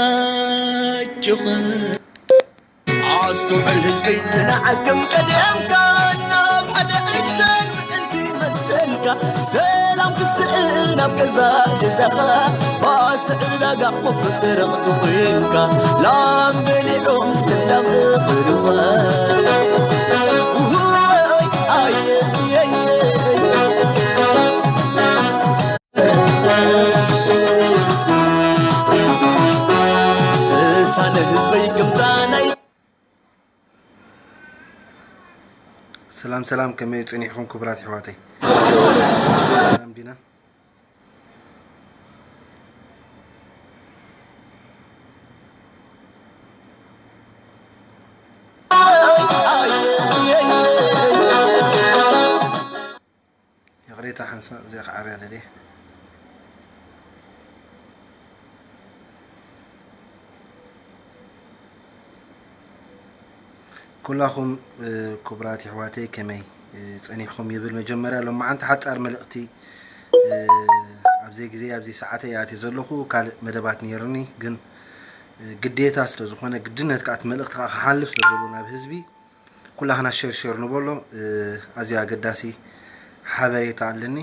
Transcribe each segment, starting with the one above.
ኣጆኻ ኣስተውዕል ህዝበይ፣ ጽናዕ ከም ቀደምካ፣ ናብ ሓደ ዕሰል ምእንቲ መሰልካ፣ ሰላም ክስእን ኣብ ገዛ ገዛኻ፣ ባስ ዕዳጋ ወፍሪ ሰረቕ ተኾይንካ፣ ላም በሊዖም ሰላም እኽልኻ። ውይ፣ ኣየ፣ የየ። ተሳነ ህዝበይ፣ ከምታ ናይ ሰላም ሰላም፣ ከመይ ጸኒሕኩም ክቡራት ኣሕዋተይ? ሰላም ዲና? ይቕሬታ ሓንሳእ እዚኣ ክዓርያ ደልየ። ኩላኹም፣ እ፣ ክቡራት የሕዋተይ ከመይ፣ እ፣ ጸኒሕኩም ይብል። መጀመርያ ሎማዓንቲ ሓጻር መልእኽቲ፣ እ፣ ኣብዚ ግዜ ኣብዚ ሰዓተይ ኣትየ ዘለኹ ካልእ መደባት ነይሩኒ፣ ግን፣ እ፣ ግዴታ ስለ ዝኾነ ግድነት ከኣ እቲ መልእኽቲ ከኣ ክሓልፍ ስለ ዘለዎ ናብ ህዝቢ ኩላህና ሸር ሸር ንበሎ። እ፣ ኣዝዩ ኣገዳሲ ሓበሬታ ኣለኒ፣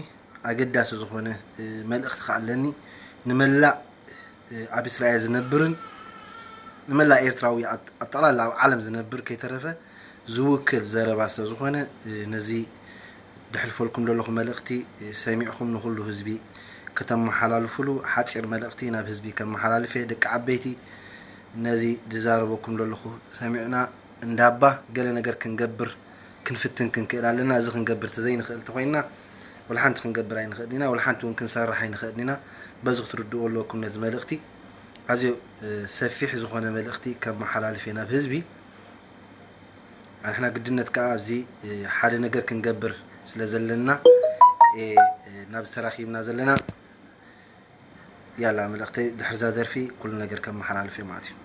ኣገዳሲ ዝኾነ፣ እ፣ መልእኽቲ ከኣ ኣለኒ ንመላእ፣ እ፣ ኣብ እስራኤል ዝነብርን ንመላእ ኤርትራዊ ኣብ፣ ኣብ ጠቕላላ ኣብ ዓለም ዝነብር ከይተረፈ ዝውክል ዘረባ ስለ ዝኾነ፣ እ፣ ነዚ ደሕልፈልኩም ዘለኹ መልእኽቲ፣ እ፣ ሰሚዕኹም ንኹሉ ህዝቢ ከተመሓላልፉሉ ሓጺር መልእኽቲ ናብ ህዝቢ ከመሓላልፍ እየ። ደቂ ዓበይቲ፣ ነዚ ዝዛረበኩም ዘለኹ ሰሚዕና እንዳባ ገለ ነገር ክንገብር ክንፍትን ክንክእል ኣለና። እዚ ክንገብር ተዘይንኽእል ተኾይንና፣ ወላ ሓንቲ ክንገብር ኣይንኽእል ኢና፣ ወላ ሓንቲ እውን ክንሰርሕ ኣይንኽእል ኢና። በዚ ክትርድእዎ ኣለኩም ነዚ መልእኽቲ። ኣዝዩ፣ እ፣ ሰፊሕ ዝኾነ መልእኽቲ ከመሓላልፍ እየ ናብ ህዝቢ። ኣንሕና ግድነት ከኣ ኣብዚ፣ እ፣ ሓደ ነገር ክንገብር ስለ ዘለና፣ እ፣ እ፣ ናብዚ ተራኺብና ዘለና። ያላ፣ መልእኽተይ ድሕሪ እዛ ደርፊ ኩሉ ነገር ከመሓላልፍ እየ ማለት እዩ።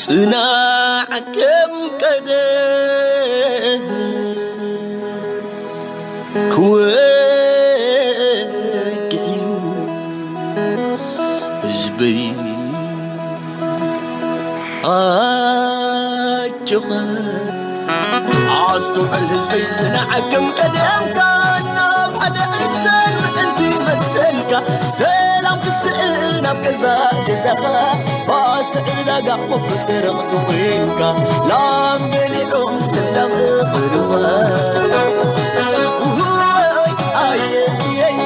ጽናዕ ከም ቀደም ክወግሕ እዩ ህዝበይ። ኣጆኻ ኣስተውዕል ህዝበይ፣ ጽናዕ ከም ቀደምካ፣ ናብ ሓደ ዕሰል ምእንቲ መሰልካ፣ ሰላም ክስእን ኣብ ገዛ ገዛኻ፣ ባስ ዕዳጋ ወፍሪ ሰረቕቲ ኮይንካ፣ ላም በሊዖም ሰላም እኽልኻ። ውይ፣ ኣየ፣ የየ።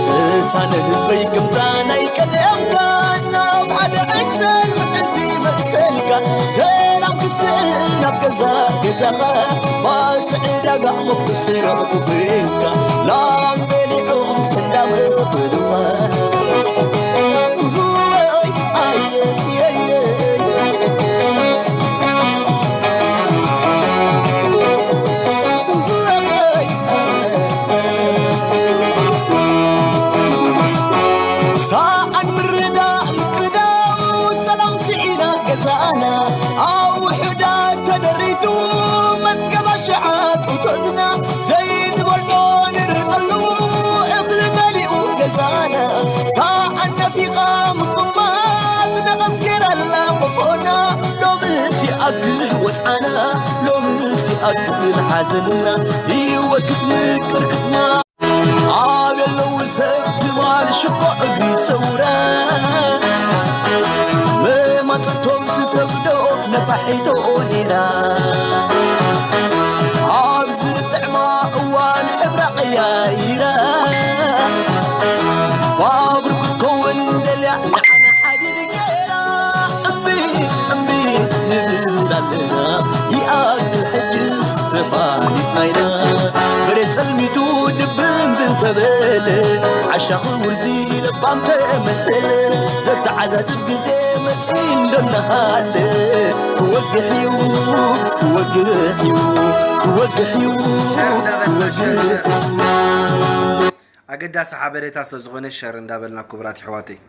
ተሳነ ህዝበይ፣ ከምታ ናይ ቀደምካ ናብ ሓደ ዕሰል ምእንቲ መሰልካ፣ ሰላም ክስእን ኣብ ገዛ ገዛኻ፣ ባስ ዕዳጋ ወፍሪ ሰረቕቲ ኮይንካ፣ ላም በሊዖም ሰላም እኽልኻ። ሰኣን ምርዳእ ምቅዳው፣ ሰላም ስኢና ገዛና፣ ኣብ ውሑዳት ተደሪቱ መዝገብ ኣሽሓት እቶትና፣ ዘይንበልዖ ንርጸሉ እኽሊ መሊኡ ገዛና፣ ሰኣን ነፊቓ ምቕማጥ ነቐዝ ጌራላ ቆፎና፣ ሎምስ ይኣክል ወጽዓና፣ ሎምስ ይኣክል ሓዘንና፣ ህይወት ክትምቅር ክትማ ኣብ የለዉ ሰብ ትማል ሽኮ እግሪ ሰውራ፣ መማጽእቶም ስሰብዶ ነፋሒቶ ኦኒና፣ ኣብ ዝጥዕማ እዋን ሕብራ ቀያይራ፣ ባቡር ክትከውን ደልያ ንዓና ሓዲድ ገይራ፣ እምቢ እምቢ ንብል ኣለና፣ ይኣክል ሕጅስ ተፋኒትና ኢና። በሬት ጸልሚቱ ድብን ብን ተበለ፣ ዓሻ ሻኺ ውርዚ ለባም ተመሰለ፣ ዘተዓዛዝብ ግዜ መጺኡ እንደናሃለ። ክወግሕ እዩ፣ ክወግሕ እዩ፣ ክወግሕ እዩ፣ ሸር እንዳበልና፣ ሸር፣ ሸር። ክወግሕ እዩ። ኣገዳሲ ሓበሬታ ስለ ዝኾነ ሸር እንዳበልና ክቡራት ኣሕዋተይ።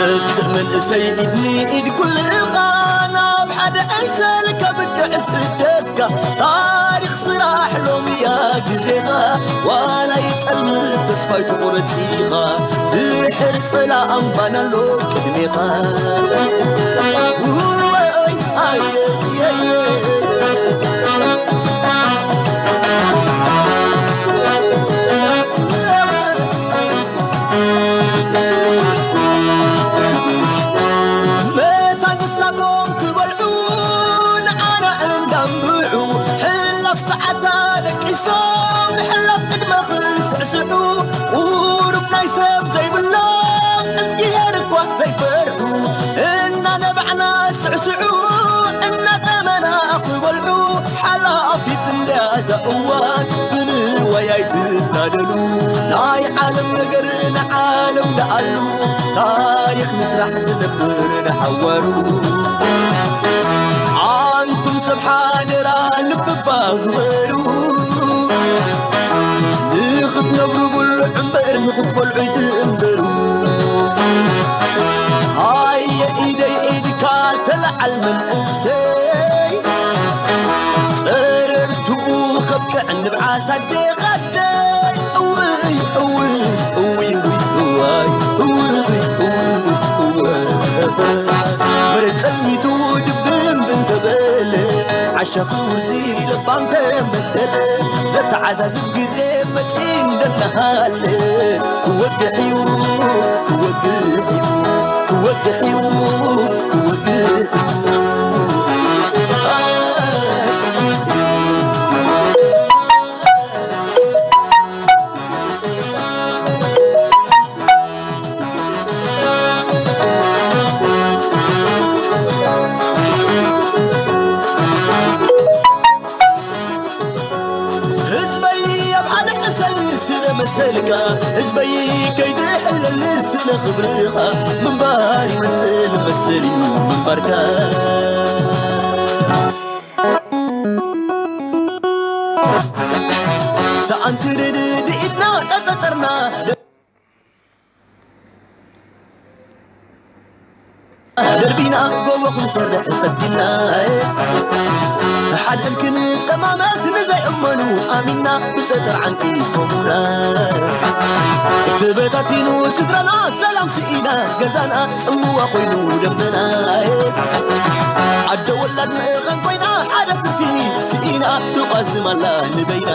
እስእ መንእሰይ ኢድ ንኢድ ኩልኻ ናብ ሓደ ዕሰል ከብድዕ ስደትካ። ታሪኽ ስራሕ ሎምያ ግዜኻ፣ ዋላ ይጸልም ተስፋ ኣይትቑረጽ ኢኻ። ድሕሪ ጸላእ ኣምባና ኣሎ ቅድሜኻ። ውይ፣ ኣየ፣ የየ። መታን ንሳቶም ክበልዑ ንዓና እንዳንብዑ፣ ሕላፍ ሰዓታ ደቂሶም ምሕላፍ ዕድመ ክስዕስዑ፣ ቁሩብ ናይ ሰብ ዘይብሎም እግዚኣብሔር እኳ ዘይፈርሑ፣ እናነባዕና ስዕስዑ፣ እናጠመና ክበልዑ፣ ሓላፊት እንድያ እዛ እዋን ብንዋይ ኣይትታለሉ። ናይ ዓለም ነገር ንዓለም ደኣሉ፣ ታሪኽ ምስራሕ ዝነብር ንሓዋሩ። ኣንቱም ሰብ ሓደራ ልብባ ግበሩ፣ ንኽትነብሩ ብልዑ እምበር ንኽትበልዑ ኣይትእምበሩ። ሃየ ኢደይ ኢድካ ተለዓል መንእሰይ፣ ጸረርትኡ ከብቅዕ ንብዓት ኣዴኻ ኣደይ። እውይ፣ እውይ፣ እውይ፣ እውይ፣ እዋይ፣ እውይ፣ እውይ፣ እዋይ። መሬት ጸልሚቱ ድብን ብንተበለ፣ ዓሻ ክውርሲ ለባም ተመሰለ፣ ዘተዓዛዝብ ግዜ መጺኡ እንደናሃለ። ክወግሕ እዩ፣ ክወግሕ እዩ፣ ክወግሕ እዩ፣ ክወግሕ እዩ። ህዝበይ ኣብ ሓደ ዕሰል ስለ መሰልካ፣ ህዝበይ ከይትሕለል ስለ ክብርኻ፣ ምንባር ይመስል መሰል እዩ ምንባርካ። ሰኣንቲ ርድኢትና ጸጸጸርና ደርቢና ጎቦ ክንሰርሕ ፈቲና፣ ተሓድሕድ ክንጠማመት ንዘይእመኑ ኣሚንና ብጸጸር ዓንቂፎምና። ተበታቲኑ ስድራና ሰላም ስኢና፣ ገዛና ጽምዋ ኮይኑ ደመና። ኣደ ወላድ ምእኻን ኮይና ሓደ ትርፊ ስኢና ትቋስም ኣላ ንበይና።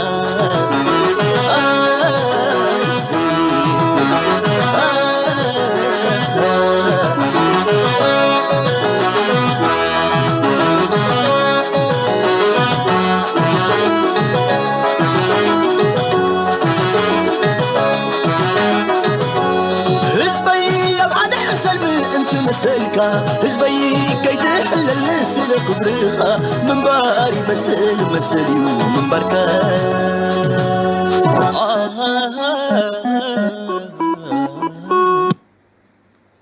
ህዝበይ ኣብ ሓደ ዕሰል ምእንቲ መሰልካ፣ ህዝበይ ከይትሕለል ስለ ክብርኻ፣ ምንባር ይመስል መሰል እዩ ምንባርካ።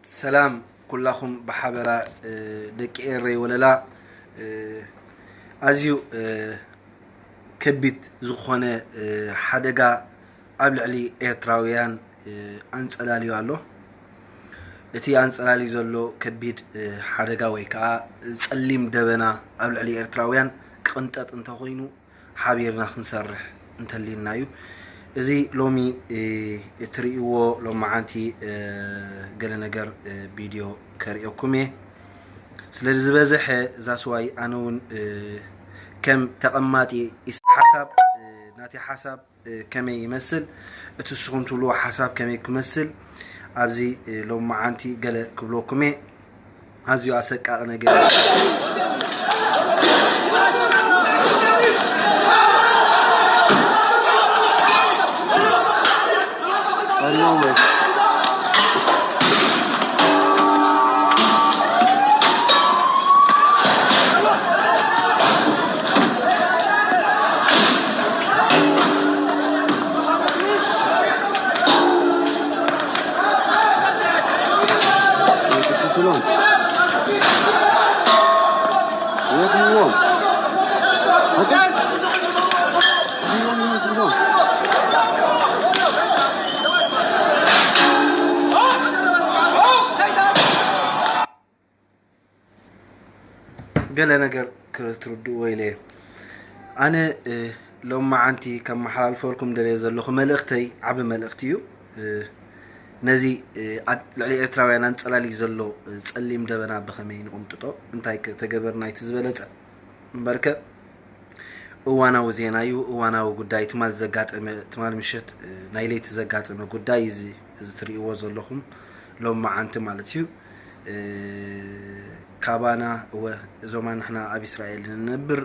ሰላም ኩላኹም ብሓበራ፣ እ፣ ደቂ ኤረይ ወለላ፣ እ፣ ኣዝዩ፣ እ፣ ከቢድ ዝኾነ፣ እ፣ ሓደጋ ኣብ ልዕሊ ኤርትራውያን፣ እ፣ ኣንጸላልዩ ኣሎ። እቲ ኣንጸላልዩ ዘሎ ከቢድ፣ እ፣ ሓደጋ ወይ ከኣ ጸሊም ደበና ኣብ ልዕሊ ኤርትራውያን ክቕንጠጥ እንተኾይኑ፣ ሓቢርና ክንሰርሕ እንተሊና እዩ። እዚ ሎሚ፣ እ፣ እትርእይዎ ሎማዓንቲ፣ እ፣ ገለ ነገር፣ እ፣ ቪድዮ ከርእየኩም እየ። ስለዚ ዝበዝሐ ዛስዋይ ኣነ እውን፣ እ፣ ከም ተቐማጢ ኢስ-፣ ሓሳብ፣ እ፣ ናተይ ሓሳብ፣ እ፣ ከመይ ይመስል፣ እቲ ንስኹም ትብልዎ ሓሳብ ከመይ ክመስል ኣብዚ፣ እ፣ ሎማዓንቲ ገለ ክብለኩም እየ። ኣዝዩ ኣሰቃቂ ነገር። No way. What do you want? Okay? ገለ ነገር ክትርድእዎ ኢለ እየ። ኣነ ሎማዓንቲ ከመሓላልፈልኩም ደልየ ዘለኹ መልእኽተይ ዓቢ መልእኽቲ እዩ። ነዚ ኣብ ልዕሊ ኤርትራውያን ኣንጸላልዩ ዘሎ ጸሊም ደበና ብኸመይ ንቕምጥጦ፣ እንታይ ከተገበርና እቲ ዝበለጸ? እምበርከ እዋናዊ ዜና እዩ፣ እዋናዊ ጉዳይ። ትማል ዘጋጠመ፣ ትማል ምሸት ናይ ለይቲ ዘጋጠመ ጉዳይ እዚ፣ እዚ ትርእይዎ ዘለኹም ሎማዓንቲ ማለት እዩ። ካባና እወ፣ እዞማ ንሕና ኣብ እስራኤል ንነብር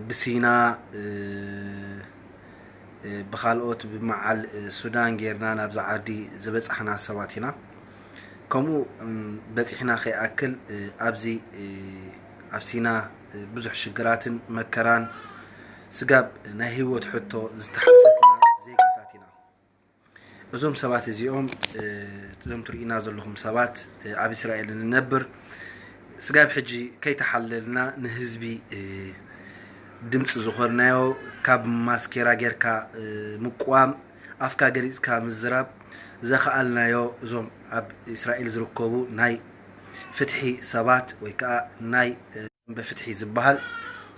ብሲና ብኻልኦት ብመዓል ሱዳን ጌርና ናብዛ ዓዲ ዝበጻሕና ሰባት ኢና። ከምኡ በጺሕና ከይኣክል ኣብዚ ኣብ ሲና ብዙሕ ሽግራትን መከራን ስጋብ ናይ ህይወት ሕቶ ዝተሓተትና ዜጋታት ኢና። እዞም ሰባት እዚኦም እዞም ትርእዩና ዘለኹም ሰባት ኣብ እስራኤል ንነብር ስጋብ ሕጂ ከይተሓለልና ንህዝቢ ድምፂ ዝኾንናዮ ካብ ማስኬራ ጌርካ ምቅዋም ኣፍካ ገሊፅካ ምዝራብ ዘኸኣልናዮ እዞም ኣብ እስራኤል ዝርከቡ ናይ ፍትሒ ሰባት ወይ ከዓ ናይ ደንበ ፍትሒ ዝበሃል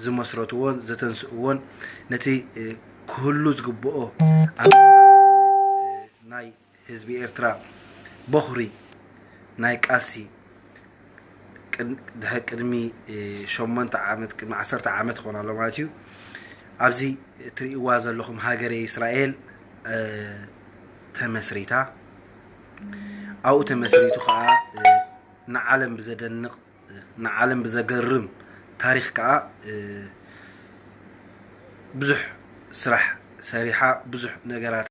ዝመስረትዎን ዘተንስእዎን ነቲ ክህሉ ዝግብኦ ኣብ ናይ ህዝቢ ኤርትራ በኹሪ ናይ ቃልሲ ድሕሪ ቅድሚ ሸሞንተ ዓመት ቅድሚ ዓሰርተ ዓመት ክኾን ኣሎ ማለት እዩ። ኣብዚ እትርእይዋ ዘለኹም ሃገረ እስራኤል ተመስሪታ ኣብኡ ተመስሪቱ ከዓ ንዓለም ብዘደንቕ ንዓለም ብዘገርም ታሪኽ ከዓ ብዙሕ ስራሕ ሰሪሓ ብዙሕ ነገራት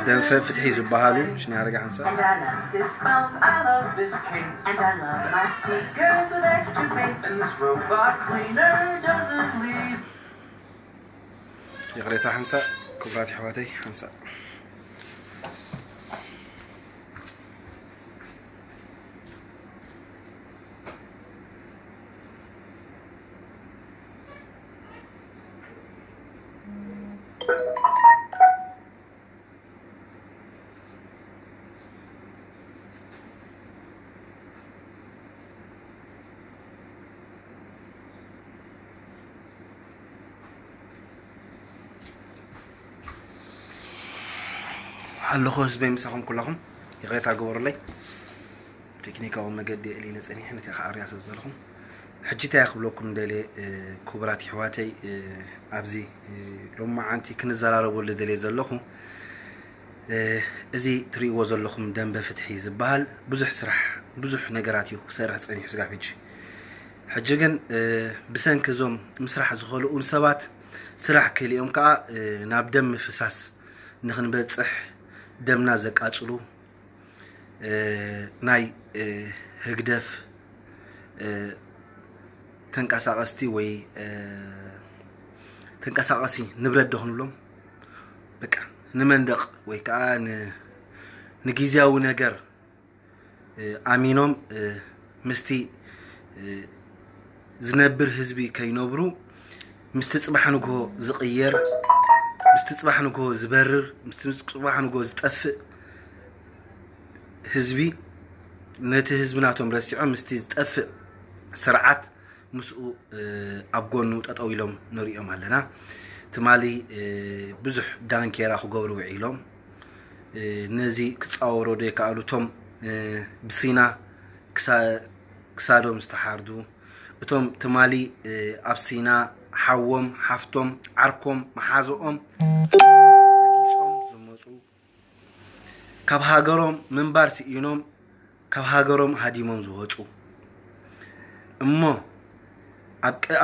ደንፈ ፍትሒ ዝበሃሉ ሽና ያረጋ ሓንሳ ይቕሬታ ሓንሳ ክብራት ይሕዋተይ ሓንሳ ኣለኹ ህዝበይ ምሳኹም ኩላኹም ይቕሬታ ግበሩለይ። ቴክኒካዊ መገዲ እሊለ ጸኒሐ ነቲ ክዓርያ ስለ ዘለኹም ሕጂ እንታይ ክብለኩም ደልየ ክቡራት ይሕዋተይ ኣብዚ ሎማዓንቲ ክንዘራረበሉ ደልየ ዘለኹ እዚ ትርእይዎ ዘለኹም ደንበ ፍትሒ ዝበሃል ብዙሕ ስራሕ ብዙሕ ነገራት እዩ ክሰርሕ ጸኒሑ ስጋብ ሕጂ ሕጂ ግን ብሰንኪ እዞም ምስራሕ ዝኸልኡን ሰባት ስራሕ ክልኦም ከዓ ናብ ደም ምፍሳስ ንክንበፅሕ ደምና ዘቃፅሉ ናይ ህግደፍ ተንቀሳቐስቲ ወይ ተንቀሳቐሲ ንብረት ዶ ክንብሎም በቃ ንመንደቕ ወይ ከዓ ንግዜያዊ ነገር ኣሚኖም ምስቲ ዝነብር ህዝቢ ከይነብሩ ምስቲ ፅባሕ ንግሆ ዝቕየር ምስቲ ፅባሕ ንግሆ ዝበርር ምስቲ ፅባሕ ንግሆ ዝጠፍእ ህዝቢ ነቲ ህዝቢ ናቶም ረሲዖም ምስቲ ዝጠፍእ ስርዓት ምስኡ ኣብ ጎኑ ጠጠው ኢሎም ንሪኦም ኣለና። ትማሊ ብዙሕ ዳንኬራ ክገብሩ ውዒሎም ነዚ ክፃወሮ ዘይከኣሉ እቶም ብሲና ክሳዶም ዝተሓርዱ እቶም ትማሊ ኣብ ሲና ሓዎም ሓፍቶም ዓርኮም መሓዝኦም ረጊፆም ዝመፁ ካብ ሃገሮም ምንባር ስኢኖም ካብ ሃገሮም ሃዲሞም ዝወፁ እሞ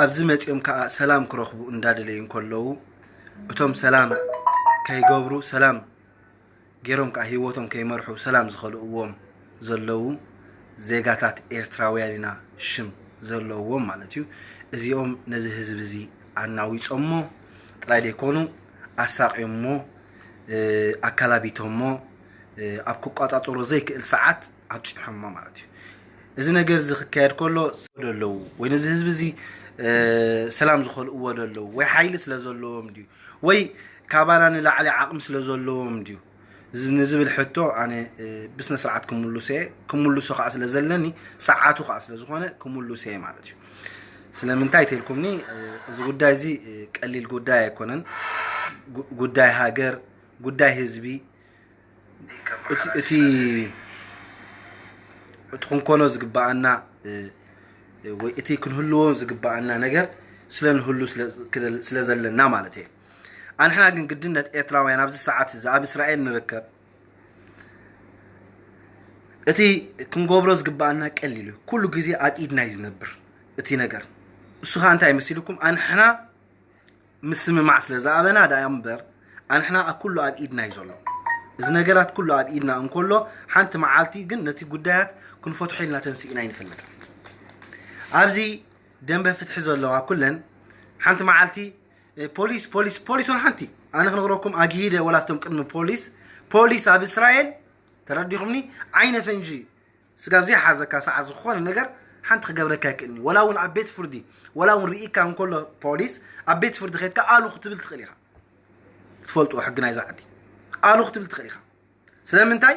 ኣብዚ መፂኦም ከዓ ሰላም ክረኽቡ እንዳደለዩ እንከለዉ እቶም ሰላም ከይገብሩ፣ ሰላም ገይሮም ከዓ ህይወቶም ከይመርሑ ሰላም ዝኸልእዎም ዘለዉ ዜጋታት ኤርትራውያን ኢና ሽም ዘለዎም ማለት እዩ። እዚኦም ነዚ ህዝቢ እዚ ኣናዊጾሞ ጥራይ ዘይኮኑ ኣሳቕዮሞ፣ ኣካላቢቶሞ፣ ኣብ ክቋጻጸሮ ዘይክእል ሰዓት ኣብጺሖሞ ማለት እዩ። እዚ ነገር እዚ ክካየድ ከሎ ደለዉ ወይ ነዚ ህዝቢ እዚ ሰላም ዝኸልእዎ ደለዉ ወይ ሓይሊ ስለ ዘለዎም ድዩ ወይ ካባና ንላዕሊ ዓቕሚ ስለ ዘለዎም ድዩ ንዝብል ሕቶ ኣነ ብስነ ስርዓት ክምልሶ እየ። ክምልሶ ከዓ ስለ ዘለኒ ሰዓቱ ከዓ ስለ ዝኾነ ክምልሶ እየ ማለት እዩ። ስለምንታይ ተልኩምኒ እዚ ጉዳይ እዚ ቀሊል ጉዳይ ኣይኮነን። ጉዳይ ሃገር፣ ጉዳይ ህዝቢ፣ እቲ እቲ ክንኮኖ ዝግባኣና ወይ እቲ ክንህልዎ ዝግባኣና ነገር ስለ ንህሉ ስለ ዘለና ማለት እየ። ኣንሕና ግን ግድነት ኤርትራውያን ኣብዚ ሰዓት እዚ ኣብ እስራኤል ንርከብ። እቲ ክንገብሮ ዝግባኣና ቀሊል እዩ። ኩሉ ግዜ ኣብ ኢድና እዩ ዝነብር እቲ ነገር። እሱ ከዓ እንታይ መሲልኩም? ኣንሕና ምስምማዕ ስለ ዝኣበና ደኣ እምበር ኣንሕና ኩሉ ኣብ ኢድና እዩ ዘሎ። እዚ ነገራት ኩሉ ኣብ ኢድና እንከሎ ሓንቲ መዓልቲ ግን ነቲ ጉዳያት ክንፈትሖ ኢልና ተንሲእና ኣይንፈልጥን። ኣብዚ ደንበ ፍትሒ ዘለዋ ኩለን ሓንቲ መዓልቲ ፖሊስ ፖሊስ ፖሊስ ውን ሓንቲ ኣነ ክነግረኩም ኣግሂደ ወላ ኣብቶም ቅድሚ ፖሊስ ፖሊስ ኣብ እስራኤል ተረዲኹምኒ ዓይነ ፈንጂ ስጋብ ዘይሓዘካ ሰዓት ዝኾነ ነገር ሓንቲ ክገብረካ ይክእልኒ። ወላ እውን ኣብ ቤት ፍርዲ ወላ እውን ርኢካ እንከሎ ፖሊስ ኣብ ቤት ፍርዲ ከድካ ኣሉ ክትብል ትኽእል ኢኻ። ትፈልጥዎ ሕጊ ናይዛ ዓዲ ኣሉ ክትብል ትኽእል ኢኻ። ስለምንታይ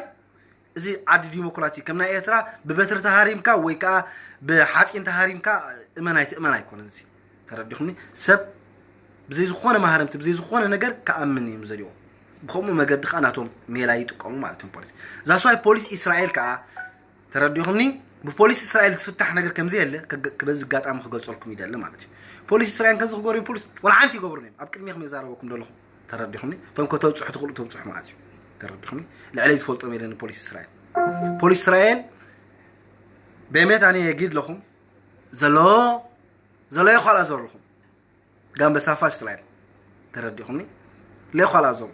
እዚ ዓዲ ዲሞክራሲ ከም ናይ ኤርትራ ብበትሪ ተሃሪምካ ወይ ከዓ ብሓፂን ተሃሪምካ እመን ኣይትእመን ኣይኮነን። እዚ ተረዲኹምኒ? ሰብ ብዘይ ዝኾነ ማህረምቲ ብዘይ ዝኾነ ነገር ክኣምን እዮም ዘልዎ። ብከምኡ መገዲ ከዓ ናቶም ሜላ ይጥቀሙ ማለት እዮም ፖሊስ። ዛስዋይ ፖሊስ እስራኤል ከዓ ተረዲኹምኒ? ብፖሊስ እስራኤል ዝፍታሕ ነገር ከምዚ የለ በዚ ኣጋጣሚ ክገልፀልኩም ይደሊ ማለት እዩ። ፖሊስ እስራኤል ከምዚ ክገብሩ ፖሊስ ወላ ሓንቲ ይገብሩ እዮም። ኣብ ቅድሚኹም የዛረበኩም ዘለኹ ተረዲኹምኒ? እቶም ከተብፅሑ ትኽእሉ ተብፅሑ ማለት እዩ። ተረዲኹምኒ? ልዕለይ ዝፈልጦም የለን ፖሊስ እስራኤል። ፖሊስ እስራኤል በሜት ኣነ የጊድ ለኹም ዘሎ ዘሎ የኳላ ዘለኹም ጋምበሳፋ እስራኤል ተረዲኹምኒ? ለይኳላ እዞም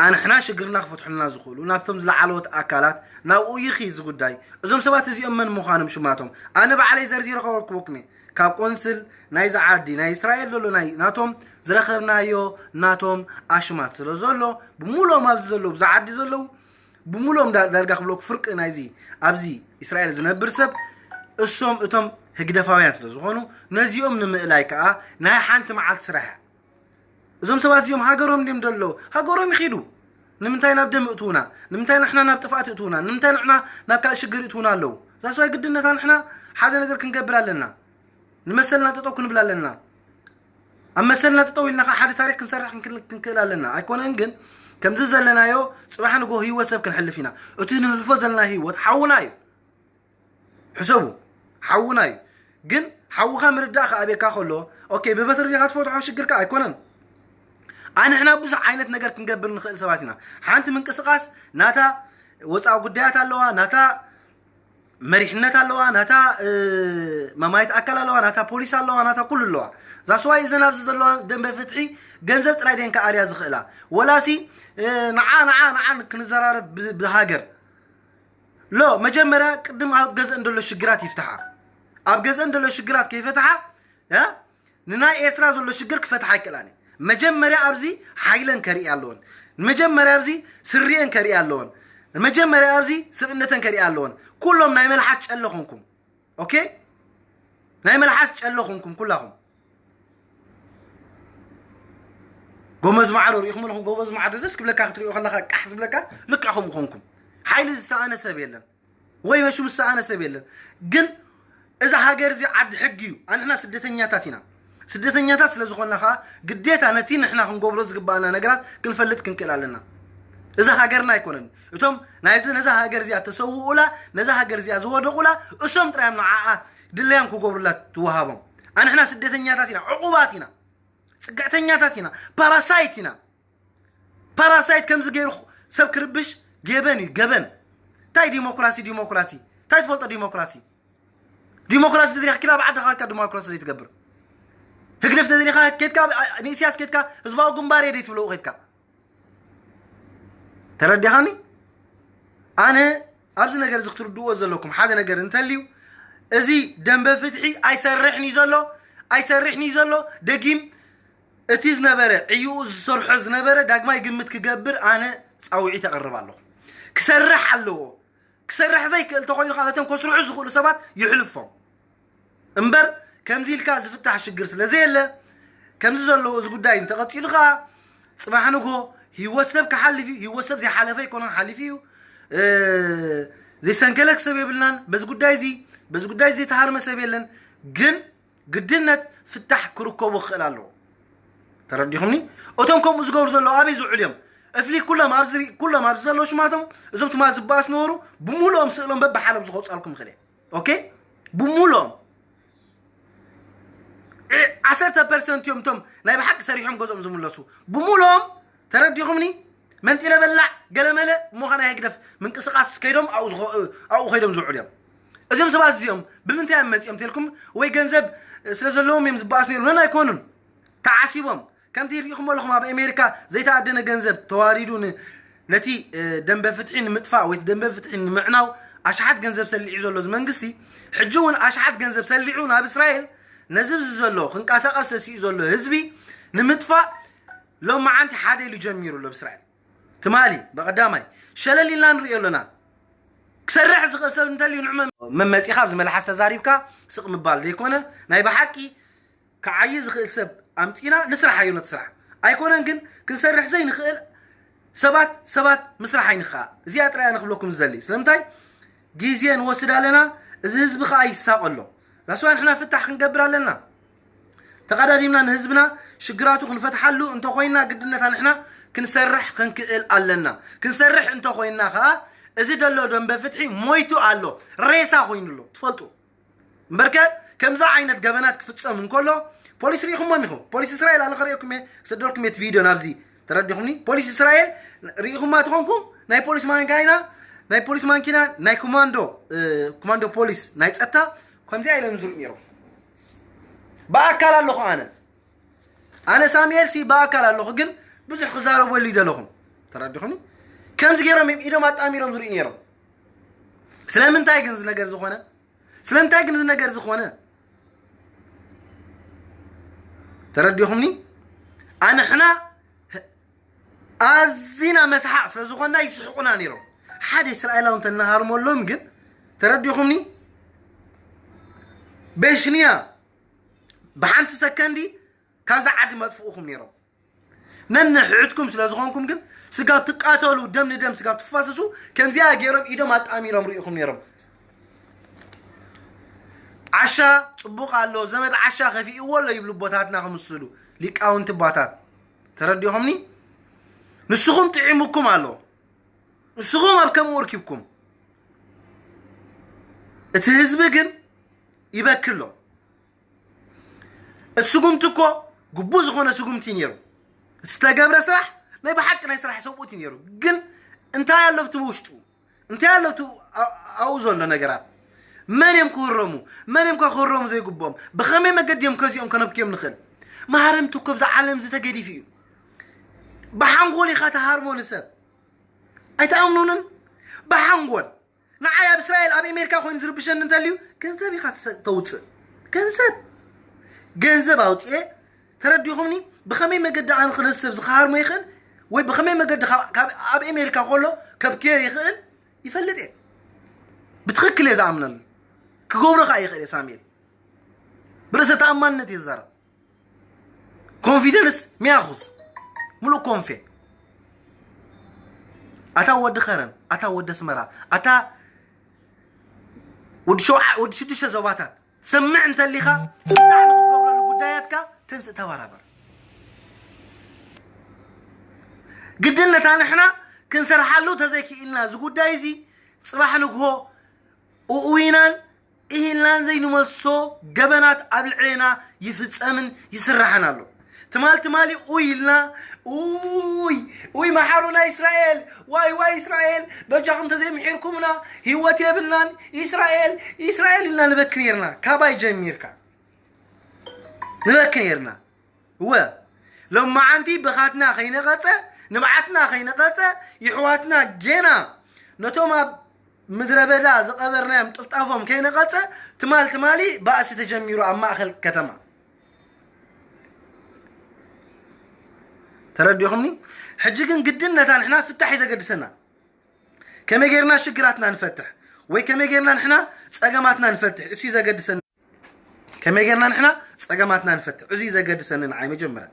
ኣንሕና ሽግርና ክፈትሑልና ዝኽእሉ ናብቶም ዝለዓለዎት ኣካላት ናብኡ ይኺ እዚ ጉዳይ። እዞም ሰባት እዚኦም መን ምዃኖም ሽማቶም ኣነ ባዕለይ ዘርዚረ ከወርክበኩም እየ። ካብ ቆንስል ናይዚ ዓዲ ናይ እስራኤል ዘሎ ናይ ናቶም ዝረኸብናዮ ናቶም ኣሽማት ስለ ዘሎ ብምሉኦም ኣብዚ ዘለዉ ብዛ ዓዲ ዘለዉ ብምሉኦም ዳርጋ ክብለኩ ፍርቂ ናይዚ ኣብዚ እስራኤል ዝነብር ሰብ እሶም እቶም ህግደፋውያን ስለ ዝኾኑ ነዚኦም ንምእላይ ከዓ ናይ ሓንቲ መዓልቲ ስራሕ እያ። እዞም ሰባት እዚኦም ሃገሮም ድም ደሎ ሃገሮም ይኺዱ። ንምንታይ ናብ ደም እትውና? ንምንታይ ንሕና ናብ ጥፍኣት እትውና? ንምንታይ ንሕና ናብ ካልእ ሽግር እትውና ኣለዉ? ዛስዋይ ግድነታ ንሕና ሓደ ነገር ክንገብር ኣለና። ንመሰልና ጠጠው ክንብል ኣለና። ኣብ መሰልና ጠጠው ኢልና ከዓ ሓደ ታሪክ ክንሰርሕ ክንክእል ኣለና። ኣይኮነን ግን ከምዚ ዘለናዮ ፅባሕ ንጎ ህይወት ሰብ ክንሕልፍ ኢና። እቲ ንህልፎ ዘለና ህይወት ሓውና እዩ። ሕሰቡ፣ ሓውና እዩ። ግን ሓውኻ ምርዳእ ከኣቤካ ከሎ ኦኬ ብበትሪ ዲኻ ትፈትሖ ሽግርካ ኣይኮነን። ኣንሕና ብዙሕ ዓይነት ነገር ክንገብር ንኽእል ሰባት ኢና። ሓንቲ ምንቅስቃስ ናታ ወፃኢ ጉዳያት ኣለዋ፣ ናታ መሪሕነት ኣለዋ፣ ናታ መማየት ኣካል ኣለዋ፣ ናታ ፖሊስ ኣለዋ፣ ናታ ኩሉ ኣለዋ። ዛስዋይ እዘን ኣብዚ ዘለዋ ደንበ ፍትሒ ገንዘብ ጥራይ ደን ከኣርያ ዝኽእላ ወላሲ ንዓ ንዓ ንዓ ክንዘራረብ ብሃገር ሎ መጀመርያ ቅድም ኣብ ገዘ እንደሎ ሽግራት ይፍትሓ። ኣብ ገዘ እንደሎ ሽግራት ከይፈትሓ ንናይ ኤርትራ ዘሎ ሽግር ክፈትሓ ኣይክእላን። መጀመርያ ኣብዚ ሓይለን ከርኢ ኣለዎን። መጀመርያ ኣብዚ ስሪኤን ከርኢ ኣለዎን። መጀመርያ ኣብዚ ስብእነተን ከርኢ ኣለዎን። ኩሎም ናይ መልሓስ ጨለ ኾንኩም። ኦኬ? ናይ መልሓስ ጨለ ኾንኩም ኩላኹም። ጎመዝ ማዕዶ ርኢኹም ኣለኹም። ጎመዝ ማዕዶ ደስ ክብለካ ክትሪኦ ከለካ ቃሕ ዝብለካ ልክዕ ከምኡ ኾንኩም። ሓይሊ ዝሰኣነ ሰብ የለን። ወይ መሹም ዝሰኣነ ሰብ የለን። ግን እዛ ሃገር እዚ ዓዲ ሕጊ እዩ። ኣንሕና ስደተኛታት ኢና። ስደተኛታት ስለ ዝኾንና ኸዓ ግዴታ ነቲ ንሕና ክንገብሮ ዝግባኣና ነገራት ክንፈልጥ ክንክእል ኣለና። እዛ ሃገርና ኣይኮነን። እቶም ናይዚ ነዛ ሃገር እዚኣ ተሰውኡላ፣ ነዛ ሃገር እዚኣ ዝወደቑላ እሶም ጥራዮም ንዓኣ ድለዮም ክገብሩላ ትወሃቦም። ኣንሕና ስደተኛታት ኢና፣ ዕቑባት ኢና፣ ፅግዕተኛታት ኢና፣ ፓራሳይት ኢና። ፓራሳይት ከምዚ ገይሩ ሰብ ክርብሽ ገበን እዩ ገበን። እንታይ ዲሞክራሲ ዲሞክራሲ እንታይ ትፈልጦ ዲሞክራሲ? ዲሞክራሲ ተደሊኻ ኪድ ኣብ ዓድኻ ኮይንካ ዲሞክራሲ ዘይትገብር ህግደፍ ተደሊኻ ኬድካ ንእስያስ ኬድካ ህዝባዊ ግንባር የደይ ትብለዎ ኬድካ ተረዲኻኒ ኣነ ኣብዚ ነገር እዚ ክትርድዎ ዘለኩም ሓደ ነገር እንተልዩ እዚ ደንበ ፍትሒ ኣይሰርሕን እዩ ዘሎ ኣይሰርሕን እዩ ዘሎ ደጊም እቲ ዝነበረ ዕይኡ ዝሰርሖ ዝነበረ ዳግማይ ግምት ክገብር ኣነ ፃውዒት ኣቕርብ ኣለኹ ክሰርሕ ኣለዎ ክሰርሕ ዘይክእል ተኮይኑ ከዓ ነቶም ከስርሑ ዝኽእሉ ሰባት ይሕልፎም እምበር ከምዚ ኢልካ ዝፍታሕ ሽግር ስለ ዘየለ ከምዚ ዘለዎ እዚ ጉዳይ እንተቐፂሉ ከዓ ፅባሕ ንግሆ ህይወት ሰብ ክሓልፍ እዩ ህይወት ሰብ ዘይሓለፈ ኣይኮነን ሓሊፉ እዩ ዘይሰንከለክ ሰብ የብልናን በዚ ጉዳይ እዚ በዚ ጉዳይ እዚ ዘይተሃርመ ሰብ የለን ግን ግድነት ፍታሕ ክርከቦ ክኽእል ኣለዎ ተረዲኹምኒ እቶም ከምኡ ዝገብሩ ዘለዉ ኣበይ ዝውዕሉ እዮም እፍሊ ኩሎም ኣብዚ ኩሎም ኣብዚ ዘለዉ ሽማቶም እዞም ትማ ዝበኣስ ነበሩ ብሙሉኦም ስእሎም በብሓደ ዝኸውፃልኩም ይኽእል እየ ኦኬ ብሙሉኦም ዓሰርተ ፐርሰንት እዮም እቶም ናይ ብሓቂ ሰሪሖም ገዝኦም ዝምለሱ ብሙሉኦም ተረዲኹምኒ መንጢለ በላዕ ገለመለ እሞ ኸ ናይ ህግደፍ ምንቅስቃስ ከይዶም ኣብኡ ዝኸ- ኣብኡ ከይዶም ዝውዕሉ እዮም እዚኦም ሰባት እዚኦም ብምንታይ እዮም መፂኦም ተልኩም ወይ ገንዘብ ስለ ዘለዎም እዮም ዝበኣሱ ነይሩ ነን ኣይኮኑን ተዓሲቦም ከምቲ ሪኢኹም ኣለኹም ኣብ ኣሜሪካ ዘይተኣደነ ገንዘብ ተዋሪዱ ን- ነቲ እ፣ ደንበ ፍትሒ ንምጥፋእ ወይ ደንበ ፍትሒ ንምዕናው ኣሽሓት ገንዘብ ሰሊዑ ዘሎ እዚ መንግስቲ ሕጂ እውን ኣሽሓት ገንዘብ ሰሊዑ ናብ እስራኤል ነዚ ብዚ ዘሎ ክንቀሳቀስ ተሲኡ ዘሎ ህዝቢ ንምጥፋእ ሎማዓንቲ ሓደ ኢሉ ጀሚሩ ኣሎ ብእስራኤል ትማሊ ብቐዳማይ ሸለል ኢልና ንሪኦ ኣለና ክሰርሕ ዝኽእል ሰብ እንተልዩ ንዕ መመፂኻ ኣብዚ መልሓስ ተዛሪብካ ስቕ ምባል ዘይኮነ ናይ ብሓቂ ክዓይ ዝኽእል ሰብ ኣምፂና ንስራሕ ኣዮ ነቲ ስራሕ ኣይኮነን ግን ክንሰርሕ ዘይንኽእል ሰባት ሰባት ምስራሕ ኣይንኽኣ እዚኣ ጥራያ ንክብለኩም ዝደሊ ስለምንታይ ግዜ ንወስድ ኣለና እዚ ህዝቢ ከዓ ይሳቐ ኣሎ ዛስዋ ንሕና ፍታሕ ክንገብር ኣለና ተቐዳዲምና ንህዝብና ሽግራቱ ክንፈትሓሉ እንተኾይንና ግድነታ ንሕና ክንሰርሕ ክንክእል ኣለና ክንሰርሕ እንተኾይንና ከዓ እዚ ደሎ ደንበ ፍትሒ ሞይቱ ኣሎ ሬሳ ኮይኑሎ ትፈልጡ እምበርከ ከምዚ ዓይነት ገበናት ክፍፀም እንከሎ ፖሊስ ርኢኹሞም ኢኹም ፖሊስ እስራኤል ኣነ ከርእየኩም እየ ክሰደልኩም እየ ቪድዮ ናብዚ ተረዲኹምኒ ፖሊስ እስራኤል ርኢኹማ ትኾንኩም ናይ ፖሊስ ማንካይና ናይ ፖሊስ ማንኪና ናይ ኮማንዶ ኮማንዶ ፖሊስ ናይ ፀታ ከምዚኣ ኢሎም ዝርኢ ነይሮም ብኣካል ኣለኹ ኣነ ኣነ ሳሙኤል ሲ ብኣካል ኣለኹ ግን ብዙሕ ክዛረበሉ ይደለኹም ተረዲኹም ከምዚ ገይሮም እዮም ኢዶም ኣጣሚሮም ዝርኢ ነይሮም ስለምንታይ ግን እዚ ነገር ዝኾነ ስለምንታይ ግን እዚ ነገር ዝኾነ ተረዲኹምኒ ኣንሕና ኣዚና መስሓቕ ስለ ዝኾንና ይስሕቑና ነይሮም ሓደ እስራኤላዊ እንተናሃርመሎም ግን ተረዲኹምኒ በሽንያ ብሓንቲ ሰከንዲ ካብዛ ዓዲ መጥፍኡኹም ነይሮም ነንሕድኩም ስለ ዝኾንኩም ግን ስጋብ ትቃተሉ ደም ንደም ስጋብ ትፋሰሱ ከምዚኣ ገይሮም ኢዶም ኣጣሚሮም ርኢኹም ነይሮም ዓሻ ፅቡቕ ኣሎ ዘመድ ዓሻ ከፊእዎ ኣሎ ይብሉ ቦታትና ክምስሉ ሊቃውንቲ ባታት ተረዲኹምኒ ንስኹም ጥዒሙኩም ኣሎ ንስኹም ኣብ ከምኡ ርኪብኩም እቲ ህዝቢ ግን ይበክሎ እቲ ስጉምቲ እኮ ግቡእ ዝኾነ ስጉምቲ ነይሩ እቲ ዝተገብረ ስራሕ ናይ ብሓቂ ናይ ስራሕ ሰብኡት እዩ ነይሩ ግን እንታይ ኣሎ ብቲ ውሽጡ እንታይ ኣሎ ኣብኡ ዘሎ ነገራት መን እዮም ክህረሙ መን እዮም ክህረሙ ዘይግብኦም ብኸመይ መገዲ እዮም ከዚኦም ከነብክዮም ንኽእል መሃረምቲ እኮ ብዛ ዓለም እዚ ተገዲፉ እዩ ብሓንጎል ኢኻ ተሃርሞ ንሰብ ኣይተኣምኑንን ብሓንጎል ንዓይ ኣብ እስራኤል ኣብ ኣሜሪካ ኮይኑ ዝርብሸኒ እንተልዩ ገንዘብ ኢኻ ተውፅእ ገንዘብ ገንዘብ ኣውፅኤ ተረዲኹምኒ ብኸመይ መገዲ ኣነ ክነስብ ዝኸሃርሞ ይኽእል ወይ ብኸመይ መገዲ ኣብ ኣሜሪካ ከሎ ከብክዮ ይኽእል ይፈልጥ እየ ብትኽክል እየ ዝኣምነሉ ክገብሮ ከዓ ይኽእል እየ ሳሙኤል ብርእሰ ተኣማንነት እየ ዝዛረብ ኮንፊደንስ ሚያኹስ ሙሉእ ኮንፌ ኣታ ወዲ ኸረን ኣታ ወዲ ኣስመራ ኣታ ወዲ ሸውዓ ወዲ ሽዱሽተ ዞባታት ትሰምዕ እንተሊኻ ብጣዕሚ ክትገብረሉ ጉዳያትካ ተንስእ ተባራበር ግድነታ ንሕና ክንሰርሓሉ ተዘይክኢልና እዚ ጉዳይ እዚ ፅባሕ ንግሆ እኡይናን ኢሂልናን ዘይንመልሶ ገበናት ኣብ ልዕሌና ይፍጸምን ይስራሕን ኣሎ። ትማል ትማሊ ኡይ ኢልና ኡይ ኡይ መሓሩና እስራኤል ዋይ ዋይ እስራኤል በጃኹም ተዘይምሒርኩምና ህይወት የብልናን እስራኤል እስራኤል ኢልና ንበኪ ነይርና ካባይ ጀሚርካ ንበኪ ነይርና። እወ፣ ሎማዓንቲ ብኻትና ከይነቐጸ፣ ንብዓትና ከይነቐጸ፣ ይሕዋትና ጌና ነቶም ኣብ ምድረ በዳ ዝቐበርናዮም ጥፍጣፎም ከይነቐጸ፣ ትማል ትማሊ ባእሲ ተጀሚሩ ኣብ ማእከል ከተማ። ተረዲኹምኒ? ሕጂ ግን ግድን ነታ ንሕና ፍታሕ እዩ ዘገድሰና። ከመይ ጌርና ሽግራትና ንፈትሕ ወይ ከመይ ጌርና ንሕና ጸገማትና ንፈትሕ፣ እሱ እዩ ዘገድሰና። ከመይ ጌርና ንሕና ጸገማትና ንፈትሕ፣ እዚ እዩ ዘገድሰኒ ንዓይ መጀመርያ።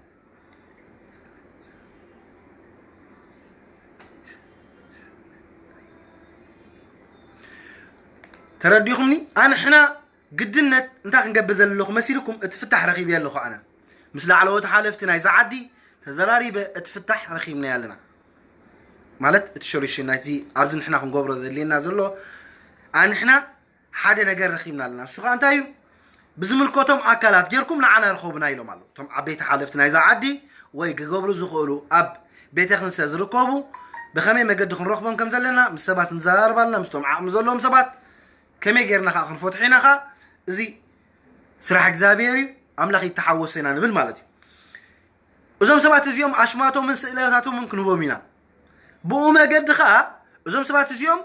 ተረዲኹምኒ? ኣንሕና ግድነት እንታይ ክንገብር ዘለኹ መሲልኩም? እቲ ፍታሕ ረኺበ ኣለኹ ኣነ። ምስ ላዕለዎት ሓለፍቲ ናይዛ ዓዲ ተዘራሪበ እቲ ፍታሕ ረኺብናዮ ኣለና። ማለት እቲ ሶሉሽን ናይዚ ኣብዚ ንሕና ክንገብሮ ዘድልየና ዘሎ ኣንሕና ሓደ ነገር ረኺብና ኣለና። እሱ ኸኣ እንታይ እዩ? ብዝምልከቶም ኣካላት ጌርኩም ንዓና ርኸቡና ኢሎም ኣለዉ። እቶም ዓበይቲ ሓለፍቲ ናይዛ ዓዲ ወይ ክገብሩ ዝኽእሉ ኣብ ቤተ ክንሰ ዝርከቡ ብኸመይ መገዲ ክንረኽቦም ከም ዘለና ምስ ሰባት ንዘራረብ ኣለና፣ ምስቶም ዓቕሚ ዘለዎም ሰባት ከመይ ጌርና ኸዓ ክንፈትሖ ኢና ኸዓ እዚ ስራሕ እግዚኣብሔር እዩ፣ ኣምላኽ ይተሓወሶ ኢና ንብል ማለት እዩ። እዞም ሰባት እዚኦም ኣሽማቶምን ስእለታቶምን ክንህቦም ኢና። ብኡ መገዲ ኸዓ እዞም ሰባት እዚኦም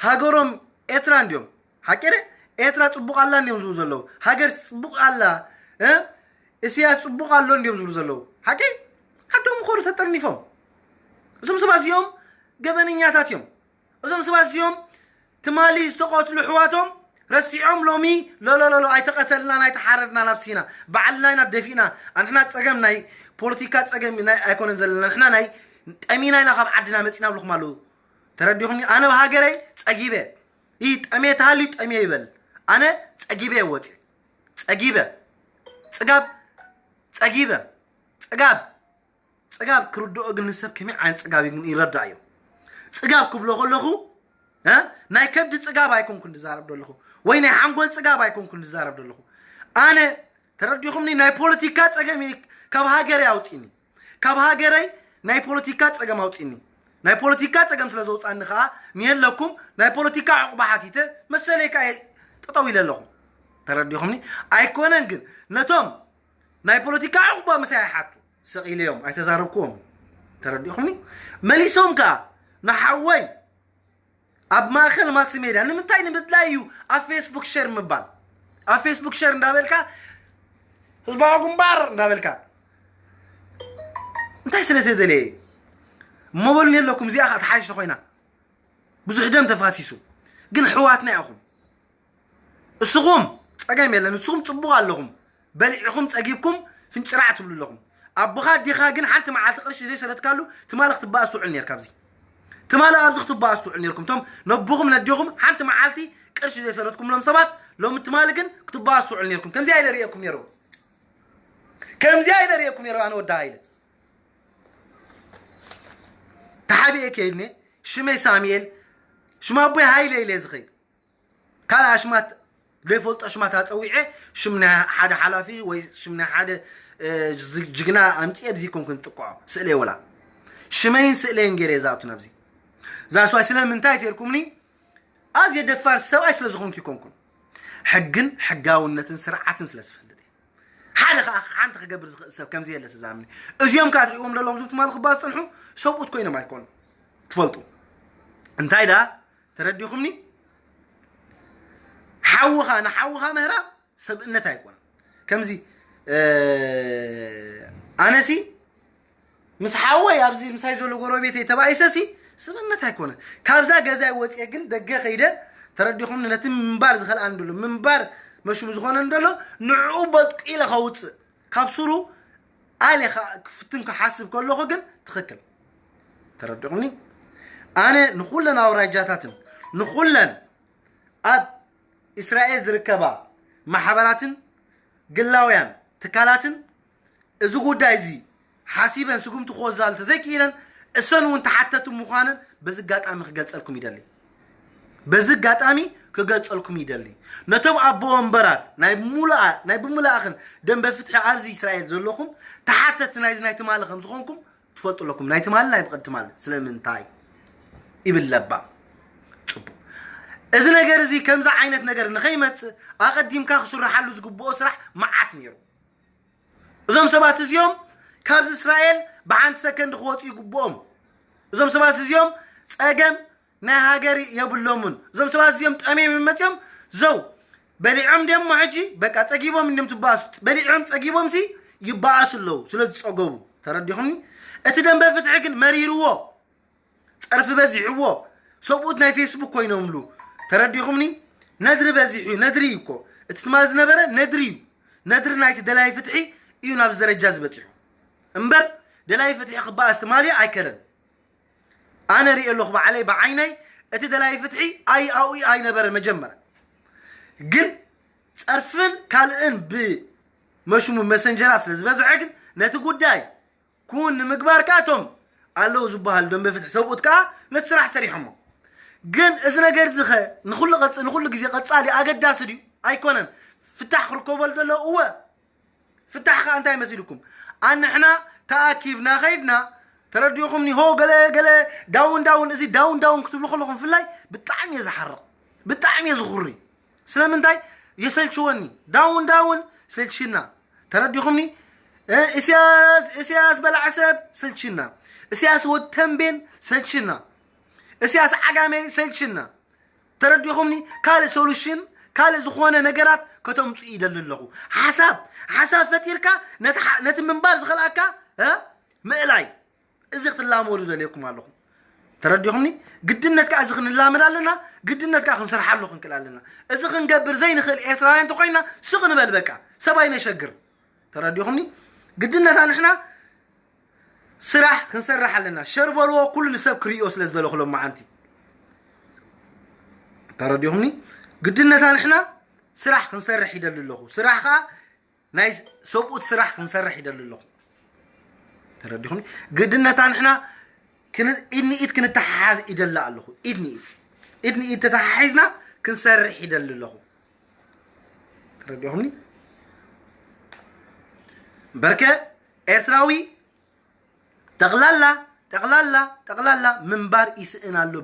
ሃገሮም ኤርትራ እንድዮም። ሓቂ ደ? ኤርትራ ጽቡቕ ኣላ እንድዮም ዝብሉ ዘለዉ። ሃገር ጽቡቕ ኣላ፣ እ? እስያስ ጽቡቕ ኣሎ እንድዮም ዝብሉ ዘለዉ። ሓቂ? ዓዶም ምኾዱ ተጠርኒፎም። እዞም ሰባት እዚኦም ገበነኛታት እዮም። እዞም ሰባት እዚኦም ትማሊ ዝተቐትሉ ኣሕዋቶም ረሲዖም ሎሚ ሎሎሎሎ ኣይተቐተልናን ኣይተሓረድናን ኣብ ሲና ባዕልና ኢና ደፊእና። ኣንሕና ጸገም ናይ ፖለቲካ ጸገም ናይ ኣይኮነን ዘለና። ንሕና ናይ ጠሚና ኢና ካብ ዓድና መጺና ብልኹም ኣለዉ። ተረዲኹምኒ? ኣነ ብሃገረይ ጸጊበ። ይህ ጠሜ ተሃልዩ ጠሜ ይበል። ኣነ ጸጊበ እየ ወጺኤ። ጸጊበ። ጽጋብ ጸጊበ። ጽጋብ ጽጋብ ክርድኦ ግን ንሰብ ከመይ ዓይነት ጽጋብ እዩ ግን ይረዳእ እዩ። ጽጋብ ክብሎ ከለኹ፣ እ፣ ናይ ከብዲ ጽጋብ ኣይኮንኩን ዝዛረብ ዘለኹ፣ ወይ ናይ ሓንጎል ጽጋብ ኣይኮንኩን ዝዛረብ ዘለኹ። ኣነ ተረዲኹምኒ፣ ናይ ፖለቲካ ጸገም እዩ ካብ ሃገረይ ኣውጺኒ። ካብ ሃገረይ ናይ ፖለቲካ ጸገም ኣውጺኒ። ናይ ፖለቲካ ጸገም ስለ ዘውጻኒ ከኣ ንየለኩም ናይ ፖለቲካ ዕቑባ ሓቲተ መሰለይ ከኣ ጠጠው ኢለ ኣለኹ። ተረዲኹምኒ? ኣይኮነን ግን ነቶም ናይ ፖለቲካ ዕቑባ ምሳይ ኣይሓቱ። ስቕ ኢለዮም ኣይተዛረብክዎም። ተረዲኹምኒ? መሊሶም ከኣ ንሓወይ ኣብ ማእከል ማስ ሜድያ ንምንታይ ንምድላይ እዩ ኣብ ፌስቡክ ሸር ምባል? ኣብ ፌስቡክ ሸር እንዳበልካ ህዝባዊ ግንባር እንዳበልካ እንታይ ስለ ተደለየ? እሞ በሉኒ ኣለኩም፣ እዚኣ ከኣ ተሓይሽ ኮይና ብዙሕ ደም ተፋሲሱ ግን ኣሕዋትና ኢኹም። እስኹም ጸገም የለን፣ እስኹም ጽቡቕ ኣለኹም፣ በሊዕኹም ጸጊብኩም ፍንጭራዕ ትብሉ ኣለኹም። ኣቦኻ ኣዴኻ ግን ሓንቲ መዓልቲ ቅርሺ ዘይሰለትካሉ ትማሊ ክትበኣስ ትውዕል ኔርካ። ኣብዚ ትማሊ ኣብዚ ክትበኣስ ትውዕል ኔርኩም። እቶም ነቦኹም ነዴኹም ሓንቲ መዓልቲ ቅርሺ ዘይሰለትኩምሎም ሰባት ሎሚ ትማሊ ግን ክትበኣስ ትውዕል ኔርኩም። ከምዚ ኣይለ ርእየኩም ኔሩ፣ ከምዚ ኣይለ ርእየኩም ኔሩ። ኣነ ወዲ ሃይለ ተሓቢኤ ከይድኔ ሽመይ ሳሙኤል ሽማ ኣቦይ ሃይለ ኢለ ዝኸይድ ካልእ ኣሽማት ዘይፈልጦ ኣሽማት ኣጸዊዐ ሽም ናይ ሓደ ሓላፊ ወይ ሽም ናይ ሓደ እ፣ ጅ- ጅግና ኣምጺኤ ኣብዚ ኮንኩን ዝጥቅዖ ስእለይ ወላ ሽመይን ስእለይን ገይረ እየ ዝኣቱ ናብዚ ዛስዋይ ስለምንታይ ተርኩምኒ ኣዝየ ደፋር ሰብኣይ ስለ ዝኾንኩ ይኮንኩን ሕግን ሕጋውነትን ስርዓትን ስለ ዝፈልጥ እየ ሓደ ከዓ ሓንቲ ክገብር ዝኽእል ሰብ ከምዚ የለ ስዛምኒ እዚኦም ከዓ ትሪእዎም ዘለዎም ዝም ትማል ክባ ዝፀንሑ ሰብኡት ኮይኖም ኣይኮኑ ትፈልጡ እንታይ ዳ ተረዲኹምኒ ሓውኻ ንሓውኻ ምህራብ ሰብእነት ኣይኮነን ከምዚ ኣነሲ ምስ ሓወይ ኣብዚ ምሳይ ዘሎ ጎረቤተይ ተባኢሰሲ ስብእነት ኣይኮነን ካብዛ ገዛይ ወፅየ ግን ደገ ከይደ ተረዲኹምኒ ነቲ ምንባር ዝኸልኣን ደሎ ምንባር መሽሙ ዝኾነን ደሎ ንዕኡ በጥቂለ ከውፅእ ካብ ስሩ ኣለ ክፍትን ክሓስብ ከለኹ ግን ትኽክል ተረዲኹምኒ ኣነ ንኩለን ኣውራጃታትን ንኩለን ኣብ እስራኤል ዝርከባ ማሕበራትን ግላውያን ትካላትን እዚ ጉዳይ እዚ ሓሲበን ስጉምቲ ክወዛሉ ተዘይክኢለን እሰን እውን ተሓተቱ ምዃነን በዚ ኣጋጣሚ ክገልጸልኩም ይደሊ በዚ ኣጋጣሚ ክገልጸልኩም ይደሊ ነቶም ኣቦ ወንበራት ናይ ሙሉኣ ናይ ብምልኣኽን ደንበ ፍትሒ ኣብዚ እስራኤል ዘለኹም ተሓተቲ ናይዚ ናይ ትማሊ ከም ዝኾንኩም ትፈልጡ ኣለኩም ናይ ትማሊ ናይ ብቐድ ትማሊ ስለምንታይ ይብል ለባ ጽቡቅ እዚ ነገር እዚ ከምዚ ዓይነት ነገር ንኸይመጽእ ኣቐዲምካ ክስርሓሉ ዝግብኦ ስራሕ መዓት ነይሩ እዞም ሰባት እዚኦም ካብዚ እስራኤል ብሓንቲ ሰከንድ ክወፁ ይግብኦም። እዞም ሰባት እዚኦም ፀገም ናይ ሃገር የብሎምን። እዞም ሰባት እዚኦም ጠምዮም መፅዮም ዘው በሊዖም ደሞ ሕጂ በቃ ፀጊቦም እንዲም ትባእሱ። በሊዖም ፀጊቦም ሲ ይባእሱ ኣለዉ ስለ ዝፀገቡ። ተረዲኹምኒ? እቲ ደንበ ፍትሒ ግን መሪርዎ፣ ፀርፊ በዚሕዎ፣ ሰብኡት ናይ ፌስቡክ ኮይኖምሉ። ተረዲኹምኒ? ነድሪ በዚሑ እዩ። ነድሪ እዩ እኮ እቲ ትማል ዝነበረ ነድሪ እዩ። ነድሪ ናይቲ ደላይ ፍትሒ እዩ ናብዚ ደረጃ ዝበፂሑ እምበር ደላይ ፍትሒ ክበኣስ ትማሊ ኣይከደን። ኣነ ሪኦ ኣለኹ ባዕለይ ብዓይነይ። እቲ ደላይ ፍትሒ ኣይ ኣውኢ ኣይነበረ መጀመርያ ግን ፀርፍን ካልእን ብመሽሙ መሰንጀራት ስለ ዝበዝሐ ግን ነቲ ጉዳይ ኩን ንምግባር ከኣቶም ኣለዉ ዝበሃሉ ደንበ ፍትሒ ሰብኡት ከዓ ነቲ ስራሕ ሰሪሖሞ። ግን እዚ ነገር እዚ ኸ ንኩሉ ቅርፂ ንኩሉ ግዜ ቀፃሊ ኣገዳሲ ድዩ? ኣይኮነን። ፍታሕ ክርከበሉ ዘሎ እወ። ፍታሕ ከዓ እንታይ መሲልኩም? ኣንሕና ተኣኪብና ኸይድና ተረዲኹምኒ ሆ ገለ ገለ ዳውን ዳውን እዚ ዳውን ዳውን ክትብሉ ከለኹም ፍላይ ብጣዕሚ እየ ዝሓርቕ። ብጣዕሚ እየ ዝኹሪ። ስለምንታይ? የሰልችወኒ። ዳውን ዳውን ሰልችና። ተረዲኹምኒ? እስያስ እስያስ በላዕ ሰብ ሰልችና። እስያስ ወድ ተንቤን ሰልችና። እስያስ ዓጋመ ሰልችና። ተረዲኹምኒ? ካልእ ሶሉሽን ካልእ ዝኾነ ነገራት ከተምፁ ይደሊ ኣለኹ። ሓሳብ ሓሳብ ፈጢርካ ነቲ ምንባር ዝኸልኣካ ምእላይ እዚ ክትላመዱ ደልየኩም ኣለኹ። ተረዲኹምኒ? ግድነት ከዓ እዚ ክንላመድ ኣለና። ግድነት ከዓ ክንሰርሓሉ ክንክእል ኣለና። እዚ ክንገብር ዘይንኽእል ኤርትራውያን እንተኮይና ስቕ ንበል በቃ። ሰብ ኣይነሸግር። ተረዲኹምኒ? ግድነታ ንሕና ስራሕ ክንሰርሕ ኣለና። ሸር በልዎ ኩሉ ንሰብ ክርእዮ ስለ ዝደለኹ ሎም መዓንቲ። ተረዲኹምኒ? ግድነታ ንሕና ስራሕ ክንሰርሕ ይደሊ ኣለኹ። ስራሕ ከዓ ናይ ሰብኡት ስራሕ ክንሰርሕ ይደሊ ኣለኹ። ተረዲኹም? ግድነታ ንሕና ኢድ ንኢድ ክንተሓሓዝ ይደሊ ኣለኹ። ኢድ ንኢድ ኢድ ንኢድ ተተሓሒዝና ክንሰርሕ ይደሊ ኣለኹ። ተረዲኹምኒ? በርከ ኤርትራዊ ጠቕላላ ጠቕላላ ጠቕላላ ምንባር ይስእን ኣሎ።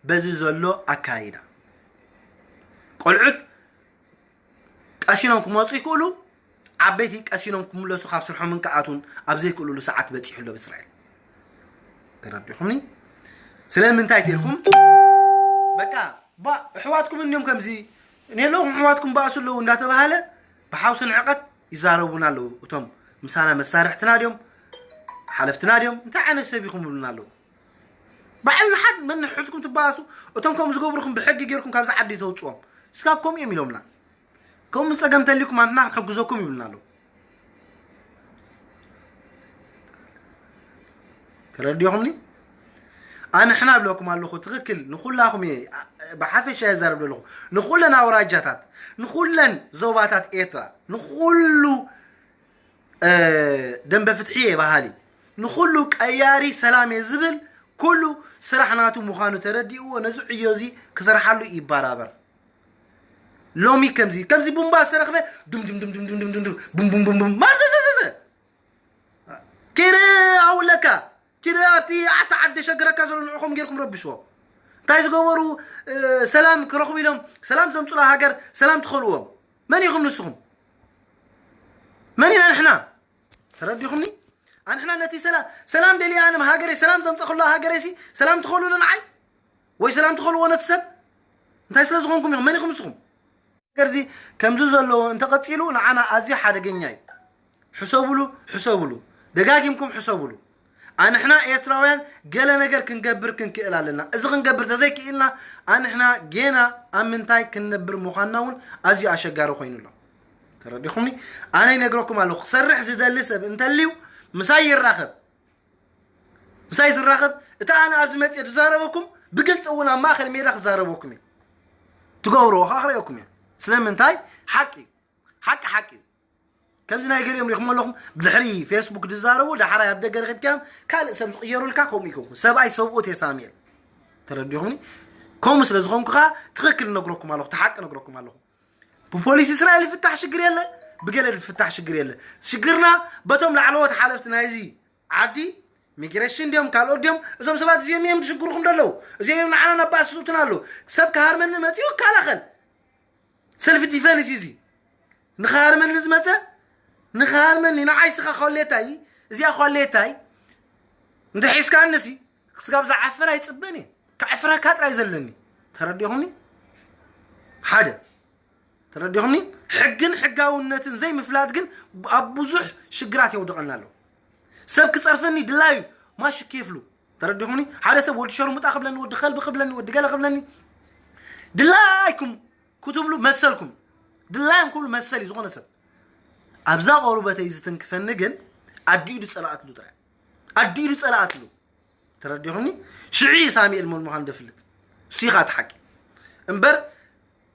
በዚ ዘሎ ኣካይዳ ቆልዑት ቀሲኖም ክመፁ ይክእሉ። ዓበይቲ ቀሲኖም ክምለሱ ካብ ስርሖምን ክኣትዉን ኣብ ዘይክእሉሉ ሰዓት በፂሑ ኣሎ ብእስራኤል። ተረዲኹምኒ? ስለምንታይ ትልኩም በቃ ባ ኣሕዋትኩም እንዲዮም ከምዚ ነለኹም ኣሕዋትኩም ባእሱ ኣለዉ እንዳተባሃለ ብሓውሲ ንዕቀት ይዛረቡና ኣለዉ። እቶም ምሳና መሳርሕትና ድዮም ሓለፍትና ድዮም እንታይ ዓይነት ሰብ ኢኹም ይብሉና ኣለዉ። በዓል ንሓድ መን ንሕድኩም ትባእሱ እቶም ከምኡ ዝገብሩኹም ብሕጊ ገይርኩም ካብዚ ዓዲ ተውፅዎም። ስጋብ ከምኡ እዮም ኢሎምና። ከምኡ ጸገም ተልዩኩም ኣንሕና ክንሕግዘኩም ይብልና ኣሎ። ተረዲኹምኒ? ኣንሕና ብለኩም ኣለኹ ትኽክል ንኹላኹም እየ ብሓፈሻ የዛረብ ዘለኹ ንኹለን ኣውራጃታት ንኹለን ዞባታት ኤርትራ ንኹሉ ደንበ ፍትሒ እየ በሃሊ ንኹሉ ቀያሪ ሰላም እየ ዝብል ኩሉ ስራሕ ናቱ ምዃኑ ተረዲእዎ ነዚ ዕዮ እዚ ክሰርሓሉ ይበራበር። ሎሚ ከምዚ ከምዚ ቡምባ ዝተረኽበ ዱም ዱም ዱም ዱም ዱም ዱም ዱም ዱም ቡም ቡም ቡም ቡም ማዘዘዘዘ ኪደ ኣውለካ ኪደ ኣብቲ ኣታ ዓደ ሸግረካ ዘሎ ንዕኹም ጌርኩም ረብሽዎ እንታይ ዝገበሩ ሰላም ክረኽቡ ኢሎም ሰላም ዘምፁላ ሃገር ሰላም ትኸልዎም መን ኢኹም ንስኹም መን ኢና ንሕና ተረዲኹምኒ ኣንሕና ነቲ ሰላም ሰላም ደልያ ኣነ ሃገረይ ሰላም ዘምፀ ከሎ ሃገረይሲ ሰላም ትኸልሉ ንዓይ ወይ ሰላም ትኸልዎ ነቲ ሰብ እንታይ ስለ ዝኾንኩም ኢኹም መን ኢኹም ንስኹም ነገር እዚ ከምዚ ዘለዎ እንተቐፂሉ ንዓና ኣዝዩ ሓደገኛ እዩ ሕሰብሉ ሕሰብሉ ደጋጊምኩም ሕሰብሉ ኣንሕና ኤርትራውያን ገለ ነገር ክንገብር ክንክእል ኣለና እዚ ክንገብር ተዘይክኢልና ኣንሕና ጌና ኣብ ምንታይ ክንነብር ምዃንና እውን ኣዝዩ ኣሸጋሪ ኮይኑሎ ተረዲኹምኒ ኣነ ይነግረኩም ኣለኹ ክሰርሕ ዝደሊ ሰብ እንተልዩ ምሳይ ይራኸብ ምሳይ ዝራኸብ እቲ ኣነ ኣብዚ መፅየ ዝዛረበኩም ብግልፂ እውን ኣብ ማእኸል ሜዳ ክዛረበኩም እየ ትገብርዎ ከዓ ክርእየኩም እየ ስለምንታይ ሓቂ ሓቂ ሓቂ እዩ ከምዚ ናይ ገሊኦም ሪኹም ኣለኹም ብድሕሪ ፌስቡክ ዝዛረቡ ዳሕራይ ኣብ ደገ ረኺብካዮም ካልእ ሰብ ዝቕየሩልካ ከምኡ ይገብሩ ሰብኣይ ሰብኡት እየ ሳሙኤል ተረዲኹምኒ ከምኡ ስለ ዝኾንኩ ከዓ ትኽክል ነግረኩም ኣለኹ ተሓቂ ነግረኩም ኣለኹ ብፖሊስ እስራኤል ይፍታሕ ሽግር የለ ብገለ ዝፍታሕ ሽግር የለ ሽግርና በቶም ላዕለዎት ሓለፍቲ ናይዚ ዓዲ ሚግሬሽን ድዮም ካልኦት ድዮም እዞም ሰባት እዚኦም እዮም ዝሽግርኹም ደለዉ እዚኦም እዮም ንዓና ነባእስሱትና ኣለዉ ሰብ ክሃርመኒ መፅኡ ይከላኸል ሰልፊ ዲፈንስ እዩ እዚ ንኽሃርመኒ ዝመፀ ንኽሃርመኒ ንዓይ ስኻ ኳሌታይ፣ እዚኣ ኳሌታይ እንተ ሒዝካንሲ ስጋብ ዝዓፍር ኣይጽበን እየ። ከዕፍረካ ጥራይ ዘለኒ። ተረዲኹምኒ? ሓደ። ተረዲኹምኒ? ሕግን ሕጋውነትን ዘይምፍላጥ ግን ኣብ ብዙሕ ሽግራት የውድቐና ኣሎ። ሰብ ክጸርፈኒ ድላዩ ማሽ ኬፍሉ። ተረዲኹምኒ? ሓደ ሰብ ወዲ ሸርሙጣ ክብለኒ፣ ወዲ ከልቢ ክብለኒ፣ ወዲ ገለ ክብለኒ፣ ድላይኩም ክትብሉ መሰልኩም። ድላዮም ክብሉ መሰል እዩ ዝኾነ ሰብ። ኣብዛ ቆርበተይ ዝትንክፈኒ ግን ኣዲኡ ድጸላኣትሉ ጥራይ። ኣዲኡ ድጸላኣትሉ። ተረዲኹምኒ? ሽዒ ሳሙኤል መን ምዃኑ ደፍልጥ። እሱ ኢኻ እቲ ሓቂ። እምበር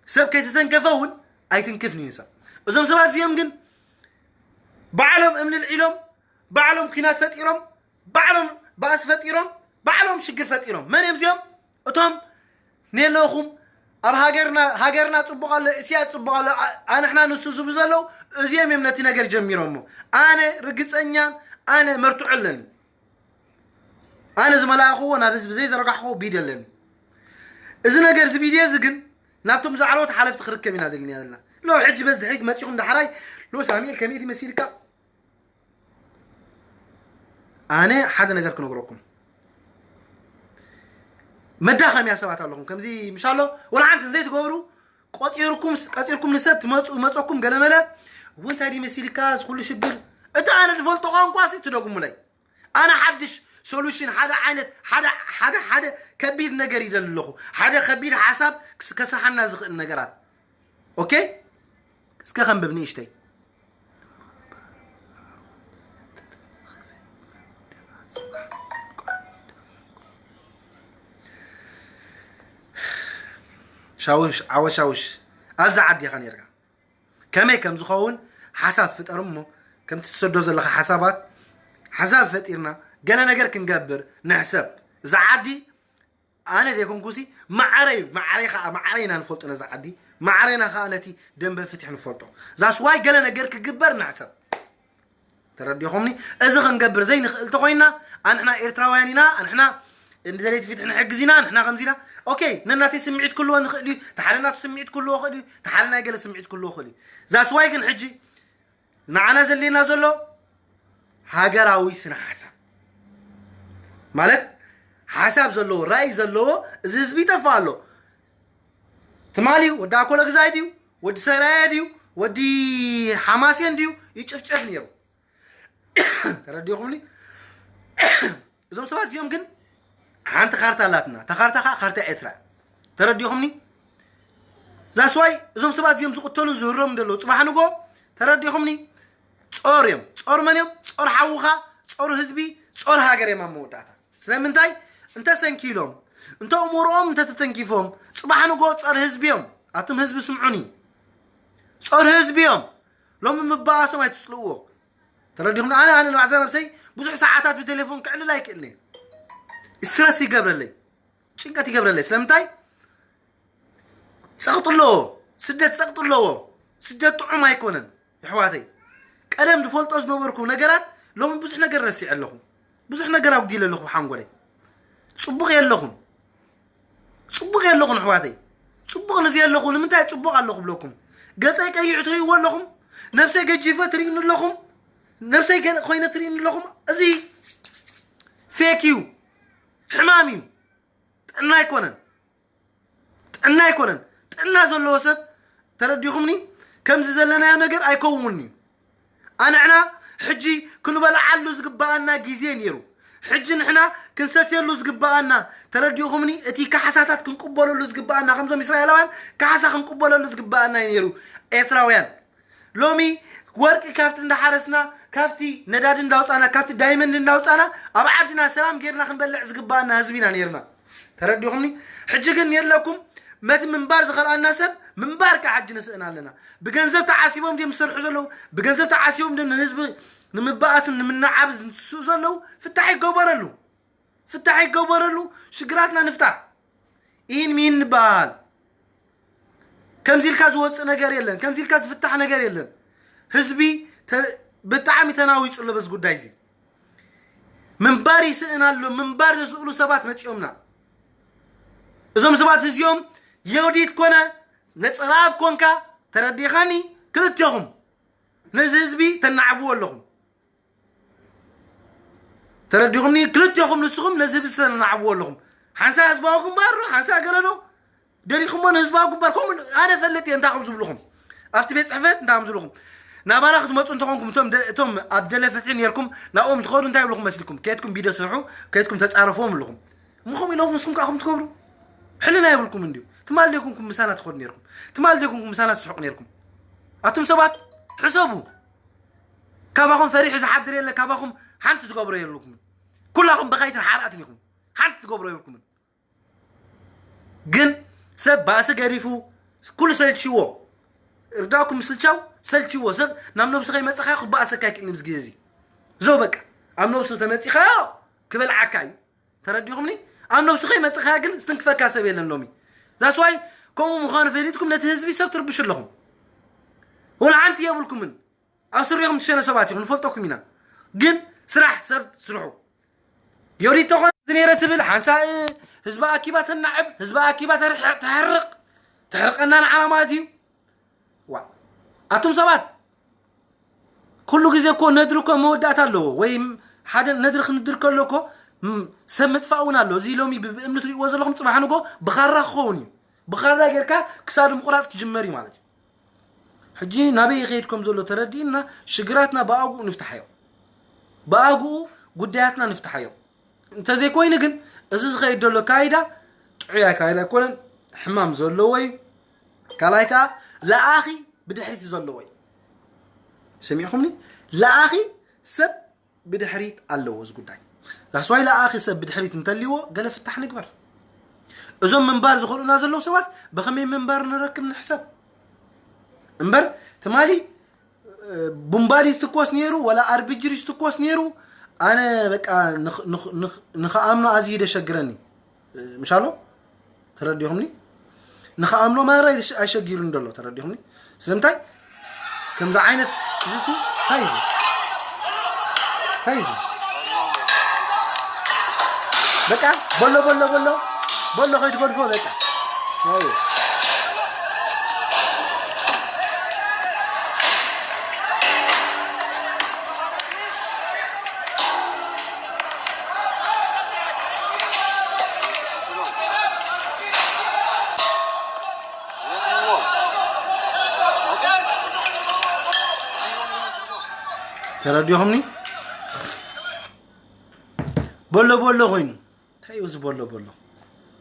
ሰብ ከይተተንከፈ እውን ኣይትንክፍን እዩ ሰብ። እዞም ሰባት እዚኦም ግን ባዕሎም እምኒ ልዒሎም፣ ባዕሎም ኲናት ፈጢሮም፣ ባዕሎም ባእሲ ፈጢሮም፣ ባዕሎም ሽግር ፈጢሮም። መን እዮም እዚኦም? እቶም ኔለኹም ኣብ ሃገርና፣ ሃገርና ጽቡቕ ኣሎ፣ እስያ ጽቡቕ ኣሎ፣ ኣ-፣ ኣንሕና ንሱ ዝብሉ ዘለዉ፣ እዚኦም እዮም ነቲ ነገር ጀሚሮሞ። ኣነ ርግጸኛን ኣነ መርትዖ ኣለኒ። ኣነ ዝመላእኽዎ ናብ ህዝቢ ዘይዘረጋሕክዎ ቢድዮ ኣለኒ። እዚ ነገር እዚ ቢድዮ እዚ ግን ናብቶም ዝዓለወት ሓለፍቲ ክርከብ ኢና ደሊና ዘለና። ሎ ሕጂ በዚ ድሕሪት መጺኹም ዳሕራይ ሎ ሳሙኤል ከመይ ድዩ መሲልካ? ኣነ ሓደ ነገር ክነግረኩም። መዳኸምያ ሰባት ኣለኹም። ከምዚ ምሻሎ ወላ ሓንቲ ዘይትገብሩ ቆጺርኩም፣ ቀጺርኩም ንሰብ ትመጹ፣ መጸኩም ገለመለ። "እወ እንታይ ድዩ መሲልካ እዚ ኩሉ ሽግር?" እቲ ኣነ ዝፈልጦ ቋንቋ ሲ ትደግሙለይ። ኣነ ሓድሽ ሶሉሽን፣ ሓደ ዓይነት፣ ሓደ፣ ሓደ፣ ሓደ ከቢድ ነገር ይደሊ ኣለኹ። ሓደ ከቢድ ሓሳብ ክስ-፣ ከስርሓና ዝኽእል ነገራት። ኦኬ? እስከ ከንብብ ንእሽተይ። ሻውሽ፣ ዓወ ሻውሽ፣ ኣብዛ ዓዲ ኢኻ ነይርካ። ከመይ ከም ዝኸውን ሓሳብ ፍጠር እሞ፣ ከምቲ ትሰዶ ዘለኻ ሓሳባት፣ ሓሳብ ፈጢርና፣ ገለ ነገር ክንገብር ንሕሰብ። እዛ ዓዲ ኣነ ደይኮንኩሲ፣ ማዕረይ፣ ማዕረይ ኸዓ፣ ማዕረይ ኢና ንፈልጦ ነዛ ዓዲ፣ ማዕረይና ኸዓ ነቲ ደንበ ፍትሒ ንፈልጦ። ዛስዋይ ገለ ነገር ክግበር ንሕሰብ። ተረዲኹምኒ? እዚ ክንገብር ዘይንኽእል ተኾይና፣ ኣንሕና ኤርትራውያን ኢና፣ ኣንሕና ንደለይቲ ፍትሒ ንሕግዝ ኢና፣ ኣንሕና ከምዚ ኢና። ኦኬ፣ ነናተይ ስምዒት ክህልዎ ንኽእል እዩ፣ ተሓደ ናቱ ስምዒት ክህልዎ ክእል እዩ፣ ተሓደ ናይ ገለ ስምዒት ክህልዎ ክእል እዩ። ዛስዋይ ግን ሕጂ ንዓና ዘድልየና ዘሎ ሃገራዊ ስነ ሓሳብ። ማለት ሓሳብ ዘለዎ፣ ራእይ ዘለዎ፣ እዚ ህዝቢ ይጠፍእ ኣሎ። ትማሊ ወዲ ኣኮለ ግዛይ ድዩ? ወዲ ሰራየ ድዩ? ወዲ ሓማሴን ድዩ? ይጭፍጨፍ ነይሩ። ተረዲኹምኒ? እዞም ሰባት እዚኦም ግን ሓንቲ ካርታ ኣላትና። እታ ካርታ ኸዓ ካርታ ኤርትራ። ተረዲኹምኒ? ዛስዋይ እዞም ሰባት እዚኦም ዝቕተሉን ዝህረሙ ዘለዉ ጽባሕ ንጎ፣ ተረዲኹምኒ? ጾር እዮም። ጾር መን እዮም? ጾር ሓውኻ፣ ጾር ህዝቢ፣ ጾር ሃገር እዮም ኣብ መወዳእታ። ስለምንታይ? እንተ ሰንኪሎም፣ እንተ እምሮኦም እንተ ተተንኪፎም፣ ጽባሕ ንጎ ጸር ህዝቢ እዮም። ኣቱም ህዝቢ ስምዑኒ። ጸር ህዝቢ እዮም። ሎሚ ምባኣሶም ኣይትጽልእዎ። ተረዲኹም? ኣነ፣ ኣነ ንባዕዛ ነብሰይ ብዙሕ ሰዓታት ብቴሌፎን ክዕልል ኣይክእልን እየ። ስትረስ ይገብረለይ፣ ጭንቀት ይገብረለይ። ስለምንታይ? ጸቕጢ ኣለዎ። ስደት ጸቕጢ ኣለዎ። ስደት ጥዑም ኣይኮነን። የሕዋተይ፣ ቀደም ዝፈልጦ ዝነበርኩ ነገራት ሎሚ ብዙሕ ነገር ረሲዐ ኣለኹ። ብዙሕ ነገር ኣጉዲለ ኣለኹ ብሓንጎለይ። ጽቡቕ የለኹን። ጽቡቕ የለኹን ኣሕዋተይ። ጽቡቕ ንዚ ኣለኹ። ንምንታይ ጽቡቕ ኣለኹ ብለኩም? ገጸይ ቀይሑ ትርእይዎ ኣለኹም? ነብሰይ ገጂፈ ትርእይኒ ኣለኹም? ነብሰይ ገለ ኮይነ ትርእይኒ ኣለኹም? እዚ ፌክ እዩ። ሕማም እዩ። ጥዕና ኣይኮነን። ጥዕና ኣይኮነን። ጥዕና ዘለዎ ሰብ ተረዲኹምኒ? ከምዚ ዘለናዮ ነገር ኣይከውንን እዩ። ኣንሕና ሕጂ ክንበልዓሉ ዝግበኣና ግዜ ነይሩ። ሕጂ ንሕና ክንሰትየሉ ዝግበኣና፣ ተረዲኹምኒ? እቲ ካሕሳታት ክንቅበለሉ ዝግበኣና፣ ከምዞም እስራኤላውያን ካሕሳ ክንቅበለሉ ዝግበኣና እዩ ነይሩ። ኤርትራውያን ሎሚ ወርቂ ካብቲ እንዳሓረስና፣ ካብቲ ነዳዲ እንዳውፃና፣ ካብቲ ዳይመንድ እንዳውፃና ኣብ ዓድና ሰላም ጌርና ክንበልዕ ዝግበኣና ህዝቢ ኢና ነይርና። ተረዲኹምኒ? ሕጂ ግን የለኩም። መቲ ምንባር ዝኸልኣና ሰብ ምንባር ከዓ ሕጂ ንስእን ኣለና። ብገንዘብ ተዓሲቦም ድዮም ዝሰርሑ ዘለዉ? ብገንዘብ ተዓሲቦም ድዮም ንህዝቢ ንምባኣስን ንምንዓብ ዝንስኡ ዘለዉ? ፍታሕ ይገበረሉ። ፍታሕ ይገበረሉ። ሽግራትና ንፍታሕ። ኢን ሚን ንበሃል። ከምዚ ኢልካ ዝወፅእ ነገር የለን። ከምዚ ኢልካ ዝፍታሕ ነገር የለን። ህዝቢ ተ-፣ ብጣዕሚ ተናዊፁ ኣሎ በዚ ጉዳይ እዚ። ምንባር ይስእን ኣሎ። ምንባር ዘስእሉ ሰባት መፂኦምና። እዞም ሰባት እዚኦም የውዲት ኮነ ነፀላኣብ ኮንካ ተረዲኻኒ ክልቴኹም ነዚ ህዝቢ ተናዕብዎ ኣለኹም። ተረዲኹምኒ? ክልቴኹም ንስኹም ነዚ ህዝቢ ተናዕብዎ ኣለኹም። ሓንሳ ህዝባዊ ግንባር ዶ ሓንሳ ገለ ዶ ደሊኹሞ ንህዝባዊ ግንባር ከምኡ ኣነ ፈልጥ እየ እንታይ ከም ዝብልኹም ኣብቲ ቤት ፅሕፈት እንታይ ከም ዝብልኹም ናባና ክትመፁ እንተኾንኩም እቶም ደ- እቶም ኣብ ደለ ፍትሒ ነርኩም ናብኦም ትኸዱ እንታይ ይብልኹም መስልኩም ከየትኩም ቢዶ ስርሑ ከየትኩም ተፃረፍዎም ኣለኹም እሞ ከምኡ ኢሎም ንስኹም ከዓ ከም ትገብሩ ሕልና የብልኩም እንድዩ ትማል ደይኩንኩም ምሳና ትኸዱ ነርኩም ትማል ደይኩንኩም ምሳና ትስሕቁ ነርኩም ኣቱም ሰባት ሕሰቡ ካባኹም ፈሪሑ ዝሓድር የለ ካባኹም ሓንቲ ትገብሮ የብልኩምን ኩላኹም በኻይትን ሓራእትን ኢኹም ሓንቲ ትገብሮ የብልኩምን ግን ሰብ ባእሲ ገዲፉ ኩሉ ሰልችዎ ርዳእኩም ምስልቻው ሰልችዎ ሰብ ናብ ነብሱ ከይመፀኻዮ ክበኣሰካ ይክእል ምስ ግዜ እዚ ዘው በቃ ኣብ ነብሱ ተመፂኻዮ ክበልዓካ እዩ ተረዲኹምኒ ኣብ ነብሱ ከይመፅኻዮ ግን ዝትንክፈካ ሰብ የለን ሎሚ ዛስዋይ ከምኡ ምዃኑ ፈሊጥኩም ነቲ ህዝቢ ሰብ ትርብሹ ኣለኹም ወላ ሓንቲ የብልኩምን ኣብ ስሪኹም ትሸነ ሰባት ኢኹም ንፈልጠኩም ኢና ግን ስራሕ ሰብ ስርሑ ዮዲት ተኾነ ዝነረ ትብል ሓንሳ ህዝባ ኣኪባ ተናዕብ ህዝባ ኣኪባ ተሕርቕ ተሕርቐና ንዓና ማለት እዩ ዋ ኣቱም ሰባት ኩሉ ግዜ እኮ ነድሪ እኮ መወዳእታ ኣለዎ ወይ ሓደ ነድሪ ክንድር ከሎ እኮ ሰብ ምጥፋእ እውን ኣሎ እዚ ሎሚ ብእምኒ ትሪእዎ ዘለኹም ፅባሕ ንጎ ብኻራ ክኸውን እዩ ብኻራ ጌርካ ክሳዱ ምቁራፅ ክጅመር እዩ ማለት እዩ ሕጂ ናበይ ይኸይድ ከም ዘሎ ተረዲእና ሽግራትና ብኣግኡ ንፍትሓዮ ብኣግኡ ጉዳያትና ንፍትሓዮ እንተዘይኮይኑ ግን እዚ ዝኸይድ ዘሎ ካይዳ ጥዑይ ኣካይዳ ኣይኮነን ሕማም ዘለዎ እዩ ካልኣይ ከዓ ለኣኺ ብድሕሪት ዘለዎ እዩ ሰሚዕኹምኒ ለኣኺ ሰብ ብድሕሪት ኣለዎ እዚ ጉዳይ ዛስዋይ ለኣኺ ሰብ ብድሕሪት እንተልዎ ገለ ፍታሕ ንግበር እዞም ምንባር ዝኽእሉና ዘለዉ ሰባት ብኸመይ ምንባር ንረክብ ንሕሰብ እምበር ትማሊ ቡምባዲ ዝትኮስ ነይሩ ወላ ኣርቢጅሪ ዝትኮስ ነይሩ ኣነ በቃ ንኽኣምኖ ኣዝዩ ደሸግረኒ ምሻሎ ተረዲኹምኒ ንኽኣምኖ ማራ ኣይሸጊሩኒ ዘሎ ተረዲኹምኒ ስለምንታይ ከምዚ ዓይነት እዚ እንታይ እዚ እንታይ እዚ በቃ በሎ በሎ በሎ በሎ ከይትገድፎ በቃ ተረዲኹምኒ በሎ በሎ ኮይኑ እንታይ እዩ እዚ በሎ በሎ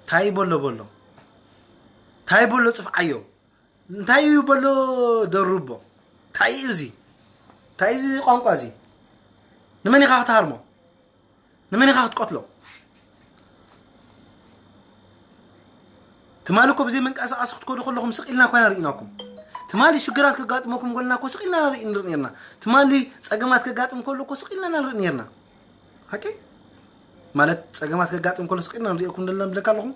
እንታይ በሎ በሎ እንታይ በሎ ፅፍዓዮ እንታይ እዩ በሎ ደርቦ እንታይ እዩ እዚ እንታይ እዚ ቋንቋ እዚ ንመን ኢኻ ክትሃርሞ ንመን ኢኻ ክትቀትሎ ትማሊ እኮ ብዘይ መንቀሳቐሲ ክትከዱ ከለኹም ስቕ ኢልና እኳ ኢና ርኢናኩም ትማሊ ሽግራት ከጋጥመኩም ከለና እኮ ስቕ ኢልና ንርኢ ንርኢ ነርና ትማሊ ፀገማት ከጋጥም ከሎ እኮ ስቕ ኢልና ኢና ንርኢ ነርና ሓቂ ማለት ፀገማት ከጋጥም ከሎ ስቕ ኢልና ንሪእኩም ዘለና ንብለካ ኣለኹም